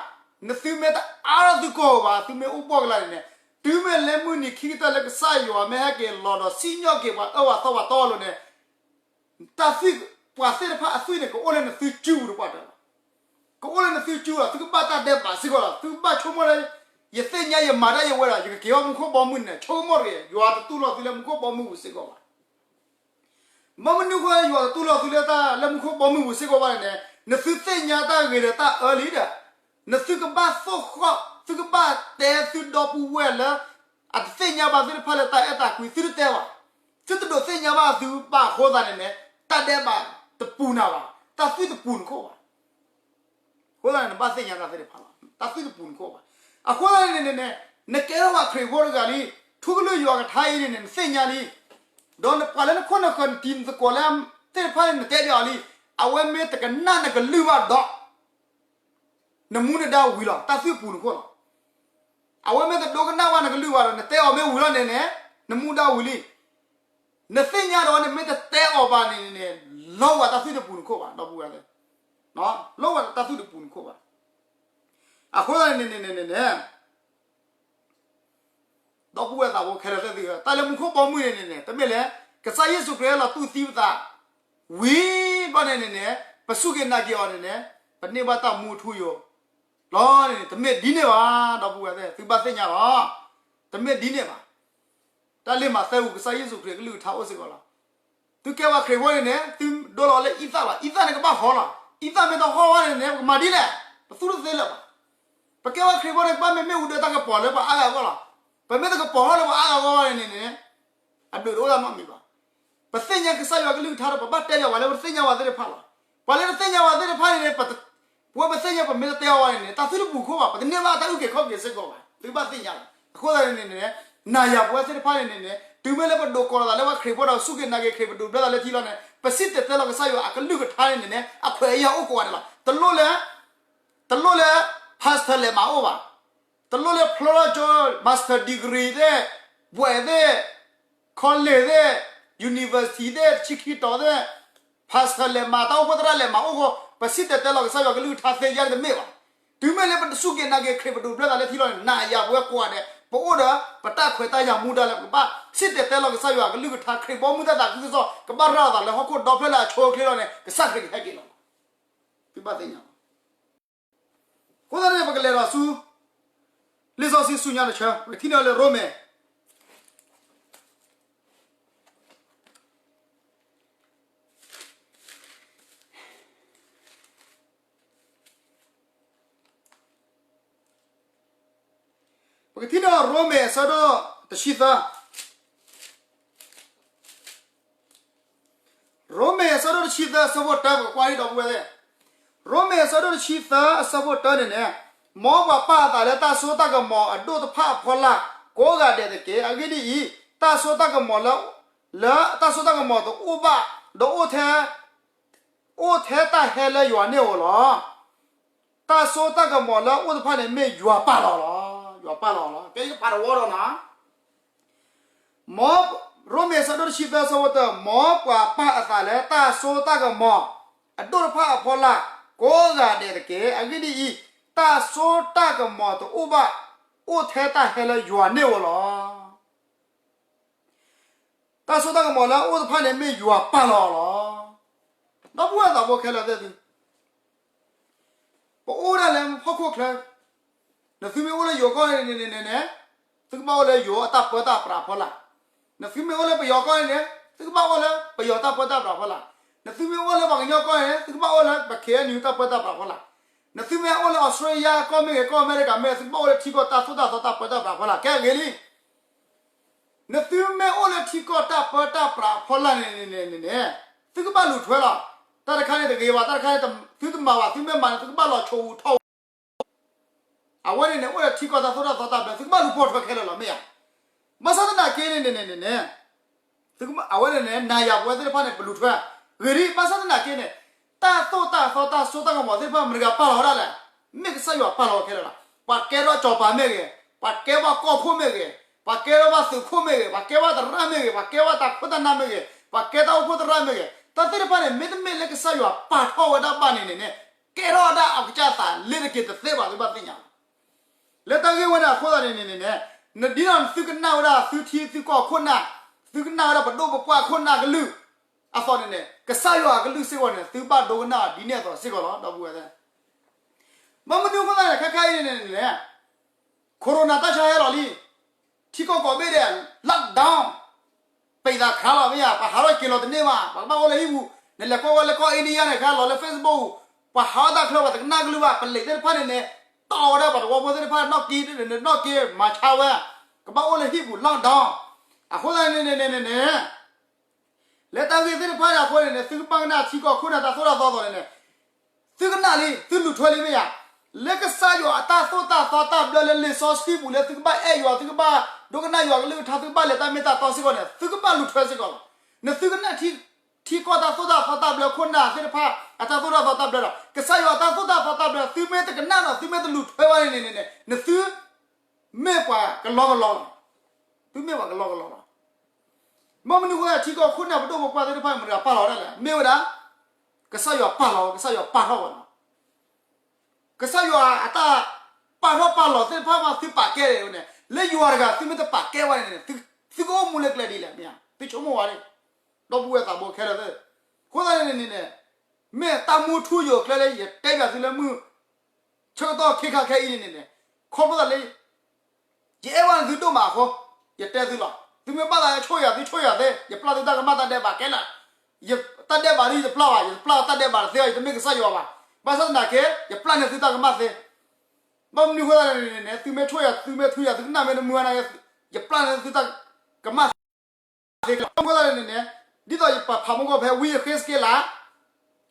နသုမ့ၢ်တအါထီၣ်သုကိာ်ဘၣ်, သုမ့ၢ်အိၣ်ဘှီၣ်ကလာ်န့ၣ်န့ၣ်, တုၤမ့ၢ်လၢမုၢ်နံၤခံကတၢၢ်လၢကစၢ်ယွၤမ့ၢ်ဟဲက့ၤလီၤဒီးစံၣ်ညီၣ်က့ၤပှၤအၢပှၤသီပှၤတီပှၤလိၤန့ၣ်, တၢ်သွံၣ်, ပှၤသ့ၣ်တဖၣ်အသွံၣ်န့ၣ် ကအိၣ်လၢနသုစုပူၤတပှၢ်တၢၢ်လီၤ. ကအိၣ်လၢနသုစုလီၤ. သုကဘၣ်တၢ်ဒဲးဘးစ့ၢ်ကီးလီၤ. သုကဘၣ်ဆိကမိၣ်လၢ ယသ့ၣ်ညါယမၤတၢ်ယဝဲဒီး ယကက့ၤဘၣ်မူခိၣ်ဘီမုၢ်န့ၣ် ဆိကမိၣ်တဂ့ၤ. ယွၤတတူၢ်လိာ်သုလၢမူခိၣ်ဘီမုၢ်ပူၤစ့ၢ်ကီးဘၣ်. ဘၣ်မနုၤအဃိ ယွၤတတူၢ်လိာ်သုလၢတၢ်လၢမူခိၣ်ဘီမုၢ်ပူၤစ့ၢ်ကီးဘၣ်န့ၣ်န့ၣ်, နသုသ့ၣ်ညါတၢ်ဂ့ၤဒီးတၢ်အၢလံဒီး, နသုကဘၣ်သိၣ်ဃီၣ် သုကဘၣ်တဲသုဒီပုၢ်ဝဲၢ်လၢ အတသ့ၣ်ညါဘၣ်သ့ၣ်တဖၣ်လၢတၢ်အဲၣ်တၢ်ကွံ သုတတဲဘၣ်. သုတဒိးသ့ၣ်ညါဘၣ်သုဘၣ်အဃိသတးန့ၣ်န့ၣ်, တၢ်ဒဲးဘးတပူၤနၤဘၣ်, တၢ်သွံၣ်တပူၤနခိၣ်ဘၣ်. အဃိသတးန့ၣ် နဘၣ်သ့ၣ်ညါတၢ်သ့ၣ်တဖၣ်လီၤ. တၢ်သွံၣ်တပူၤနခိၣ်ဘၣ်. အဃိသတးန့ၣ်န့ၣ်န့ၣ်, နကဲထီၣ်ပှၤခရံာ်ဖိတဂၤလံ, ထူကလုၢ်ယွၤကထါအံၤန့ၣ်န့ၣ် နသ့ၣ်ညါလံ. ဒီးနပှၤလၢနခိၣ်နဃၢၤနတံၤနသကိးလၢသ့ၣ်တဖၣ်န့ၣ် နတဲဘၣ်အီၤလံ. အဝဲမ့ၢ်တကနၣ်နကလုၢ်ဘၣ်ဒီး နမူနဒါဝံၤလီၤ, တၢ်သွံၣ်ပူၤနခိၣ်လီၤ. အဝဲမ့ၢ်တဒိကနၣ်ဘၣ်နကလုၢ်ဘၣ်ဒီး နတဲအီၤမ့ၢ်ဝံၤလီၤန့ၣ်န့ၣ်, နမူဒါဝံၤလံ. နသ့ၣ်ညါဒီးန့ၣ် မ့ၢ်တတဲအီၤဘၣ်န့ၣ်န့ၣ်, လီၤဝဲတၢ်သွံၣ်တပူၤနခိၣ်ဘၣ် ဒီပုၢ်ဝဲၢ်သ့ၣ်, လီၤဝဲတၢ်သွံၣ်တပူၤနခိၣ်ဘၣ်. အဃိသတးန့ၣ်န့ၣ်န့ၣ်န့ၣ် ဒီပုၢ်ဝဲၢ်သးဘိခဲလၢာ်သ့ၣ်သုဧၢ, တၢ်လၢမူခိၣ်ဘီမုၢ်န့ၣ်န့ၣ်န့ၣ် တမ့ၢ်လၢ ကစၢ်ယ့ၣ်ၡူးခရံာ်ဟဲလီၤတူၢ်သံပသး ဝံၤဘျီန့ၣ်န့ၣ်န့ၣ် ပစူၢ်က့ၤနာ်က့ၤအီၤန့ၣ်န့ၣ် ပန့ၢ်ဘၣ်တၢ်မူအထူအယိာ်လီၤန့ၣ်န့ၣ် တမ့ၢ်ဒ်န့ၣ်ဘၣ် ဒီပုၢ်ဝဲၢ်သ့ၣ် သုဘၣ်သ့ၣ်ညါလီၤ. တမ့ၢ်ဒ်န့ၣ်ဘၣ်. တၢ်လၢမးသဲပူၤ ကစၢ်ယ့ၣ်ၡူးခရံာ်ကလုၢ်ကထါအိၣ်စ့ၢ်ကီးလီၤ. သုကဲပှၤခရံာ်ဖိန့ၣ်န့ၣ် သုဒိလီၤလၢအံသၣ်လီၤ. အံသၣ်န့ၣ်ကဘၣ်ဟီလီၤ. အံသၣ်မ့ၢ်တဟီဘၣ်န့ၣ်န့ၣ် ပကမၤဒ်လဲၣ်. ပသူၣ်တသ့လၢၤဘၣ်. ပကဲပှၤခရံာ်ဖိန့ၣ် ကဘၣ်မ့မ့ၢ်ဝံၤဒီးတၢ်ကပီၤလၢပှၤအါဂၤအဂီၢ်လီၤ. ပမ့ၢ်တကပီၤထီၣ်လၢပှၤအါဂၤအဂီၢ်ဘၣ်န့ၣ်န့ၣ်န့ၣ် အဘျုးတအိၣ်ဒၣ်နီတမံၤဘၣ်. ပသ့ၣ်ညါကစၢ်ယွၤကလုၢ်ကထါဒီး ပဘၣ်တဲလၢပှၤလၢပတသ့ၣ်ညါဝဲသ့ၣ်တဖၣ်လီၤ. ပှၤလၢတသ့ၣ်ညါဝဲသ့ၣ်တဖၣ်န့ၣ်န့ၣ် ပဝဲပသ့ၣ်ညါ ပမ့ၢ်တတဲအီၤဝဲန့ၣ်န့ၣ် တၢ်သွံၣ်တပူၤခိၣ်ဘၣ်, ပတန့ၢ်ဘၣ်တၢ်အုၣ်က့ၤခီၣ်က့ၤစ့ၢ်ကီးဘၣ်. သုဘၣ်သ့ၣ်ညါလီၤ. အဃိသတးန့ၣ်န့ၣ်န့ၣ် နၤယၤပဝဲသ့ၣ်တဖၣ်န့ၣ်န့ၣ်န့ၣ် တုၤမ့ၢ်လၢပဒိးကိးလီၤသးလၢပှၤခရံာ်ဖိဒီး စူၢ်က့ၤနာ်က့ၤခရံာ် ပဒိးဘျၢသးလၢထံလီၤန့ၣ် ပစံၣ်တဲၤတဲလီၤကစၢ်ယွၤအကလုၢ်ကထါန့ၣ်န့ၣ်န့ၣ် အခွဲးအယာ်အိၣ်ကိးဂၤဒဲးလီၤ. တလိၣ်လၢ တလိၣ်လၢ pastor လဲၤမၤအိၣ်ဘၣ်. တလိၣ်လၢဖျိထီၣ်ကၠိ master degree သ့ၣ်, ဘွဲ့သ့ၣ်, college သ့ၣ်, university သ့ၣ်, တဆံခံတီၤသ့ၣ်, pastor လဲၤမၤ တၢ်အိၣ်ဖှိၣ်သရၣ်လဲၤမၤအိၣ်ဃိ ပစံၣ်တဲၤတဲလီၤကစၢ်ယွၤကလုၢ်ကထါသ့ယဲၢ်န့ၣ်တမ့ၢ်ဘၣ်. တုၤမ့ၢ်လၢပစူၢ်က့ၤနာ်က့ၤခရံာ် ပဒိးဘျၢသးလၢထံလီၤန့ၣ် နၤယၤပဝဲကိးဂၤဒဲး ပအိၣ်ဒီး ပတၢ်ခွဲးတၢ်ယာ်မူဒါလၢပကဘၣ် စံၣ်တဲၤတဲလီၤကစၢ်ယွၤကလုၢ်ကထါ ခရံာ်ဘီမုၢ်တၢ်သးခုကစီၣ် ကဘၣ်ရၤလီၤသးလၢဟီၣ်ခိၣ်ဒီဖျၢၣ်လၢအဆိအချ့လီၤန့ၣ် ကစၢ်ခရံာ်ကဟဲက့ၤလီၤ. သုဘၣ်သ့ၣ်ညါလီၤ. အဃိသတးန့ၣ် ပကလဲၤဒီးဆူ လံာ်စီဆှံဆူညါတဆၢ ပကထံၣ်န့ၢ်အီၤလၢရိမ့ၤ ပကထံၣ်န့ၢ်အီၤ ရိမ့ၤအဆၢဒိၣ်တဆံသၢ, ရိမ့ၤအဆၢဒိၣ်တဆံသၢ အဆၢဖိတၢ ပကကွၢ်လံ ဒီပုၢ်ဝဲၢ်သ့ၣ်, ရိမ့ၤအဆၢဒိၣ်တဆံသၢ အဆၢဖိတၢန့ၣ်န့ၣ်, မ်ပှၤပာ်အသးလၢတၢ်စိတၢ်ကမီၤအဒိၣ်တဖၣ်အဖီလာ် ကိးဂၤဒဲးတက့ၢ်. အဂ့ၢ်ဒ်အံၤ, တၢ်စိတၢ်ကမီၤလၢ လၢတၢ်စိတၢ်ကမီၤတအိၣ်ဘၣ် ဒီးအိၣ်ထဲ အိၣ်ထဲတၢ်ဟဲလၢယွၤန့ၣ်ဧိၤလီၤ. တၢ်စိတၢ်ကမီၤလၢအအိၣ်တဖၣ်န့ၣ် မ့ၢ်ယွၤပာ်လီၤလီၤ. ယွၤပာ်လီၤလီၤ. ကဲယကဖးတဝီဒီးနီၤ, မ် ရိမ့ၤအဆၢဒိၣ်တဆံသၢ အဆၢဖိတၢ, မ်ပှၤပာ်အသးလၢတၢ်စိတၢ်ကမီၤ အဒိၣ်တဖၣ်အဖီလာ် ကိးဂၤဒဲးတက့ၢ်. အဂ့ၢ်ဒ်အံၤ, တၢ်စိတၢ်ကမီၤတအိၣ်ဘၣ် အိၣ်ထဲတၢ်ဟဲလၢယွၤန့ၣ်ဧိၤလီၤ. တၢ်စိတၢ်ကမီၤလၢအအိၣ်တဖၣ်န့ၣ် မ့ၢ်ယွၤပာ်လီၤလီၤ. ဒီပုၢ်ဝဲၢ်သးဘိခဲလၢာ်သ့ၣ်သု, ပအိၣ်ဒၣ်လၢဟီၣ်ခိၣ်ချၢ, နသုမ့ၢ်အိၣ်လၢယိၤကီၢ်န့ၣ်န့ၣ်န့ၣ်န့ၣ်, သုကဘၣ်အိၣ်လၢယိၤအတၢ်ပၢတၢ်ပြးအဖီလာ်. နသုမ့ၢ်အိၣ်လၢပယီၤကီၢ်န့ၣ်န့ၣ်, သုကဘၣ်အိၣ်လၢပယီၤတၢ်ပၢတၢ်ပြးအဖီလာ်. နသုမ့ၢ်အိၣ်လၢပှၤကညီကီၢ်န့ၣ်န့ၣ်, သုကဘၣ်အိၣ်လၢပ ခ့ၣ်အဲၣ်ယူၣ် တၢ်ပၢတၢ်ပြးအဖီလာ်. နသုမ့ၢ်အိၣ်လၢအီစထြ့လယါကီၢ်မ့ၢ်ဂ့ၤ ကီၢ်အမဲရကၤမ့ၢ်ဂ့ၤ, သုကဘၣ်အိၣ်လၢထံကီၢ်တၢ်သိၣ်တၢ်သီတၢ်ပၢတၢ်ပြးအဖီလာ်. ကဲဂ့ၤလံ. နသုမ့ၢ်အိၣ်လၢထံကီၢ်တၢ်ပၢတၢ်ပြးအဖီလာ်န့ၣ်န့ၣ်န့ၣ်, သုကဘၣ်လူၤထွဲလီၤ. တၢ်တခါန့ၣ်တဂ့ၤဘၣ်, တၢ်တခါန့ၣ်သုတမၤဘၣ်, သုမ့ၢ်မၤန့ၣ် သုကဘၣ်လီၤဆိးဝူၤထီၣ်ဝူၤ အဝဲန့ၣ်န့ၣ် အိၣ်လၢထံကီၢ်တၢ်သိၣ်တၢ်သီတၢ်ဘျၢ, သုကဘၣ်လူၤပိာ်ထွဲခဲလၢာ်လီၤ မ့ၢ်ဧါ. ဘၣ်ဆၣ်သနာ်က့န့ၣ်န့ၣ်န့ၣ်န့ၣ် အဝဲန့ၣ်န့ၣ် နၤယၤပဝဲသ့ၣ်တဖၣ်န့ၣ် ပလူၤထွဲ, ဂ့ၤဒ် ဘၣ်ဆၣ်သနာ်က့န့ၣ် တၢ်သိၣ်တၢ်သီတၢ်စိတၢ်ကမီၤသ့ၣ်တဖၣ် မတၤဂၤပာ်လီၤဝဲဒၣ်လဲၣ်, မ့ၢ်ကစၢ်ယွၤပာ်လီၤဝဲခဲလၢာ်လီၤ. ပှၤကဲထီၣ်စီၤပၤမ့ၢ်ဂ့ၤ, ပှၤကဲဘၣ်ကီၢ်ခိၣ်မ့ၢ်ဂ့ၤ, ပှၤကဲထီၣ်ဘၣ်သုးခိၣ်မ့ၢ်ဂ့ၤ, ပှၤကဲဘၣ်သရၣ်မ့ၢ်ဂ့ၤ, ပှၤကဲဘၣ်တၢ်ခိၣ်တၢ်နၢ်မ့ၢ်ဂ့ၤ, ပှၤကဲတၢ်အိၣ်ဖှိၣ်သရၣ်မ့ၢ်ဂ့ၤ, တၢ်သ့ၣ်တဖၣ်န့ၣ် မ့တမ့ၢ်လၢကစၢ်ယွၤပာ်ထီၣ်ဝဲဒၣ်ဘၣ်န့ၣ်န့ၣ်န့ၣ် ကဲထီၣ်ဝဲဒၣ်အကစၢ်အသးလ့ၤတက့ၤတသ့ဘၣ် သုဘၣ်သ့ၣ်ညါလီၤ. လၢတၢ်ဂ့ၢ်ဝဲန့ၣ်အဃိသတးန့ၣ်န့ၣ်န့ၣ်, နဒ်သိးသုကနၣ်ဝဲဒၣ်သုထံသုကီၢ်ခိၣ်နၢ်, သုကနၣ်ဝဲဒၣ်ပဒိၣ်ပပှၢ်ခိၣ်နၢ်ကလုၢ်အသိးန့ၣ်န့ၣ်, ကစၢ်ယွၤအကလုၢ်စ့ၢ်ကီးန့ၣ် သုဘၣ်ဒိကနၣ်အီၤဒ်န့ၣ်အသိးစ့ၢ်ကီးလီၤ ဒီပုၢ်ဝဲၢ်သ့ၣ်. ဘၣ်မနုၤအဃိသတးန့ၣ် ခဲခါအံၤန့ၣ်န့ၣ် Corona တၢ်ဆါဟဲလီၤလံ, ထံကီၢ်ကိးဘ့ၣ်ဒဲး lockdown, ပံးသးခါလီၤမ့ၢ်ဧါ, ပှၤဟးထီၣ်က့ၤလီၤတန့ၢ်ဘၣ်, ပှၤကဘၣ်အိၣ်လၢဟံၣ်ပူၤ, နလဲၤကွၢ်ဝဲလၢကီၢ် India န့ၣ် ခဲလီၤလၢ Facebook ပူၤ, ပှၤဟးထီၣ်တၢ်ချၢ ပှၤတကနၣ်ကလုၢ်ဘၣ်, ပလံးသ့ၣ်တဖၣ်န့ၣ်န့ၣ် တီၢ်ဝဲဒၣ်ပှၤသဝီဖိသ့ၣ်တဖၣ် နီၣ်က့, နီၣ်က့မၤဆါဝဲ, ကဘၣ်အိၣ်လၢဟံၣ်ပူၤ lockdown, အဃိသတးန့ၣ်န့ၣ်န့ၣ်န့ၣ် လၢတၢ်ဂ့ၢ်သ့ၣ်တဖၣ်န့ၣ်အဃိန့ၣ်န့ၣ် သုကဘၣ်ကနၣ်ထံကီၢ်ခိၣ်နၢ်တၢ်သိၣ်တၢ်သီအသိးန့ၣ်န့ၣ်, သုကနၣ်လံ သုလူၤထွဲလံမ့ၢ်ဧါ, လၢကစၢ်ယွၤအတၢ်သိၣ်တၢ်သီတၢ်ဘျၢလၢလံာ်စီဆှံပူၤလၢသုကဘၣ်အဲၣ်ယွၤ သုကဘၣ်ဒိကနၣ်ယွၤကလုၢ်ကထါ သုကဘၣ်လဲၤတၢ်မ့ၢ်တၢ်တီစ့ၢ်ကီးန့ၣ် သုကဘၣ်လူၤထွဲစ့ၢ်ကီးလီၤ. နသုကနၣ် ထံကီၢ်တၢ်သိၣ်တၢ်သီတၢ်ဘျၢခိၣ်နၢ်သ့ၣ်တဖၣ် အတၢ်သိၣ်တၢ်သီတၢ်ဘျၢဒီး ကစၢ်ယွၤအတၢ်သိၣ်တၢ်သီတၢ်ဘျၢ သုမ့ၢ်တကနၣ်ဒီး သုမ့ၢ်တလူၤထွဲဘၣ်န့ၣ်န့ၣ်န့ၣ် နသု မ့ၢ်ပှၤကလီကလီလီၤ. သုမ့ၢ်ပှၤကလီကလီလီၤ. ဘၣ်မနုၤအဃိသတး ထံကီၢ်ခိၣ်နၢ်ပဒိၣ်ပပှၢ်သ့ၣ်တဖၣ်မတၤတဂၤပာ်လီၤဝဲဒၣ်လဲၣ်. မ့ၢ်ဝဲဒၣ် ကစၢ်ယွၤပာ်လီၤဝဲ, ကစၢ်ယွၤပာ်ထီၣ်ဝဲလီၤ. ကစၢ်ယွၤအတၢ်ပာ်ထီၣ်ပာ်လီၤသ့ၣ်တဖၣ်မး သုပာ်ကဲဝဲန့ၣ်, လၢယွၤတဂၤ သုမ့ၢ်တပာ်ကဲဝဲန့ၣ်န့ၣ် သုကအိၣ်မူလၢကျဲဒ်လဲၣ်မ့ၢ်ဧါ. သုဆိကမိၣ်ဝဲန့ၣ်, ဒီပုၢ်ဝဲၢ်သးဘိခဲလၢာ်သ့ၣ်, အဃိသတးန့ၣ်န့ၣ်န့ၣ်, မ့ၢ်တၢ်မူထူယိာ်ကျဲလၢယတဲဘၣ်သုလၢမုၢ် ဆၢကတီၢ်ခဲခါခဲအံၤန့ၣ်န့ၣ်န့ၣ်, ခီဖျိသးလၢ ယအဲၣ်ဝဲန့ၣ်သုဒိၣ်မးအဃိ, ယတဲသုလီၤ. သုမ့ၢ်ဘၣ်သးဆိၣ်ယၤ သုဆိၣ်ယၤသ့, ယပျၢ်သုတၢ်ကမၣ်တၢ်ဒဲးဘးခဲလၢာ်. တၢ်ဒဲးဘးဒ်ယတပျၢ်ဘၣ်, ယတပျၢ်တၢ်ဒဲးဘးတသ့ဘၣ်, ယတမ့ၢ်ကစၢ်ယွၤဘၣ်. ဘၣ်ဆၣ်သနာ်က့ ယပျၢ်န့ၢ်သုတၢ်ကမၣ်သ့. ဘၣ်မနုၤအဃိသတးန့ၣ်န့ၣ် သုမ့ၢ်ဆိၣ်ယၤ သုမ့ၢ်ထုယၤ သုကနၣ်မ့ၢ်တမုာ်ဘၣ်န့ၣ်, ယပျၢ်န့ၢ်သုတၢ်ကမၣ်သ့. အဃိသတးန့ၣ်န့ၣ်, ဒ်သိးယပာ်ဖးမူကီၢ်ဖဲ ဝံယဃ့းစက့လး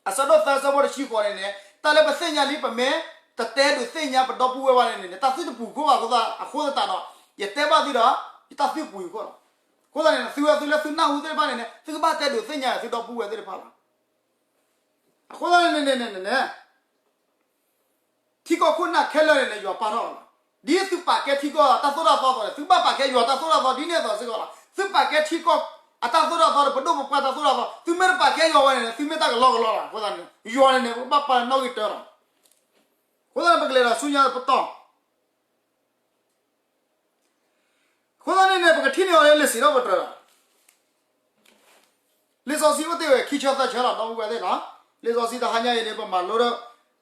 အဆၢဒိၣ်သၢ အဆၢဖိတဆံဃိးန့ၣ်န့ၣ်, တၢ်လၢပသ့ၣ်ညါလံ ပမ့ၢ်တတဲဒုးသ့ၣ်ညါပဒီပုၢ်ဝဲၢ်ဘၣ်န့ၣ်န့ၣ် တၢ်သုတပူၤဃိဘၣ်အဃိသတးဒီး ယတဲဘၣ်သုဒီး ယတၢ်သုပူၤဃိလီၤ. အဃိသတးန့ၣ် သုဝဲသုလၢသုနၢ်ဟူသ့ၣ်တဖၣ်န့ၣ်န့ၣ် သုကဘၣ်တဲဒုးသ့ၣ်ညါသုဒီပုၢ်ဝဲၢ်သ့ၣ်တဖၣ်လီၤ. အဃိသတးန့ၣ်န့ၣ်န့ၣ်န့ၣ် ထံကီၢ်ခိၣ်နၢ်ခဲလၢာ်န့ၣ်န့ၣ် ယွၤပာ်ထီၣ်လီၤ. ဒ်သုပာ်ကဲထံကီၢ်တၢ်သိၣ်တၢ်သီအသိးန့ၣ် သုဘၣ်ပာ်ကဲယွၤတၢ်သိၣ်တၢ်သီဒ်န့ၣ်အသိးစ့ၢ်ကီးလီၤ. သုပာ်ကဲထံကီၢ်အတၢ်သိၣ်တၢ်သီဒီး ပဒိၣ်ပပှၢ်တၢ်သိၣ်တၢ်သီ သုမ့ၢ်တပာ်ကဲယွၤဝဲန့ၣ်န့ၣ် သုမ့ၢ်တၢ်ကလီကလီလီၤ. အဃိသတးန့ၣ် ယွၤန့ၣ်န့ၣ် ပကဘၣ်ပာ်နီၣ်ဂံၢ်တၢလီၤ. အဃိသတးန့ၣ် ပကလဲၤဒီးဆူညါပတီၢ် အဃိသတးန့ၣ်န့ၣ် ပကထံၣ်န့ၢ်အီၤလၢလံာ်စံးထီၣ်ပတြၢၤလီၤ. လံာ်စီဆှံအိၣ်တ့ၢ်ဝဲခံဆၢသၢဆၢလီၤ ဒီပုၢ်ဝဲၢ်သ့ၣ်လီၤ. လံာ်စီဆှံတဟါညါအံၤန့ၣ် ပမၤလိဒီး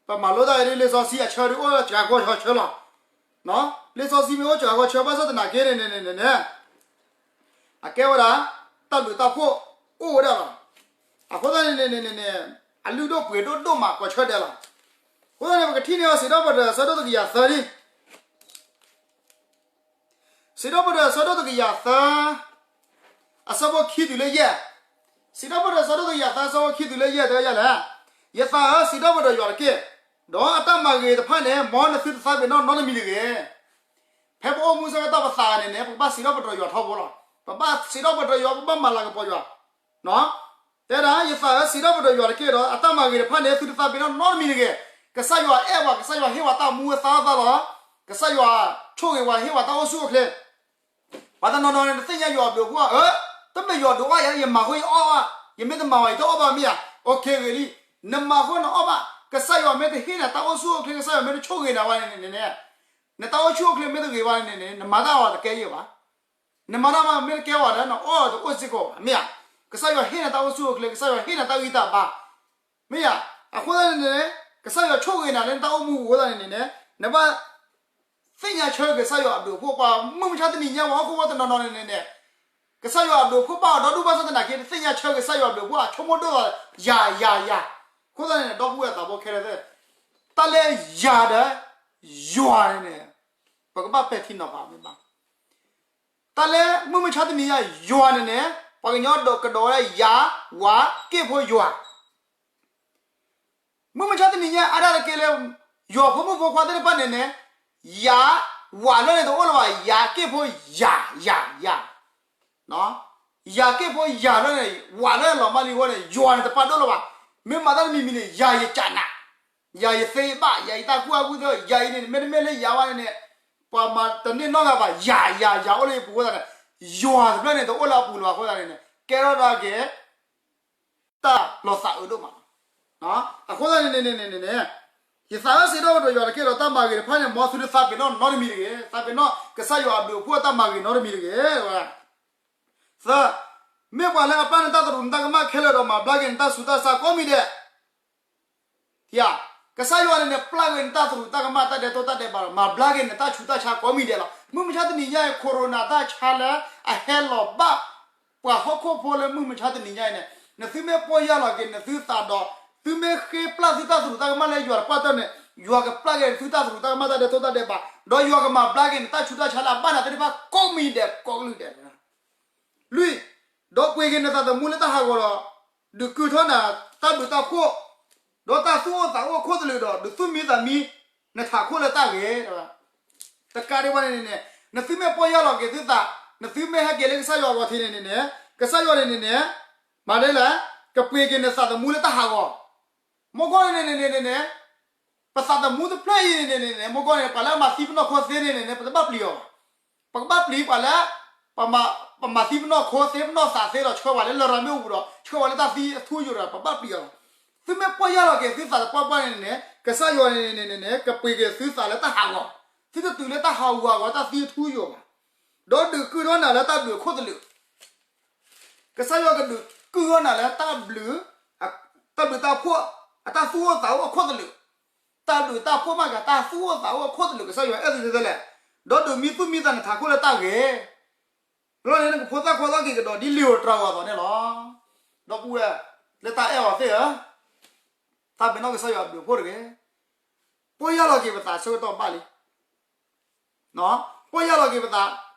ပမၤလိတၢ်အံၤဒ် လံာ်စီဆှံအဆၢဒ်အိၣ်စှၤဂီၤဆၢဆၢလီၤ. လံာ်စီဆှံမ့ၢ်အိၣ်စှၤဂီၤဆၢဘၣ်ဆၣ်သနာ်က့န့ၣ်န့ၣ်န့ၣ်န့ၣ် အကဲဝဲဒၣ် တၢ်ဘျုးတၢ်ဖှိၣ်အိၣ်ဝဲဒၣ်လီၤ. အဃိသတးန့ၣ်န့ၣ်န့ၣ်န့ၣ် အလုၢ်ဒိၣ်ပှ့ၤဒိၣ်ဒိၣ်မးကိးဆၢဒဲးလီၤ. အဃိသတးန့ၣ် ပကထံၣ်န့ၢ်အီၤ စံးထီၣ်ပတြၢၤအဆၢဒိၣ်တကယၤသၢဒ် စံးထီၣ်ပတြၢၤအဆၢဒိၣ်တကယၤသၢ အဆၢဖိခံတုၤလၢယဲၢ်, စံးထီၣ်ပတြၢၤအဆၢဒိၣ်တကယၤသၢ အဆၢဖိခံတုၤလၢယဲၢ် တဲဝဲဒ်လဲၣ်, ယသးဧၢ စံးထီၣ်ပတြၢၤယွၤတက့ၢ်, ဒီးအတၢ်မၤဂ့ၤတဖၣ်န့ၣ် မ်နသုတသးပ့ၤနီၣ်နီတမံၤတဂ့ၤ. ဖဲပအိၣ်မူဆၢကတီၢ်ပသးန့ၣ်န့ၣ် ပကဘၣ်စံးထီၣ်ပတြၢၤယွၤထီဘိလီၤ. ပဘၣ်စံးထီၣ်ပတြၢၤယွၤ ပဘၣ်မၤလၤကပီၤယွၤ တဲဒၣ် ယသးဧၢ စံးထီၣ်ပတြၢၤယွၤတက့ၢ်ဒီး အတၢ်မၤဂ့ၤတဖၣ်န့ၣ် သုတသးပ့ၤနီၣ်နီတမံၤတဂ့ၤ. ကစၢ်ယွၤအဲၣ်ပှၤ, ကစၢ်ယွၤဟ့ၣ်ပှၤတၢ်မူအသါအသးလီၤ. ကစၢ်ယွၤဆိၣ်ဂ့ၤပှၤ ဟ့ၣ်ပှၤတၢ်အိၣ်ဆူၣ်အိၣ်ချ့. ပှၤတနီၤနီၤန့ၣ် တသ့ၣ်ညါယွၤအဘျုးအဖှိၣ်ဧါ, အၢ တမ့ၢ်ယွၤဒုးအီၣ်ယၤ ယမၤဃိယအီၣ်ဘၣ်, ယမ့ၢ်တမၤဘၣ် ယတအီၣ်ဘၣ်မ့ၢ်ဧါ. အိၣ်ခ့ဂ့ၤလံ, နမၤဃိနအီၣ်ဘၣ်, ကစၢ်ယွၤမ့ၢ်တဟ့ၣ်နၤတၢ်အိၣ်ဆူၣ်အိၣ်ချ့ ကစၢ်ယွၤမ့ၢ်တဆိၣ်ဂ့ၤနၤဘၣ်န့ၣ်န့ၣ်, နတၢ်အိၣ်ဆူၣ်အိၣ်ချ့မ့ၢ်တဂ့ၤဘၣ်န့ၣ်န့ၣ် နမၤတၢ်အီၤတကဲယဲၢ်ဘၣ်. နမၤတၢ်မ့ၢ်တကဲဘၣ်ဒီး နအီၣ်တအိၣ်စ့ၢ်ကီးဘၣ် မ့ၢ်ဧါ. ကစၢ်ယွၤဟ့ၣ်နၤတၢ်အိၣ်ဆူၣ်အိၣ်ချ့, ကစၢ်ယွၤဟ့ၣ်နၤတၢ်ဂံၢ်တၢ်ဘါ, မ့ၢ်ဧါ. အဃိသတးန့ၣ်န့ၣ် ကစၢ်ယွၤဆိၣ်ဂ့ၤနၤလၢနတၢ်အိၣ်မူအဃိသတးန့ၣ်န့ၣ် နဘၣ်သ့ၣ်ညါဆၢကစၢ်ယွၤအဘျုးအဖှိၣ်. ပှၤမုၢ်မဆါတနံၤညါ ပှၤဟီၣ်ခိၣ်ဖိတနီၤနီၤန့ၣ်န့ၣ် ကစၢ်ယွၤအဘျုးအဖှိၣ်ဘၣ်အီၤဒီဒူၣ်ဘၣ်ဆၣ်သနာ်က့ တသ့ၣ်ညါဆၢကစၢ်ယွၤအဘျုးအဖှိၣ် အဆိကမိၣ်ဒိၣ်လီၤ ယၤ ယၤ ယၤ. အဃိသတးန့ၣ် ဒီပုၢ်ဝဲၢ်သးဘိခဲလၢာ်သ့ၣ်, တၢ်လၢယၤဒီး ယွၤန့ၣ်န့ၣ် ပကဘၣ်ပဲာ်ထံနီၤဖးမ့ၢ်ဘၣ်. တၢ်လၢမုၢ်မဆါတနံၤညါ ယွၤန့ၣ်န့ၣ် ပှၤကညီဒိးကဒီးဝဲဒၣ် ယၤ ဝၤ က့ၢ်ဖိယွၤ. မုၢ်မဆါတနံၤညါ အါဒၣ်တက့ၢ်လၢ ယွၤဖိမုၣ်ဖိခွါသ့ၣ်တဖၣ်န့ၣ်န့ၣ် ယၤ ဝၤလၢန့ၣ်တအိၣ်လၢၤဘၣ်, ယၤ က့ၢ်ဖိယၤ ယၤ ယၤ ယၤက့ၢ်ဖိယၤလၢန့ၣ် ဝၤလၢလီၤမၢ်လံအဃိန့ၣ် ယွၤန့ၣ်တပာ်ဒိၣ်လၢၤဘၣ်. မ့ၢ်မၤတၢ်တမံၤမံၤန့ၣ် ယၤယကနး, ယၤယသ့ယဘၣ်, ယၤယတၢ်ကူၣ်ဘၣ်ကူၣ်သ့, ယၤအံၤန့ၣ် မ့တမ့ၢ်လၢယၤဘၣ်န့ၣ်န့ၣ် ပှၤမၤတန့ၢ်နီတဂၤဘၣ်, ယၤ ယၤ ယၤအိၣ်လၢယပူၤအဃိသတးန့ၣ် ယွၤတဖျၢၣ်န့ၣ် တအိၣ်လၢအပူၤလၢၤဘၣ်အဃိသတးန့ၣ်န့ၣ် ကဲထီၣ်ဒၣ်က့ၤ တၢ်လီၤသးအုးဒိၣ်မးလီၤ. အဃိသတးန့ၣ်န့ၣ်န့ၣ်န့ၣ် ယသးဧၢ စံးထီၣ်ပတြၢၤယွၤတက့ၢ်ဒီး တၢ်မၤဂ့ၤတဖၣ်န့ၣ် မ်သုတသးပ့ၤနီၣ်နီတမံၤတဂ့ၤ. သးပ့ၤနီၣ်ကစၢ်ယွၤအဘျုးအဖှိၣ်တၢ်မၤဂ့ၤနီတမံၤတဂ့ၤ. သၢ, မ့ၢ်ပှၤလၢအပျၢ်နတၢ်သရူးနတၢ်ကမၣ်ခဲလၢာ်ဒီး မၤဘျါက့ၤနတၢ်ဆူးတၢ်ဆါကိးမံၤဒဲး ယၤ, က ကစၢ်ယွၤန့ၣ်န့ၣ် ပျၢ်က့ၤနတၢ်သရူးတၢ်ကမၣ်တၢ်ဒဲးတိၢ်တၢ်ဒဲးဘးဒီး မၤဘျါက့ၤနတၢ်ဆူးတၢ်ဆါကိးမံၤဒဲးလီၤ. မုၢ်မဆါတနံၤညါအံၤ corona တၢ်ဆါလၢအဟဲလီၤဘၣ် ပှၤဟီၣ်ခိၣ်ဖိလၢမုၢ်မဆါတနံၤညါအံၤန့ၣ် နသုမ့ၢ်ပီၢ်ယၢ်လီၤက့ၤနသုသးဒီး သုမ့ၢ်ဃ့ပျၢ်သုတၢ်သရူးတၢ်ကမၣ်လၢယွၤတပှၢ်တၢၢ်န့ၣ် ယွၤကပျၢ်က့ၤနသုတၢ်သရူးတၢ်ကမၣ်တၢ်ဒဲးတိၢ်တၢ်ဒဲးဘး ဒီးယွၤကမၤဘျါက့ၤနတၢ်ဆူးတၢ်ဆါလၢအဘၣ်နၤသ့ၣ်တဖၣ်ကိးမံၤဒဲးကိးကလုာ်ဒဲး လွံၢ်, ဒီးပှ့ၤက့ၤနသးသမူလၢတၢ်ဟးဂီၤဒီး ဒုးကုၢ်ထီၣ်နၤတၢ်ဘျုးတၢ်ဖှိၣ်, ဒီးတၢ်သူၣ်အိၣ်သးအိၣ်အခိၣ်သလုးဒီး ဒုးသူၣ်မံသးမံ နထးခိၣ်လၢတၢ်ဂ့ၤ တကးဒံးဘၣ်န့ၣ်န့ၣ် နသုမ့ၢ်ပီၢ်ယၢ်လီၤက့ၤသုသး, နသုမ့ၢ်ဟဲက့ၤလၢကစၢ်ယွၤအဂီၤထံးန့ၣ်န့ၣ်န့ၣ် ကစၢ်ယွၤန့ၣ်န့ၣ်န့ၣ် မၤဒ်လဲၣ်, ကပှ့ၤက့ၤနသးသမူလၢတၢ်ဟးဂီၤ မ့ၢ်ဂီၢ်န့ၣ်န့ၣ်န့ၣ်န့ၣ် ပသးသမူတဖျၢၣ်အံၤန့ၣ်န့ၣ်န့ၣ် မ့ၢ်ဂီၢ်န့ၣ် ပှၤလၢအမၤသံပနီၢ်ခိသ့န့ၣ်န့ၣ် ပတဘၣ်ပျံၤအီၤဘၣ်. ပကဘၣ်ပျံၤပှၤလၢ ပမၤသံပနီၢ်ခိသ့ ပနီၢ်သးသ့ဒီး ဆှၢပှၤလၢလရာ်မ့ၣ်အူပူၤဒီး ဆှၢပှၤလၢတၢ်သံအထူအယိာ်ဒီး ပဘၣ်ပျံၤအီၤလီၤ. သုမ့ၢ်ပီၢ်ယၢ်လီၤက့ၤသုသးတပှၢ်ပှၢ်န့ၣ်န့ၣ် ကစၢ်ယွၤန့ၣ်န့ၣ်န့ၣ် ကပှ့ၤက့ၤသုသးလၢတၢ်ဟးဂီၤ, သုတတုၤလၢတၢ်ဟးဂူာ်ဟးဂီၤတၢ်သံအထူအယိာ်ဘၣ်. ဒီးဒုးကုၢ်ထီၣ်နၤလၢတၢ်ဘျုးအခိၣ်သလုး ကစၢ်ယွၤကဒုးကုၢ်ထီၣ်နၤလၢတၢ်ဘျုး, တၢ်ဘျုးတၢ်ဖှိၣ်, အတၢ်သူၣ်အိၣ်သးအိၣ်အခိၣ်သလုး, တၢ်ဘျုးတၢ်ဖှိၣ်မ့ၢ်ဂ့ၤ တၢ်သူၣ်အိၣ်သးအိၣ်အခိၣ်သလုး ကစၢ်ယွၤအဲၣ်သုတဲလဲၣ်, ဒီးဒုးမံသူၣ်မံသးနထးခိၣ်လၢတၢ်ဂ့ၤ, လီၤန့ၣ်နကဖိသၣ်ခွါလီၤက့ၤကဒီးဒ်လံာ်ဧိၤတြၤဧိၤအသိးန့ၣ်လီၤ. ဒီပုၢ်ဝဲၢ်လၢတၢ်အဲၣ်အီၤသ့ၣ်ဧၢ, တၢ်ပနီၣ်ကစၢ်ယွၤအဘျုးအဖှိၣ်တဂ့ၤ, ပီၢ်ယၢ်လီၤက့ၤပသးအဆၢကတီၢ်ဘၣ်လံ ပီၢ်ယၢ်လီၤက့ၤပသး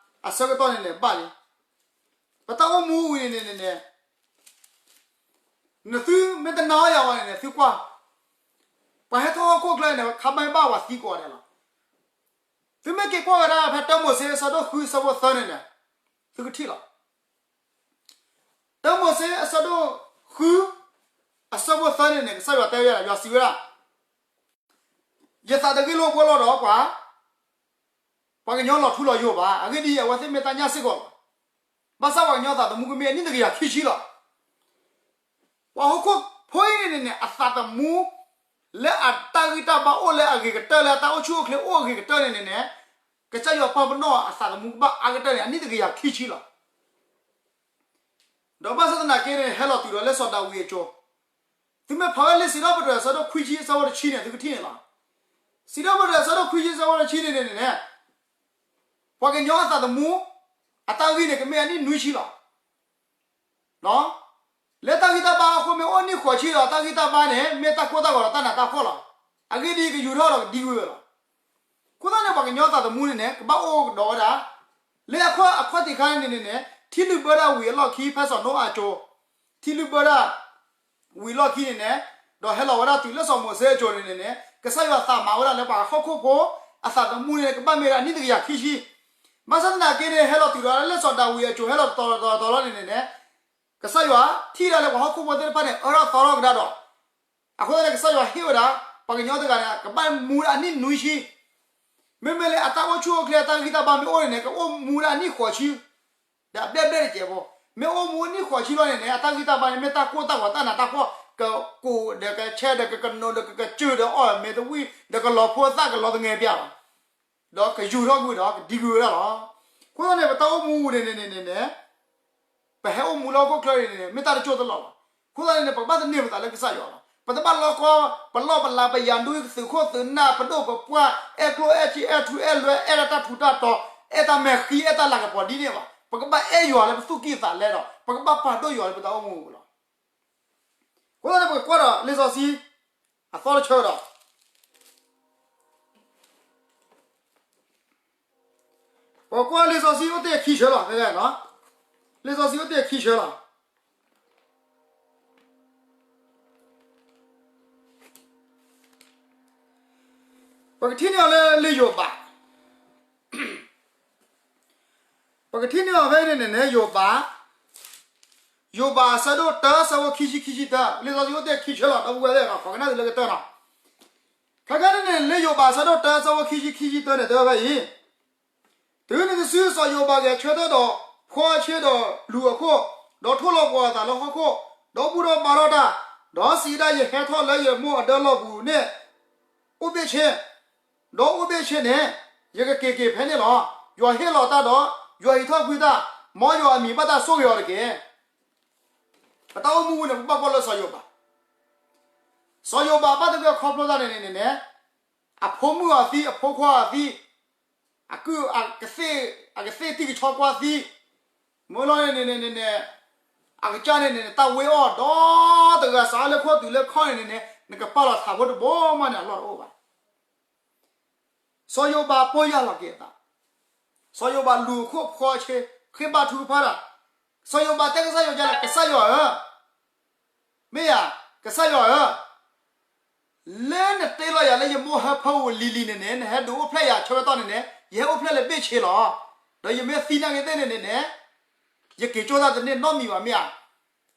အဆၢကတီၢ်န့ၣ်န့ၣ် ဘၣ်လံ. ပတၢ်အိၣ်မူဝံၤန့ၣ်န့ၣ်န့ၣ် နသုမ့ၢ်တနာ်အီၤယၤဝဲန့ၣ်န့ၣ် သုကွၢ်, ပှၤဟဲထီၣ်ဟီၣ်ခိၣ်ချၢန့ၣ် ခါဘၣ်ဘၣ်ပှၤသံကိးဂၤဒဲးလီၤ. သုမ့ၢ်က့ၤကွၢ်ဝဲဒၣ်ဖဲ တၢမိၤၡ့ အဆၢဒိၣ်ဃု အဆၢဖိသၢန့ၣ်န့ၣ် သုကထံၣ်လီၤ. တၢမိၤၡ့ အဆၢဒိၣ်ဃု အဆၢဖိသၢန့ၣ်န့ၣ် ကစၢ်ယွၤတဲဝဲဒၣ် ယွၤစံးဝဲဒၣ် ယသးတဂ့ၢ်လိာ်ဘှီလိာ်ဒီးပှၤ, ပှၤကညီလီၤထူလီၤယိာ်ဘၣ်. အဂ့ၢ်ဒ်အံၤ, အဝဲသ့ၣ်မ့ၢ်တၢ်ညၣ်စ့ၢ်ကီးလီၤ. ဘၣ်ဆၣ်ပှၤကညီအသးသမူကမ့ၢ်အနံၣ်တကယၤခံဆံလီၤ. ပှၤဟီၣ်ခိၣ်ဖိအံၤန့ၣ်န့ၣ်န့ၣ် အသးသမူ လၢအတၢ်ဂံၢ်တၢ်ဘါအိၣ်လၢအဂ့ၤကတၢၢ် လၢအတၢ်အိၣ်ဆူၣ်အိၣ်ချ့အိၣ်အဂ့ၤကတၢၢ်န့ၣ်န့ၣ်န့ၣ် ကစၢ်ယွၤပာ်ပနီၣ်အသးသမူကဘၣ်အါကတၢၢ်န့ၣ် အနံၣ်တကယၤခံဆံလီၤ. ဒီးဘၣ်ဆၣ်သနာ်က့န့ၣ် ဟဲလီၤတုၤဒီးလၢစီၤဒၤဝံးအစိၤ, သုမ့ၢ်ဖးဝဲလံာ်စံးထီၣ်ပတြၢၤ အဆၢဒိၣ်ခွံဆံ အဆၢဖိတဆံန့ၣ် သုကထံၣ်န့ၣ်လီၤ. စံးထီၣ်ပတြၢၤ အဆၢဒိၣ်ခွံဆံ အဆၢဖိတဆံန့ၣ်န့ၣ်န့ၣ် ပှၤကညီအသးသမူ အတၢ်ဂံၢ်န့ၣ် ကမ့ၢ်အနံၣ်နွံဆံလီၤ. လၢတၢ်ဂံၢ်တၢ်ဘါအဃိ မ့ၢ်အိၣ်နံၣ်ဃိးဆံဒီး တၢ်ဂံၢ်တၢ်ဘါန့ၣ် မ့ၢ်တၢ်ကိၢ်တၢ်ဂီၤဒီးတၢ်နးတၢ်ဖှီၣ်လီၤ. အဂ့ၢ်ဒ်အံၤ ကယူၤထီၣ်ဒီးကဒံကွံာ်ဝဲလီၤ. အဃိသတးန့ၣ် ပှၤကညီသးသမူန့ၣ်န့ၣ် ကဘၣ်အိၣ်ကဒီးဝဲဒၣ် လၢအခီၣ်ထံးခါန့ၣ်န့ၣ်န့ၣ် ထံလုၢ်ဘၢဒၣ်ဝံၤအလီၢ်ခံ ဖဲစီၤနိအၤအစိၤ, ထံလုၢ်ဘၢဒၣ် ဝံၤအလီၢ်ခံန့ၣ်န့ၣ်, ဒီးဟဲလီၤဝဲဒၣ်တုၤလၢစီၤမိၤၡ့အစိၤန့ၣ်န့ၣ်န့ၣ် ကစၢ်ယွၤသးမၤဝဲဒၣ်လၢပှၤဟီၣ်ခိၣ်ဖိ အသးသမူန့ၣ် ကဘၣ်မ့ၢ်ဒၣ်အနံၣ်တကယၤခံဆံ. ဘၣ်ဆၣ်သနာ်က့န့ၣ် ဟဲလီၤတုၤဒီးလၢစီၤဒၤဝံးအစိၤ ဟဲလီၤတတီၤလီၤတတီၤလီၤန့ၣ်န့ၣ်န့ၣ် ကစၢ်ယွၤထံၣ်ဒၣ်လၢပှၤဟီၣ်ခိၣ်ဖိသ့ၣ်တဖၣ်န့ၣ် အၢထီၣ်သီထီၣ်ကဒါဒီး, အဃိသတးန့ၣ် ကစၢ်ယွၤဟ့ၣ်ဝဲဒၣ် ပှၤကညီတဂၤန့ၣ် ကဘၣ်မူဒၣ်အနံၣ်နွံဆံ မ့မ့ၢ်လၢအတၢ်အိၣ်ဆူၣ်အိၣ်ချ့ အတၢ်ဂံၢ်တၢ်ဘါမ့ၢ်အိၣ်န့ၣ်န့ၣ် ကအိၣ်မူဒၣ်အနံၣ်ဃိးဆံ ဒီးအဘျဲၣ်ဘျဲၣ်တစဲးဖိ, မ့ၢ်အိၣ်မူအနံၣ်ဃိးဆံလီၤန့ၣ်န့ၣ် အတၢ်ဂံၢ်တၢ်ဘါန့ၣ် မ့ၢ်တၢ်ကိၢ်တၢ်ဂီၤတၢ်နးတၢ်ဖှီၣ် ကကိးဒီးကဆဲဒီးကကနိးဒီးကကစၢၢ် ဒီးအီၣ်မ့ၤတဝံၣ် ဒီးကလီၤဖိသၣ်ကလီၤသငဲးပျၢ်လီၤ. ဒီးကယူၤထီၣ်ကွံာ်ဒီးကဒံကွံာ်ဝဲဒၣ်လီၤ. အဃိသတးန့ၣ် ပတၢ်အိၣ်မူန့ၣ်န့ၣ်န့ၣ်န့ၣ် ပဟဲအိၣ်မူလၢဟီၣ်ခိၣ်ချၢန့ၣ်န့ၣ် မ့ၢ်တၢ်တစိၢ်တလီၢ်လီၤ. အဃိသတးန့ၣ်န့ၣ် ပကဘၣ်သန့ၤပသးလၢကစၢ်ယွၤလီၤ. ပတဘၣ်လီကီ ပလီၢ်ပလၤ ပယၤဒူ သုးခိၣ်သုးနၢ် ပဒိၣ်ပပှၢ် အဲၣ်ကျိၣ်အဲၣ်စ့ အဲၣ်ထူအဲၣ်လွဲ အဲၣ်ဒၣ်တၢ်ထူးတၢ်တီၤ အဲၣ်တၢ်မဲာ်ဃံ အဲၣ်တၢ်လၤကပီၤဒ်န့ၣ်ဘၣ်. ပကဘၣ်အဲၣ်ယွၤလၢပသူၣ်ကံၢ်သးလဲဒီး ပကဘၣ်ပာ်ဒိၣ်ယွၤလၢပတၢ်အိၣ်မူအပူၤလီၤ. အဃိသတးန့ၣ် ပကကွၢ်ဒီးလံာ်စီဆှံ အသီတဆၢဒီး ပကကွၢ်လံာ်စီဆှံအိၣ်တ့ၢ်ခံဆၢလီၤ. လံာ်စီဆှံအိၣ်တ့ၢ်ခံဆၢလီၤ. ပကထံၣ်န့ၢ်အီၤလၢလံာ်ယိၤဘး ပကထံၣ်န့ၢ်အီၤဖဲန့ၣ်န့ၣ်န့ၣ် ယိၤဘး, ယိၤဘးအဆၢဒိၣ်တၢ အဆၢဖိခံဆံ ခံဆံတၢ, လံာ်စီဆှံအိၣ်တ့ၢ်ခံဆၢလီၤ ဒီပုၢ်ဝဲၢ်သ့ၣ်ဧၢ, ခိးကနၣ်သုလၢကတၢၢ်နီၤ. ခဲကနံၣ်န့ၣ် လၢယိၤဘးအဆၢဒိၣ်တၢ အဆၢဖိခံဆံ ခံဆံတၢန့ၣ် တဲဝဲဖဲအံၤ, တုၤနုၤတစုစီၤယိၤဘးဂဲၤဆၢထၢၣ်ဒီးဖှီအဆ့ဒီးလူၤအခိၣ်, ဒီးထိၣ်လီၤပှီၤအသးလၢဟီၣ်ခိၣ်, ဒီးဘူၣ်ထီၣ်ဘါထီၣ်တၢ်, ဒီးစံးဝဲဒၣ်, ယဟဲထီၣ်လၢယမိၢ်အဒၢလီၢ်ပူၤန့ၣ် အိၣ်ဘ့ၣ်ဆ့ ဒီးအိၣ်ဘ့ၣ်ဆ့န့ၣ် ယကက့ၤက့ၤဖဲန့ၣ်လီၤ. ယွၤဟ့ၣ်လီၤတၢ်ဒီး ယွၤဟံးထီၣ်ကွံာ်တၢ်, မ်ယွၤအမံၤဘၣ်တၢ်ဆိၣ်ဂ့ၤအီၤတက့ၢ်. ပတၢ်အိၣ်မူအပူၤန့ၣ် ပဘၣ်ကွၢ်လၢစီၤယိၤဘး. စီၤယိၤဘးဘၣ်သဂၢၢ်ခီဖျိတၢ်န့ၣ်န့ၣ်န့ၣ်န့ၣ်, အဖိမုၣ်အီၤသံ, အဖိခွါအီၤသံ, အကုၢ်အကသ့ၣ်, အကသ့ၣ်တံၢ်ကဆီကွၢ်သံ, မ့ၢ်လီၤန့ၣ်န့ၣ်န့ၣ်န့ၣ်, အကစၢ်န့ၣ်န့ၣ်န့ၣ် တၢ်ဝ့အီၣ်ဒီတဂၤ စးလၢခိၣ်တုၤလၢခီၣ်န့ၣ်န့ၣ်န့ၣ် နကပာ်လီၤထးဖိတဘိမးန့ၣ် အလီၢ်တအိၣ်ဘၣ်. စီၤယိၤဘးပီၢ်ယၢ်လီၤက့ၤအသး, စီၤယိၤဘးလူၤခိၣ်ဖျီဆ့, ဃ့ဘါထုကဖၣ်တၢ်, စီၤယိၤဘးတဲကစၢ်ယွၤဒ်လဲၣ်, ကစၢ်ယွၤဧၢ, မ့ၢ်ယၤ, ကစၢ်ယွၤဧၢ, လၢနတ့လီၤယၤလၢယမိၢ်ဟၢဖၢပူၤလံၤလံၤန့ၣ်န့ၣ် နဟဲဒုးအိၣ်ဖျဲၣ်ယၤဆၢကတီၢ်န့ၣ်န့ၣ် ယဟဲအိၣ်ဖျဲၣ်လၢဘ့ၣ်ဆ့လီၤ. ဒီးယမ့ၢ်သံနာ်က့ၤသ့ၣ်န့ၣ်န့ၣ်န့ၣ် ယက့ၤကၠီတၢ်တန့ၢ်နီတမံၤဘၣ်မ့ၢ်ဧါ,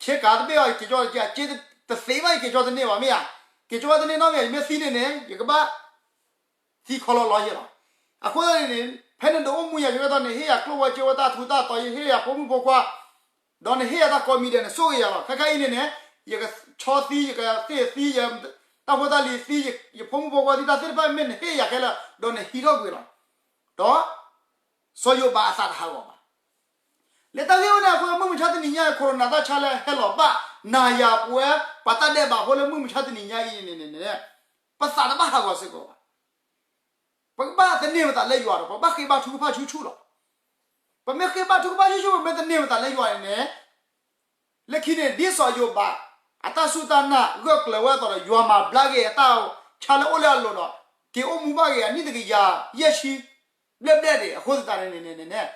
ဆ့ကၤတဘ့ၣ်အီၤ ယက့ၤကၠီတက့ၢ်, အစ့တသ့ဘၣ် ယက့ၤကၠီတန့ၢ်ဘၣ်မ့ၢ်ဧါ, က့ၤကၠီတန့ၢ်နီတမံၤ ယမ့ၢ်သံန့ၣ်န့ၣ် ယကဘၣ် သံခီလီၤလီၤယဲလီၤ. အဃိသတးန့ၣ်န့ၣ် ဖဲနဒုးအိၣ်မူယၤဆၢကတီၢ်န့ၣ် ဟ့ၣ်ယၤကျိၣ်ဝဲစ့ဝဲ တၢ်ထူးတၢ်တီၤ, ယဟ့ၣ်ယၤဖိမုၣ်ဖိခွါ, ဒီးနဟ့ၣ်ယၤတၢ်ကိးမံၤဒဲး နဆိၣ်ဂ့ၤယၤလီၤ. ခဲခါအံၤန့ၣ်န့ၣ် ယကဆီသံ ယကသ့ၣ်သံ ယတၢ်ဖိတၢ်လံၤသံ ယဖိမုၣ်ဖိခွါသံ တၢ်သ့ၣ်တဖၣ်မ့ၢ်နဟ့ၣ်ယၤခဲလၢာ် ဒီးနဟံးထီၣ်ကွံာ်လီၤ. ဒီး စီၤယိၤဘးအသးတဟးဂီၤဘၣ်. လၢတၢ်ဂ့ၢ်ဝဲန့ၣ်အဃိ မုၢ်မဆါတနံၤညါအံၤ ခိၣ်ရိၣ်နၤတၢ်ဆါလၢဟဲလီၤဘၣ် နၤယၤပဝဲ ပှၤတၢ်ဒဲးဘးဖိလၢမုၢ်မဆါတနံၤညါအံၤန့ၣ်န့ၣ် ပသးတဘၣ်ဟးဂီၤစ့ၢ်ကီးဘၣ်. ပကဘၣ်သန့ၤပသးလၢယွၤဒီး ပဘၣ်ဃ့ဘါထုကဖၣ်ဆူၣ်ဆူၣ်လီၤ. ပမ့ၢ်ဃ့ဘါထုကဖၣ်ဆူၣ်ဆူၣ် ပမ့ၢ်သန့ၤပသးလၢယွၤန့ၣ်န့ၣ် လၢခံန့ၣ် ဒ်စီၤယိၤဘး အတၢ်စူၢ်တၢ်နာ်ဂၢၢ်ကျၢၤဝဲအသိးဒီး ယွၤမၤဘျါက့ၤအတၢ်ဆါလၢအိၣ်လၢအလိၤဒီး က့ၤအိၣ်မူဘၣ်က့ၤအနံၣ်တကယၤယဲၢ်ဆံ ဘျဲၣ်ဘျဲၣ်ဒံး အဃိသတးန့ၣ်န့ၣ်န့ၣ်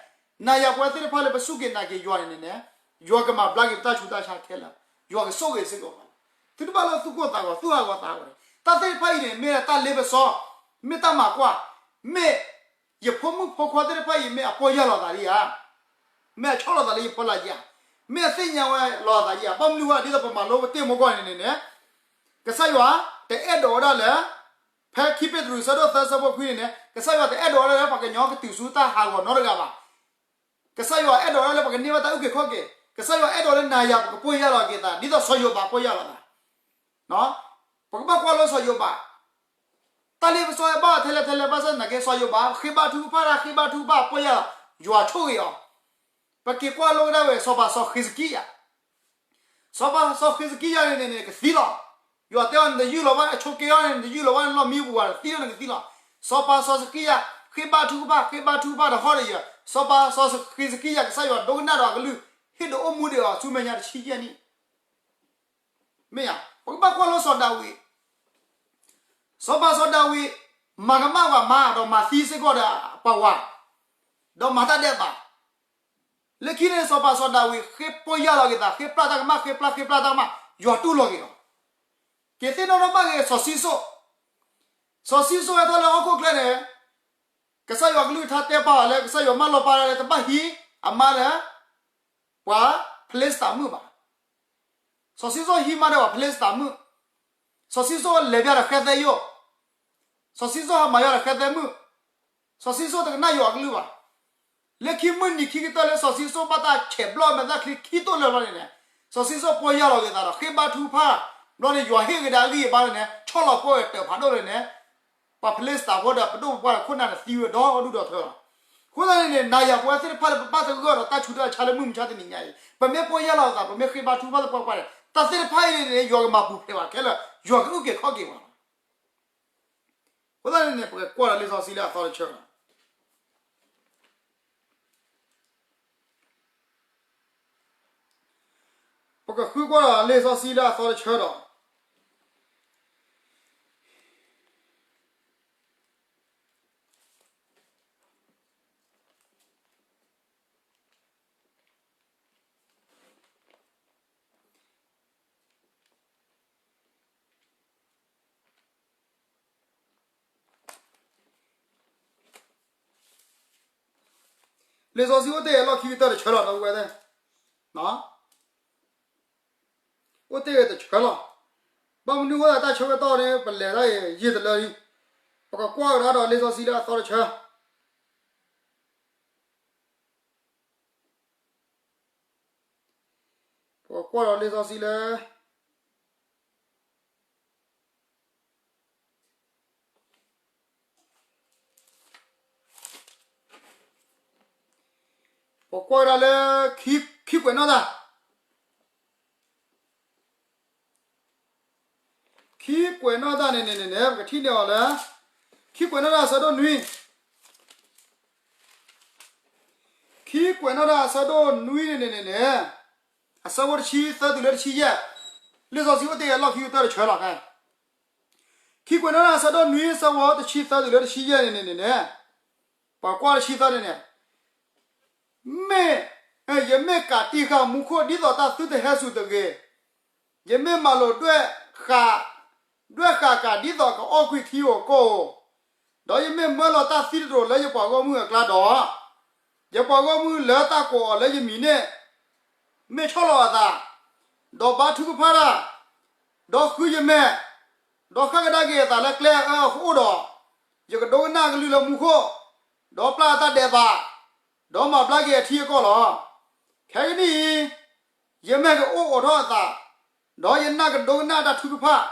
နၤယၤပဝဲသ့ၣ်တဖၣ်လၢ ပစူၢ်က့ၤနာ်က့ၤယွၤန့ၣ်န့ၣ်န့ၣ် ယွၤကမၤဘျါက့ၤပတၢ်ဆူးတၢ်ဆါခဲလၢာ်, ယွၤကဆိၣ်ဂ့ၤစ့ၢ်ကီးပှၤလီၤ. သုတဘၣ်လၢသူၣ်ကိၢ်သးဂီၤ သူၣ်ဟးဂီၤသးဂီၤန့ၣ် တၢ်သ့ၣ်တဖၣ်အံၤန့ၣ် မ့ၢ်တၢ်လ့ပစီ, မ့ၢ်တၢ်မၤကွၢ်, မ့ၢ် ယဖိမုၣ်ဖိခွါသ့ၣ်တဖၣ်အံၤ မ့ၢ်အပီၢ်ယၢ်လီၤသးဒံးဧါ, မ့ၢ်အဆီၣ်လီၤသးလၢယဖီလာ်ဧါ, မ့ၢ်အသ့ၣ်ညါဝဲလီၤသးဧါ, ဘၣ်မနုၤဃိ ဒ်သိးပမၤလိပတ့ၢ်မူကီၢ်န့ၣ်န့ၣ်န့ၣ် ကစၢ်ယွၤတအဲၣ်ဒိးဝဲဒၣ်လၢ ဖဲခံပ့းတရူး ဆၢဒိၣ်သၢ ဆၢဖိခွံန့ၣ်န့ၣ် ကစၢ်ယွၤတအဲၣ်ဒိးဝဲဒၣ်လၢ ပှၤကညီကတုၤဆူတၢ်ဟးဂီၤနီတဂၤဘၣ်. ကစၢ်ယွၤအဲၣ်ဒိးဝဲဒၣ်လၢပကန့ၢ်ဘၣ်တၢ်အုၣ်က့ၤခီၣ်က့ၤ, ကစၢ်ယွၤအဲၣ်ဒိးလၢနၤယၤပကပီၢ်ယၢ်လီၤက့ၤသး ဒ်သိးစီၤယိၤဘးပီၢ်ယၢ်လီၤသး. ပကဘၣ်ကွၢ်လိစီၤယိၤဘး, တၢ်လ့ပစီဘၣ်ထဲလဲၣ်ထဲလဲၣ် ဘၣ်ဆၣ်သနာ်က့ စီၤယိၤဘး ဃ့ဘါထုကဖၣ်တၢ် ဃ့ဘါထုကဖၣ်ပီၢ်ယၢ်လီၤ, ယွၤဆိၣ်ဂ့ၤအီၤ. ပက့ၤကွၢ်လိကဒၣ်ဝဲ စီၤပၤစီၤဃံးစကံယၤ စီၤပၤစီၤဃံးစကံယၤန့ၣ်န့ၣ်န့ၣ် ကသံလီၤ. ယွၤတဲအီၤ နတယုၢ်လီၤဘၣ် နဆိးက့အီၤန့ၣ် နတယုၢ်လီၤဘၣ် နလီၢ်မံပူၤဘၣ် နသံလီၤ နကသံလီၤ. စီၤပၤစီၤဃံးစကံယၤ ဃ့ဘါထုကဖၣ် ဃ့ဘါထုကဖၣ်ဒီးဟီၣ်ဒီးယၢၤ, စီၤပၤစီၤဃံးစကံယၤ ကစၢ်ယွၤဒိကနၣ်ဒီးအကလုၢ် ဟ့ၣ်ဒုးအိၣ်မူဒံးအီၤဆူမဲာ်ညါတဆံယဲၢ်နံၣ် မ့ၢ်ဧါ. ပကဘၣ်ကွၢ်လိစီၤဒၤဝံး, စီၤပၤစီၤဒၤဝံး မၤကမၣ်ပှၤမၤဒီးမၤသံစ့ၢ်ကီးဒီးပှၤဝၤ, ဒီးမၤတၢ်ဒဲးဘး, လၢခံန့ၣ် စီၤပၤစီၤဒၤဝံး ဃ့ပီၢ်ယၢ်လီၤက့ၤသး ဃ့ပျၢ်တၢ်ကမၣ် ဃ့ပျၢ် ဃ့ပျၢ်တၢ်ကမၣ် ယွၤတူၢ်လိာ်က့ၤအီၤ, က့ၤသ့ၣ်နီၣ်ထီၣ်ဘၣ်က့ၤစီၤၡံၣ်စိၣ်, စီၤၡံၣ်စိၣ်ဟဲထီၣ်လၢဟီၣ်ခိၣ်ချၢန့ၣ် ကစၢ်ယွၤကလုၢ်ကထါတဲပာ်အီၤလၢ ကစၢ်ယွၤမၢလီၤပာ်လၢ တဘၣ်ဟံးအမါလၢ ပှၤဖလ့စတံမုၣ်ဘၣ်. စီၤၡံၣ်စိၣ်ဟံးမါဒီးပှၤဖလ့စတံမုၣ်, စီၤၡံၣ်စိၣ်လဲၤဘၣ်ဒီးဃဲသဲယိၣ်, စီၤၡံၣ်စိၣ်ဟးမၤယွၤဒီးဃဲသဲမုၣ်, စီၤၡံၣ်စိၣ်တကနၣ်ယွၤကလုၢ်ဘၣ်. လၢခံမုၢ်နံၤခံကတၢၢ်လၢစီၤၡံၣ်စိၣ်ဘၣ်တၢ်ဆဲးဘျီၣ်မဲာ်သၣ်ချံခံတိၢ်လၢာ်ဘျီန့ၣ်န့ၣ်, စီၤၡံၣ်စိၣ်ပီၢ်ယၢ်လီၤက့ၤသးဒီး ဃ့ဘါထုကဖၣ်, ဘျီန့ၣ် ယွၤဟ့ၣ်ကဒါအဂံၢ်အဘါန့ၣ် ဆီၣ်လီၤပှီၢ်ဝဲတၢ်ဖးဒိၣ်လၢန့ၣ် ပှၤဖလ့စတံဖိဒီးပဒိၣ်ပပှၢ်ဒီးခိၣ်နၢ်န့ၣ်သံဝဲဒီဒူၣ်ဒီထၢလီၤ. အဃိသတးန့ၣ်န့ၣ် နၤယၤပဝဲသ့ၣ်တဖၣ်လၢ ပဘၣ်သဂၢၢ်ဒီးတၢ်ဆူးတၢ်ဆါလၢမုၢ်မဆါတနံၤညါအံၤ ပမ့ၢ်ပီၢ်ယၢ်လီၤသး ပမ့ၢ်ဃ့ဘါထုကဖၣ်သပှၢ်ပှၢ်န့ၣ် တၢ်သ့ၣ်တဖၣ်အံၤန့ၣ်န့ၣ် ယွၤကမၤပူၤဖျဲးဘၣ်ခဲလၢာ် ယွၤကအုၣ်က့ၤခီၣ်က့ၤပှၤလီၤ. အဃိသတးန့ၣ်န့ၣ် ပကကွၢ်ဒီးလံာ်စီဆှံလၢအသီတဆၢလီၤ. ပကဃုကွၢ်ဒီးလံာ်စီဆှံလၢအသီတဆၢဒီး လံာ်စီဆှံအိၣ်တ့ၢ်လီၢ်ခံကတၢၢ်တဆၢလီၤ ဒီပုၢ်ဝဲၢ်သ့ၣ်, အိၣ်တ့ၢ်တဆၢလီၤ. ဘၣ်မနုၤအဃိသတး တၢ်ဆၢကတီၢ်န့ၣ် ပလဲၤတၢ်အံၤ ယံာ်တလၢလံ. ပကကွၢ်ကဒါဒီးလံာ်စီဆှံလၢအသီတဆၢ ပကကွၢ်ဒီးလံာ်စီဆှံလၢ ပကွၢ်ဒၣ်လၢ ခံကွဲးနီၣ်တၢ်, ခံကွဲးနီၣ်တၢ်န့ၣ်န့ၣ်န့ၣ်န့ၣ် ပကထံၣ်န့ၢ်အီၤလၢ ခံကွဲးနီၣ်တၢ်အဆၢဒိၣ်နွံ, ခံကွဲးနီၣ်တၢ်အဆၢဒိၣ်နွံန့ၣ်န့ၣ်န့ၣ်န့ၣ် အဆၢဖိတဆံသၢတုၤလၢတဆံယဲၢ်, လံာ်စီဆှံအိၣ်တ့ၢ်အလီၢ်ခံကတၢၢ်တဆၢလီၤ. ခံကွဲးနီၣ်တၢ်အဆၢဒိၣ်နွံ အဆၢဖိတဆံသၢတုၤလၢတဆံယဲၢ်န့ၣ်န့ၣ်န့ၣ်န့ၣ် ပှၤကွၢ်တဆံသၢန့ၣ်န့ၣ် မ့ၢ်, ယမ့ၢ်ကးတံာ်ဃာ်မူခိၣ်ဒ်သိးတၢ်သုတဟဲစူၤတဂ့ၤ, ယမ့ၢ်မၤလိာ်ဒွဲၣ်ဃာ်, ဒွဲၣ်ဃာ်ကးဒ်သိးကအီၣ်ကွံာ်ထံဧိၤကီၢ်ဧိၤ, ဒီးယမ့ၢ်မၢလီၤတၢ်သံတတြိာ်လၢယပှၤဂီၢ်မုၢ်အကျါဒီး, ယပှၤဂီၢ်မုၢ်လၢတၢ်ကိးအီၤလၢယမံၤန့ၣ် မ့ၢ်ဆီၣ်လီၤအသး, ဒီးဘါထုကဖၣ်တၢ်, ဒီးဃုယမဲာ်, ဒီးဃၣ်ကဒါက့ၤအသးလၢကျဲအအၢအဃိဒီး, ယကဒိကနၣ်အကလုၢ်လၢမူခိၣ်, ဒီးပျၢ်အတၢ်ဒဲးဘး, ဒီးမၤဘျါက့ၤအထံအကီၢ်လီၤ. ခဲကနံၣ်အံၤ, ယမဲာ်ကအိၣ်အိးထီၣ်အသး, ဒီးယနၢ်ကဒိကနၣ်တၢ်ထုကဖၣ်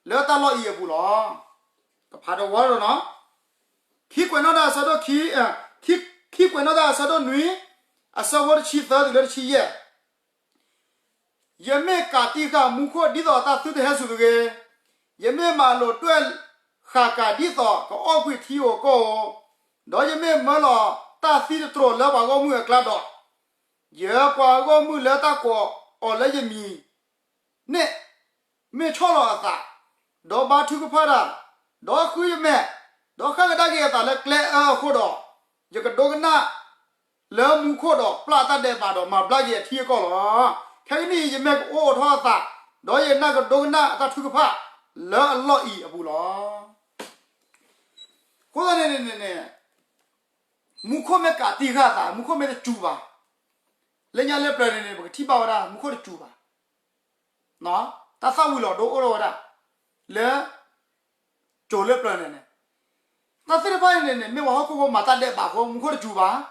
လၢတၢ်လီၢ်အံၤအပူၤလီၤ. တဖးတဝီဒီးနီၤ, ခံကွဲးနီၣ်တၢ်အဆၢဒိၣ်ခံ, ခံကွဲးနီၣ်တၢ်အဆၢဒိၣ်နွံ, အဆၢဖိတဆံသၢတုၤလၢတဆံယဲၢ် ယမ့ၢ်ကးတံာ်ဃာ်မူခိၣ်ဒ်သိးတၢ်သုတဟဲစူၤတဂ့ၤ, ယမ့ၢ်မၤလိာ်ဒွဲၣ်ဃာ်ကးဒ်သိးကအီၣ်ကွံာ်ထံဧိၤကီၢ်ဧိၤ, ဒီးယမ့ၢ်မၢလီၤတၢ်သံတတြိာ်လၢပှၤဂီၢ်မုၢ်အကျါဒီး, ယပှၤဂီၢ်မုၢ်လၢတၢ်ကိးအီၤလၢယမံၤ န့ၣ်, မ့ၢ်ဆီၣ်လီၤအသး, ဒီးဘါထုကဖၣ်တၢ်, ဒီးဃုယမဲာ်, ဒီးဃၣ်ကဒါက့ၤအသးလၢကျဲအအၢအဃိဒီး, ယကဒိကနၣ်လၢမူခိၣ်ဒီးပျၢ်တၢ်ဒဲးဘးဒီး မၤဘျါက့ၤအထံအကီၢ်လီၤ. ခဲကနံၣ်အံၤ ယမဲာ်ကအိၣ်အိးထီၣ်အသး, ဒီးယနၢ်ကဒိကနၣ်အတၢ်ထုကဖၣ်လၢအလီၢ်အံၤအပူၤလီၤ. အဃိသတးန့ၣ်န့ၣ်န့ၣ်, မူခိၣ်မ့ၢ်ကးတံာ်ဃာ်အသး မူခိၣ်မ့ၢ်တစူၤဘၣ်, လၢညါလၢပျၢၤန့ၣ်န့ၣ် ပကထံၣ်ဘၣ်ဝဲဒၣ် မူခိၣ်တစူၤဘၣ် တၢ်သၣ်ဝံၤလီၤဒိအိၣ်ထီၣ်ဝဲဒၣ် လၢ ကၠိၤလၢပျၢၤန့ၣ်န့ၣ်, တၢ်သ့ၣ်တဖၣ်အံၤန့ၣ်န့ၣ် မ့ၢ်ပှၤဟီၣ်ခိၣ်ဖိမၤတၢ်ဒဲးဘးအဃိ မူခိၣ်တစူၤဘၣ်,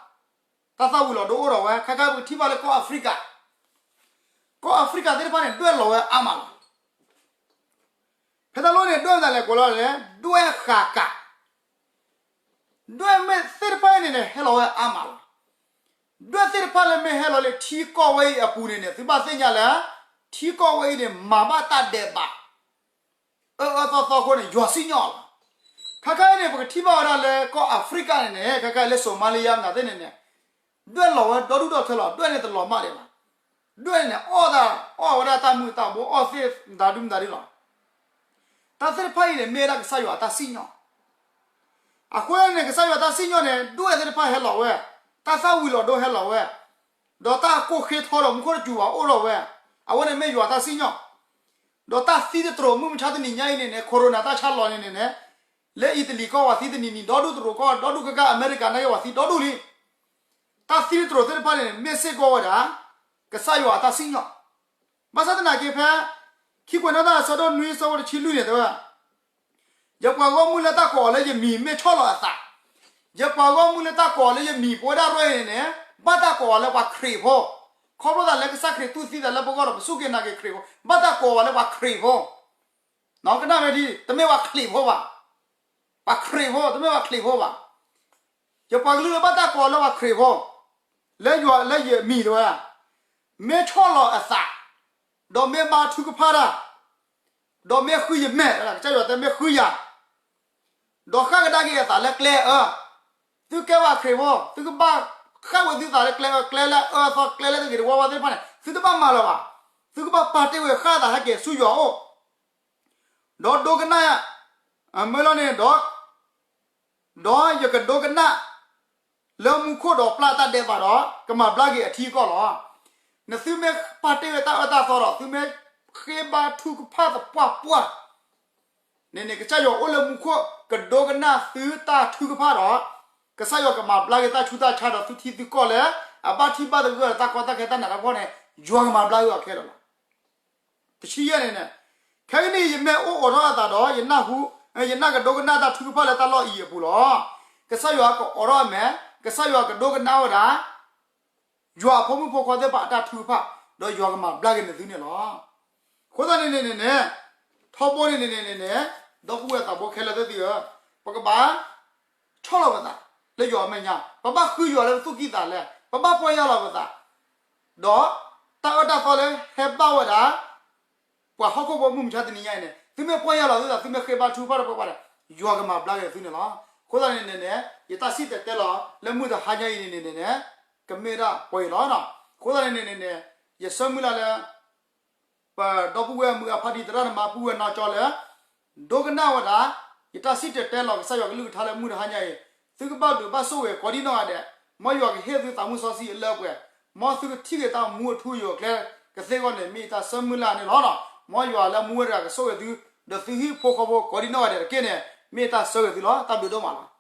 တၢ်သၣ်ဝံၤလီၤဒိအိၣ်ထီၣ်ဝဲ ခဲခါပကထံၣ်ဘၣ်လၢကီၢ်အဖရံကၤ, ကီၢ်အဖရံကၤသ့ၣ်တဖၣ်န့ၣ် ဒွဲၣ်လီၤဝဲအါမးလီၤ. ဖဲတၢ်လီၢ်န့ၣ် ဒွဲၣ်မတၤလဲၣ်ကိးလီၤလဲၣ် ဒွဲၣ်ဃာ်ကး ဒွဲၣ်မ့ၢ်သ့ၣ်တဖၣ်အံၤန့ၣ်န့ၣ် ဟဲလီၤဝဲအါမးလီၤ. ဒွဲၣ်သ့ၣ်တဖၣ်လၢမ့ၢ်ဟဲလီၤလၢထံကီၢ်ဝဲအံၤအပူၤန့ၣ်န့ၣ် သုဘၣ်သ့ၣ်ညါလၢ ထံကီၢ်ဝဲအံၤန့ၣ် မၤဘၣ်တၢ်ဒဲးဘး အၢအၢသီသီအဃိန့ၣ် ယွၤစံၣ်ညီၣ်လီၤ. ခဲခါအံၤန့ၣ် ပကထံၣ်ဘၣ်ဝဲဒၣ်လၢကီၢ်အဖရံကၤန့ၣ်န့ၣ် ခဲခါအံၤလၢစိၤမါလံယါမနုၤသ့ၣ်န့ၣ်န့ၣ် ဒွဲၣ်လီၤဝဲဒီဒူၣ်ဒီထၢလီၤ. ဒွဲၣ်န့ၣ်တလီၤမၢ်ဒံးဘၣ်. ဒွဲၣ်န့ၣ်န့ၣ် အီၣ်သး အီၣ်ဝဲဒၣ်တၢ်မုာ်တၢ်ဘိ အီၣ်သ့ၣ်မတၤဒုမတၤဒ်လီၤ. တၢ်သ့ၣ်တဖၣ်အံၤန့ၣ် မ့ၢ်ဝဲဒၣ်ကစၢ်ယွၤအတၢ်စံၣ်ညီၣ် အဃိန့ၣ် ကစၢ်ယွၤတၢ်စံၣ်ညီၣ်န့ၣ် ဒွဲၣ်သ့ၣ်တဖၣ်ဟဲလီၤဝဲ, တၢ်သၣ်ဝံၤလီၤဒိဟဲလီၤဝဲ, ဒီးတၢ်ကိၢ်ဃ့ထီဒီးမူခိၣ်တစူၤဘၣ်အိၣ်ထီၣ်ဝဲ, အဝဲန့ၣ်မ့ၢ်ယွၤတၢ်စံၣ်ညီၣ်, ဒီးတၢ်သံတတြိာ်မုၢ်မဆါတနံၤညါအံၤန့ၣ်န့ၣ် corona တၢ်ဆါလီၤန့ၣ်န့ၣ်န့ၣ်, လၢအံၤတလံၤကီၢ်ဝဲသံတနံၤနံၤ ဒီဒူၣ်တရူးကီၢ် ဒီဒူၣ်ကကၢ်အမဲရကၤနာ်က့ၤဝဲသံဒီဒူၣ်လံ. တၢ်သံတတြိာ်သ့ၣ်တဖၣ်န့ၣ် မ့ၢ်စ့ၢ်ကီးဝဲဒၣ် ကစၢ်ယွၤအတၢ်စံၣ်ညီၣ်, ဘၣ်ဆၣ်သနာ်က့ဖဲ ခံကွဲးနီၣ်တၢ်အဆၢဒိၣ်နွံအဆၢဖိတဆံလွံၢ်န့ၣ် တဲဝဲ ယပှၤဂီၢ်မုၢ်လၢတၢ်ကိးအီၤလၢယမံၤမ့ၢ်ဆီၣ်လီၤအသး, ယပှၤဂီၢ်မုၢ်လၢတၢ်ကိးအီၤလၢယမံၤ ပဝဲဒၣ်ရဲၣ်န့ၣ်န့ၣ် ဘၣ်တၢ်ကိးအီၤလၢပှၤခရံာ်ဖိ, ခီဖျိသးလၢကစၢ်ခရံာ်တူၢ်သံသးလၢပဂီၢ်ဒီး ပစူၢ်က့ၤနာ်က့ၤခရံာ်ဖိ, ဘၣ်တၢ်ကိးအီၤလၢပှၤခရံာ်ဖိ, ကနၣ်ဝဲဒ် တမ့ၢ်ပှၤခရံာ်ဖိဘၣ်, ပှၤခရံာ်ဖိ တမ့ၢ်ပှၤခရံာ်ဖိဘၣ်. ယပှၤကလုာ်လၢဘၣ်တၢ်ကိးအီၤလၢပှၤခရံာ်ဖိ, လၢယွၤလၢယမံၤတဲဝဲ, မ့ၢ်ဆီၣ်လီၤအသး, ဒီးမ့ၢ်ဘါထုကဖၣ်တၢ်, ဒီးမ့ၢ်ဃုယမဲာ်, ကစၢ်ယွၤတဲမ့ၢ်ဃုယၤ, ဒီးဃၣ်ကဒါက့ၤအသးလၢကျဲအအၢ, သုကဲပှၤခရံာ်ဖိ သုကဘၣ်ဃၣ်ဝဲသုသးလၢကျဲအၢ, ကျဲလၢအအၢအသီ ကျဲလၢတဂ့ၤတဝါဝါသ့ၣ်တဖၣ်န့ၣ် သုတဘၣ်မၤလၢၤဘၣ်, သုကဘၣ်ပာ်တ့ၢ်ဝဲဃၣ်အသးဟဲက့ၤဆူယွၤအအိၣ် ဒီးဒိကနၣ်, မၢလီၤန့ၣ်ဒီး, ဒီးယကဒိကနၣ်လၢမူခိၣ်ဒီးပျၢ်တၢ်ဒဲးဘးဒီး ကမၤဘျါက့ၤအထံအကီၢ်လီၤ. နသုမ့ၢ်ပာ်တ့ၢ်ဝဲတၢ်အၢတၢ်သီဒီး သုမ့ၢ်ဃ့ဘါထုကဖၣ်သပှၢ်ပှၢ်န့ၣ်န့ၣ် ကစၢ်ယွၤအိၣ်လၢမူခိၣ် ကဒိကနၣ်သုတၢ်ထုကဖၣ်ဒီး ကစၢ်ယွၤကမၤဘျါက့ၤတၢ်ဆူးတၢ်ဆါဒီးသုထံသုကီၢ်လၢ အဘၣ်ထံၣ်ဘၣ်သဂၢၢ်ဒီးတၢ်ကီတၢ်ခဲတၢ်နးတၢ်ဖှီၣ်န့ၣ် ယွၤကမၤဘျါက့ၤအီၤခဲလၢာ်လီၤ. တဆံယဲၢ်န့ၣ်န့ၣ်, ခဲကနံၣ်အံၤ ယမဲာ်အိၣ်အိးထီၣ်အသးဒီး ယနၢ်ဟူ, ယနၢ်ကဒိကနၣ်တၢ်ထုကဖၣ်လၢတၢ်လီၢ်အံၤအပူၤလီၤ. ကစၢ်ယွၤကအိးထီၣ်အမဲာ်, ကစၢ်ယွၤကဒိကနၣ်ဝဲဒၣ် ယွၤအဖိမုၣ်ဖိခွါသ့ၣ်တဖၣ်အတၢ်ထုကဖၣ်, ဒီးယွၤကမၤဘျါက့ၤနသုန့ၣ်လီၤ. အဃိသတးန့ၣ်န့ၣ်န့ၣ်န့ၣ်, ထီဘိန့ၣ်န့ၣ်န့ၣ်န့ၣ်, ဒီပုၢ်ဝဲၢ်သးဘိခဲလၢာ်သ့ၣ်သုဧၢ, ပကဘၣ် ဆီၣ်လီၤပသးလၢယွၤအမဲာ်ညါ, ပဘၣ်ဃုယွၤလၢပသူၣ်ကံၢ်သးလဲ, ပဘၣ်ပီၢ်ယၢ်လီၤပသး, ဒီးတၢ်အၢတၢ်သီလၢဟဲဘၣ်ဝဲဒၣ် ပှၤဟီၣ်ခိၣ်ဖိမုၢ်မဆါတနံၤညါအံၤန့ၣ် သုမ့ၢ်ပီၢ်ယၢ်လီၤသုသး သုမ့ၢ်ဃ့ဘါထုကဖၣ်တၢ်ပှၤပှၤဒီး ယွၤကမၤဘျါက့ၤသုန့ၣ်လီၤ. အဃိသတးန့ၣ်န့ၣ်န့ၣ် ယတၢ်စံၣ်တဲၤတဲလီၤလၢမုၢ်တဟါညါအံၤန့ၣ်န့ၣ်န့ၣ် ကမ့ၢ်ဒၣ်ပှဲၤအံၤလီၤ. အဃိသတးန့ၣ်န့ၣ်န့ၣ် ယဆၢမုၢ်လၢ်လၢ ပဒီပုၢ်ဝဲၢ်မုၢ်အဖါတံၤသရၣ်သမါပုၢ်ဝဲၢ်နီၢ်ကၠီလၢ ဒိကနၣ်ဝဲဒၣ် ယတၢ်စံၣ်တဲၤတဲလီၤကစၢ်ယွၤကလုၢ်ကထါလၢမုၢ်တဟါညါအံၤ, သုကဘၣ်ဒုးဘၣ်ဆိၣ်ဂ့ၤကိးဒံနီၢ်ဂၤဒဲး, မ်ယွၤကဟ့ၣ်သုသးမုၢ်စီဆှံအလၢအပှဲၤ, မ်သုကထံၣ်က့ၤတၢ်မူအထူအယိာ်အကျဲကသ့အဂီၢ်န့ၣ် မ့ၢ်ယတၢ်ဆၢမုၢ်လၢ်န့ၣ်လီၤ. မ်ယွၤလၢမူဝဲတဂၤကဆိၣ်ဂ့ၤသု, ဒီးသုဟံၣ်ဖိဃီဖိကိးဒံနီၢ်ဂၤဒဲးတက့ၢ်န့ၣ် မ့ၢ်ယတၢ်ဆၢဂ့ၤသုလီၤ. တၢ်ဘျုးဒိၣ်မးလီၤ.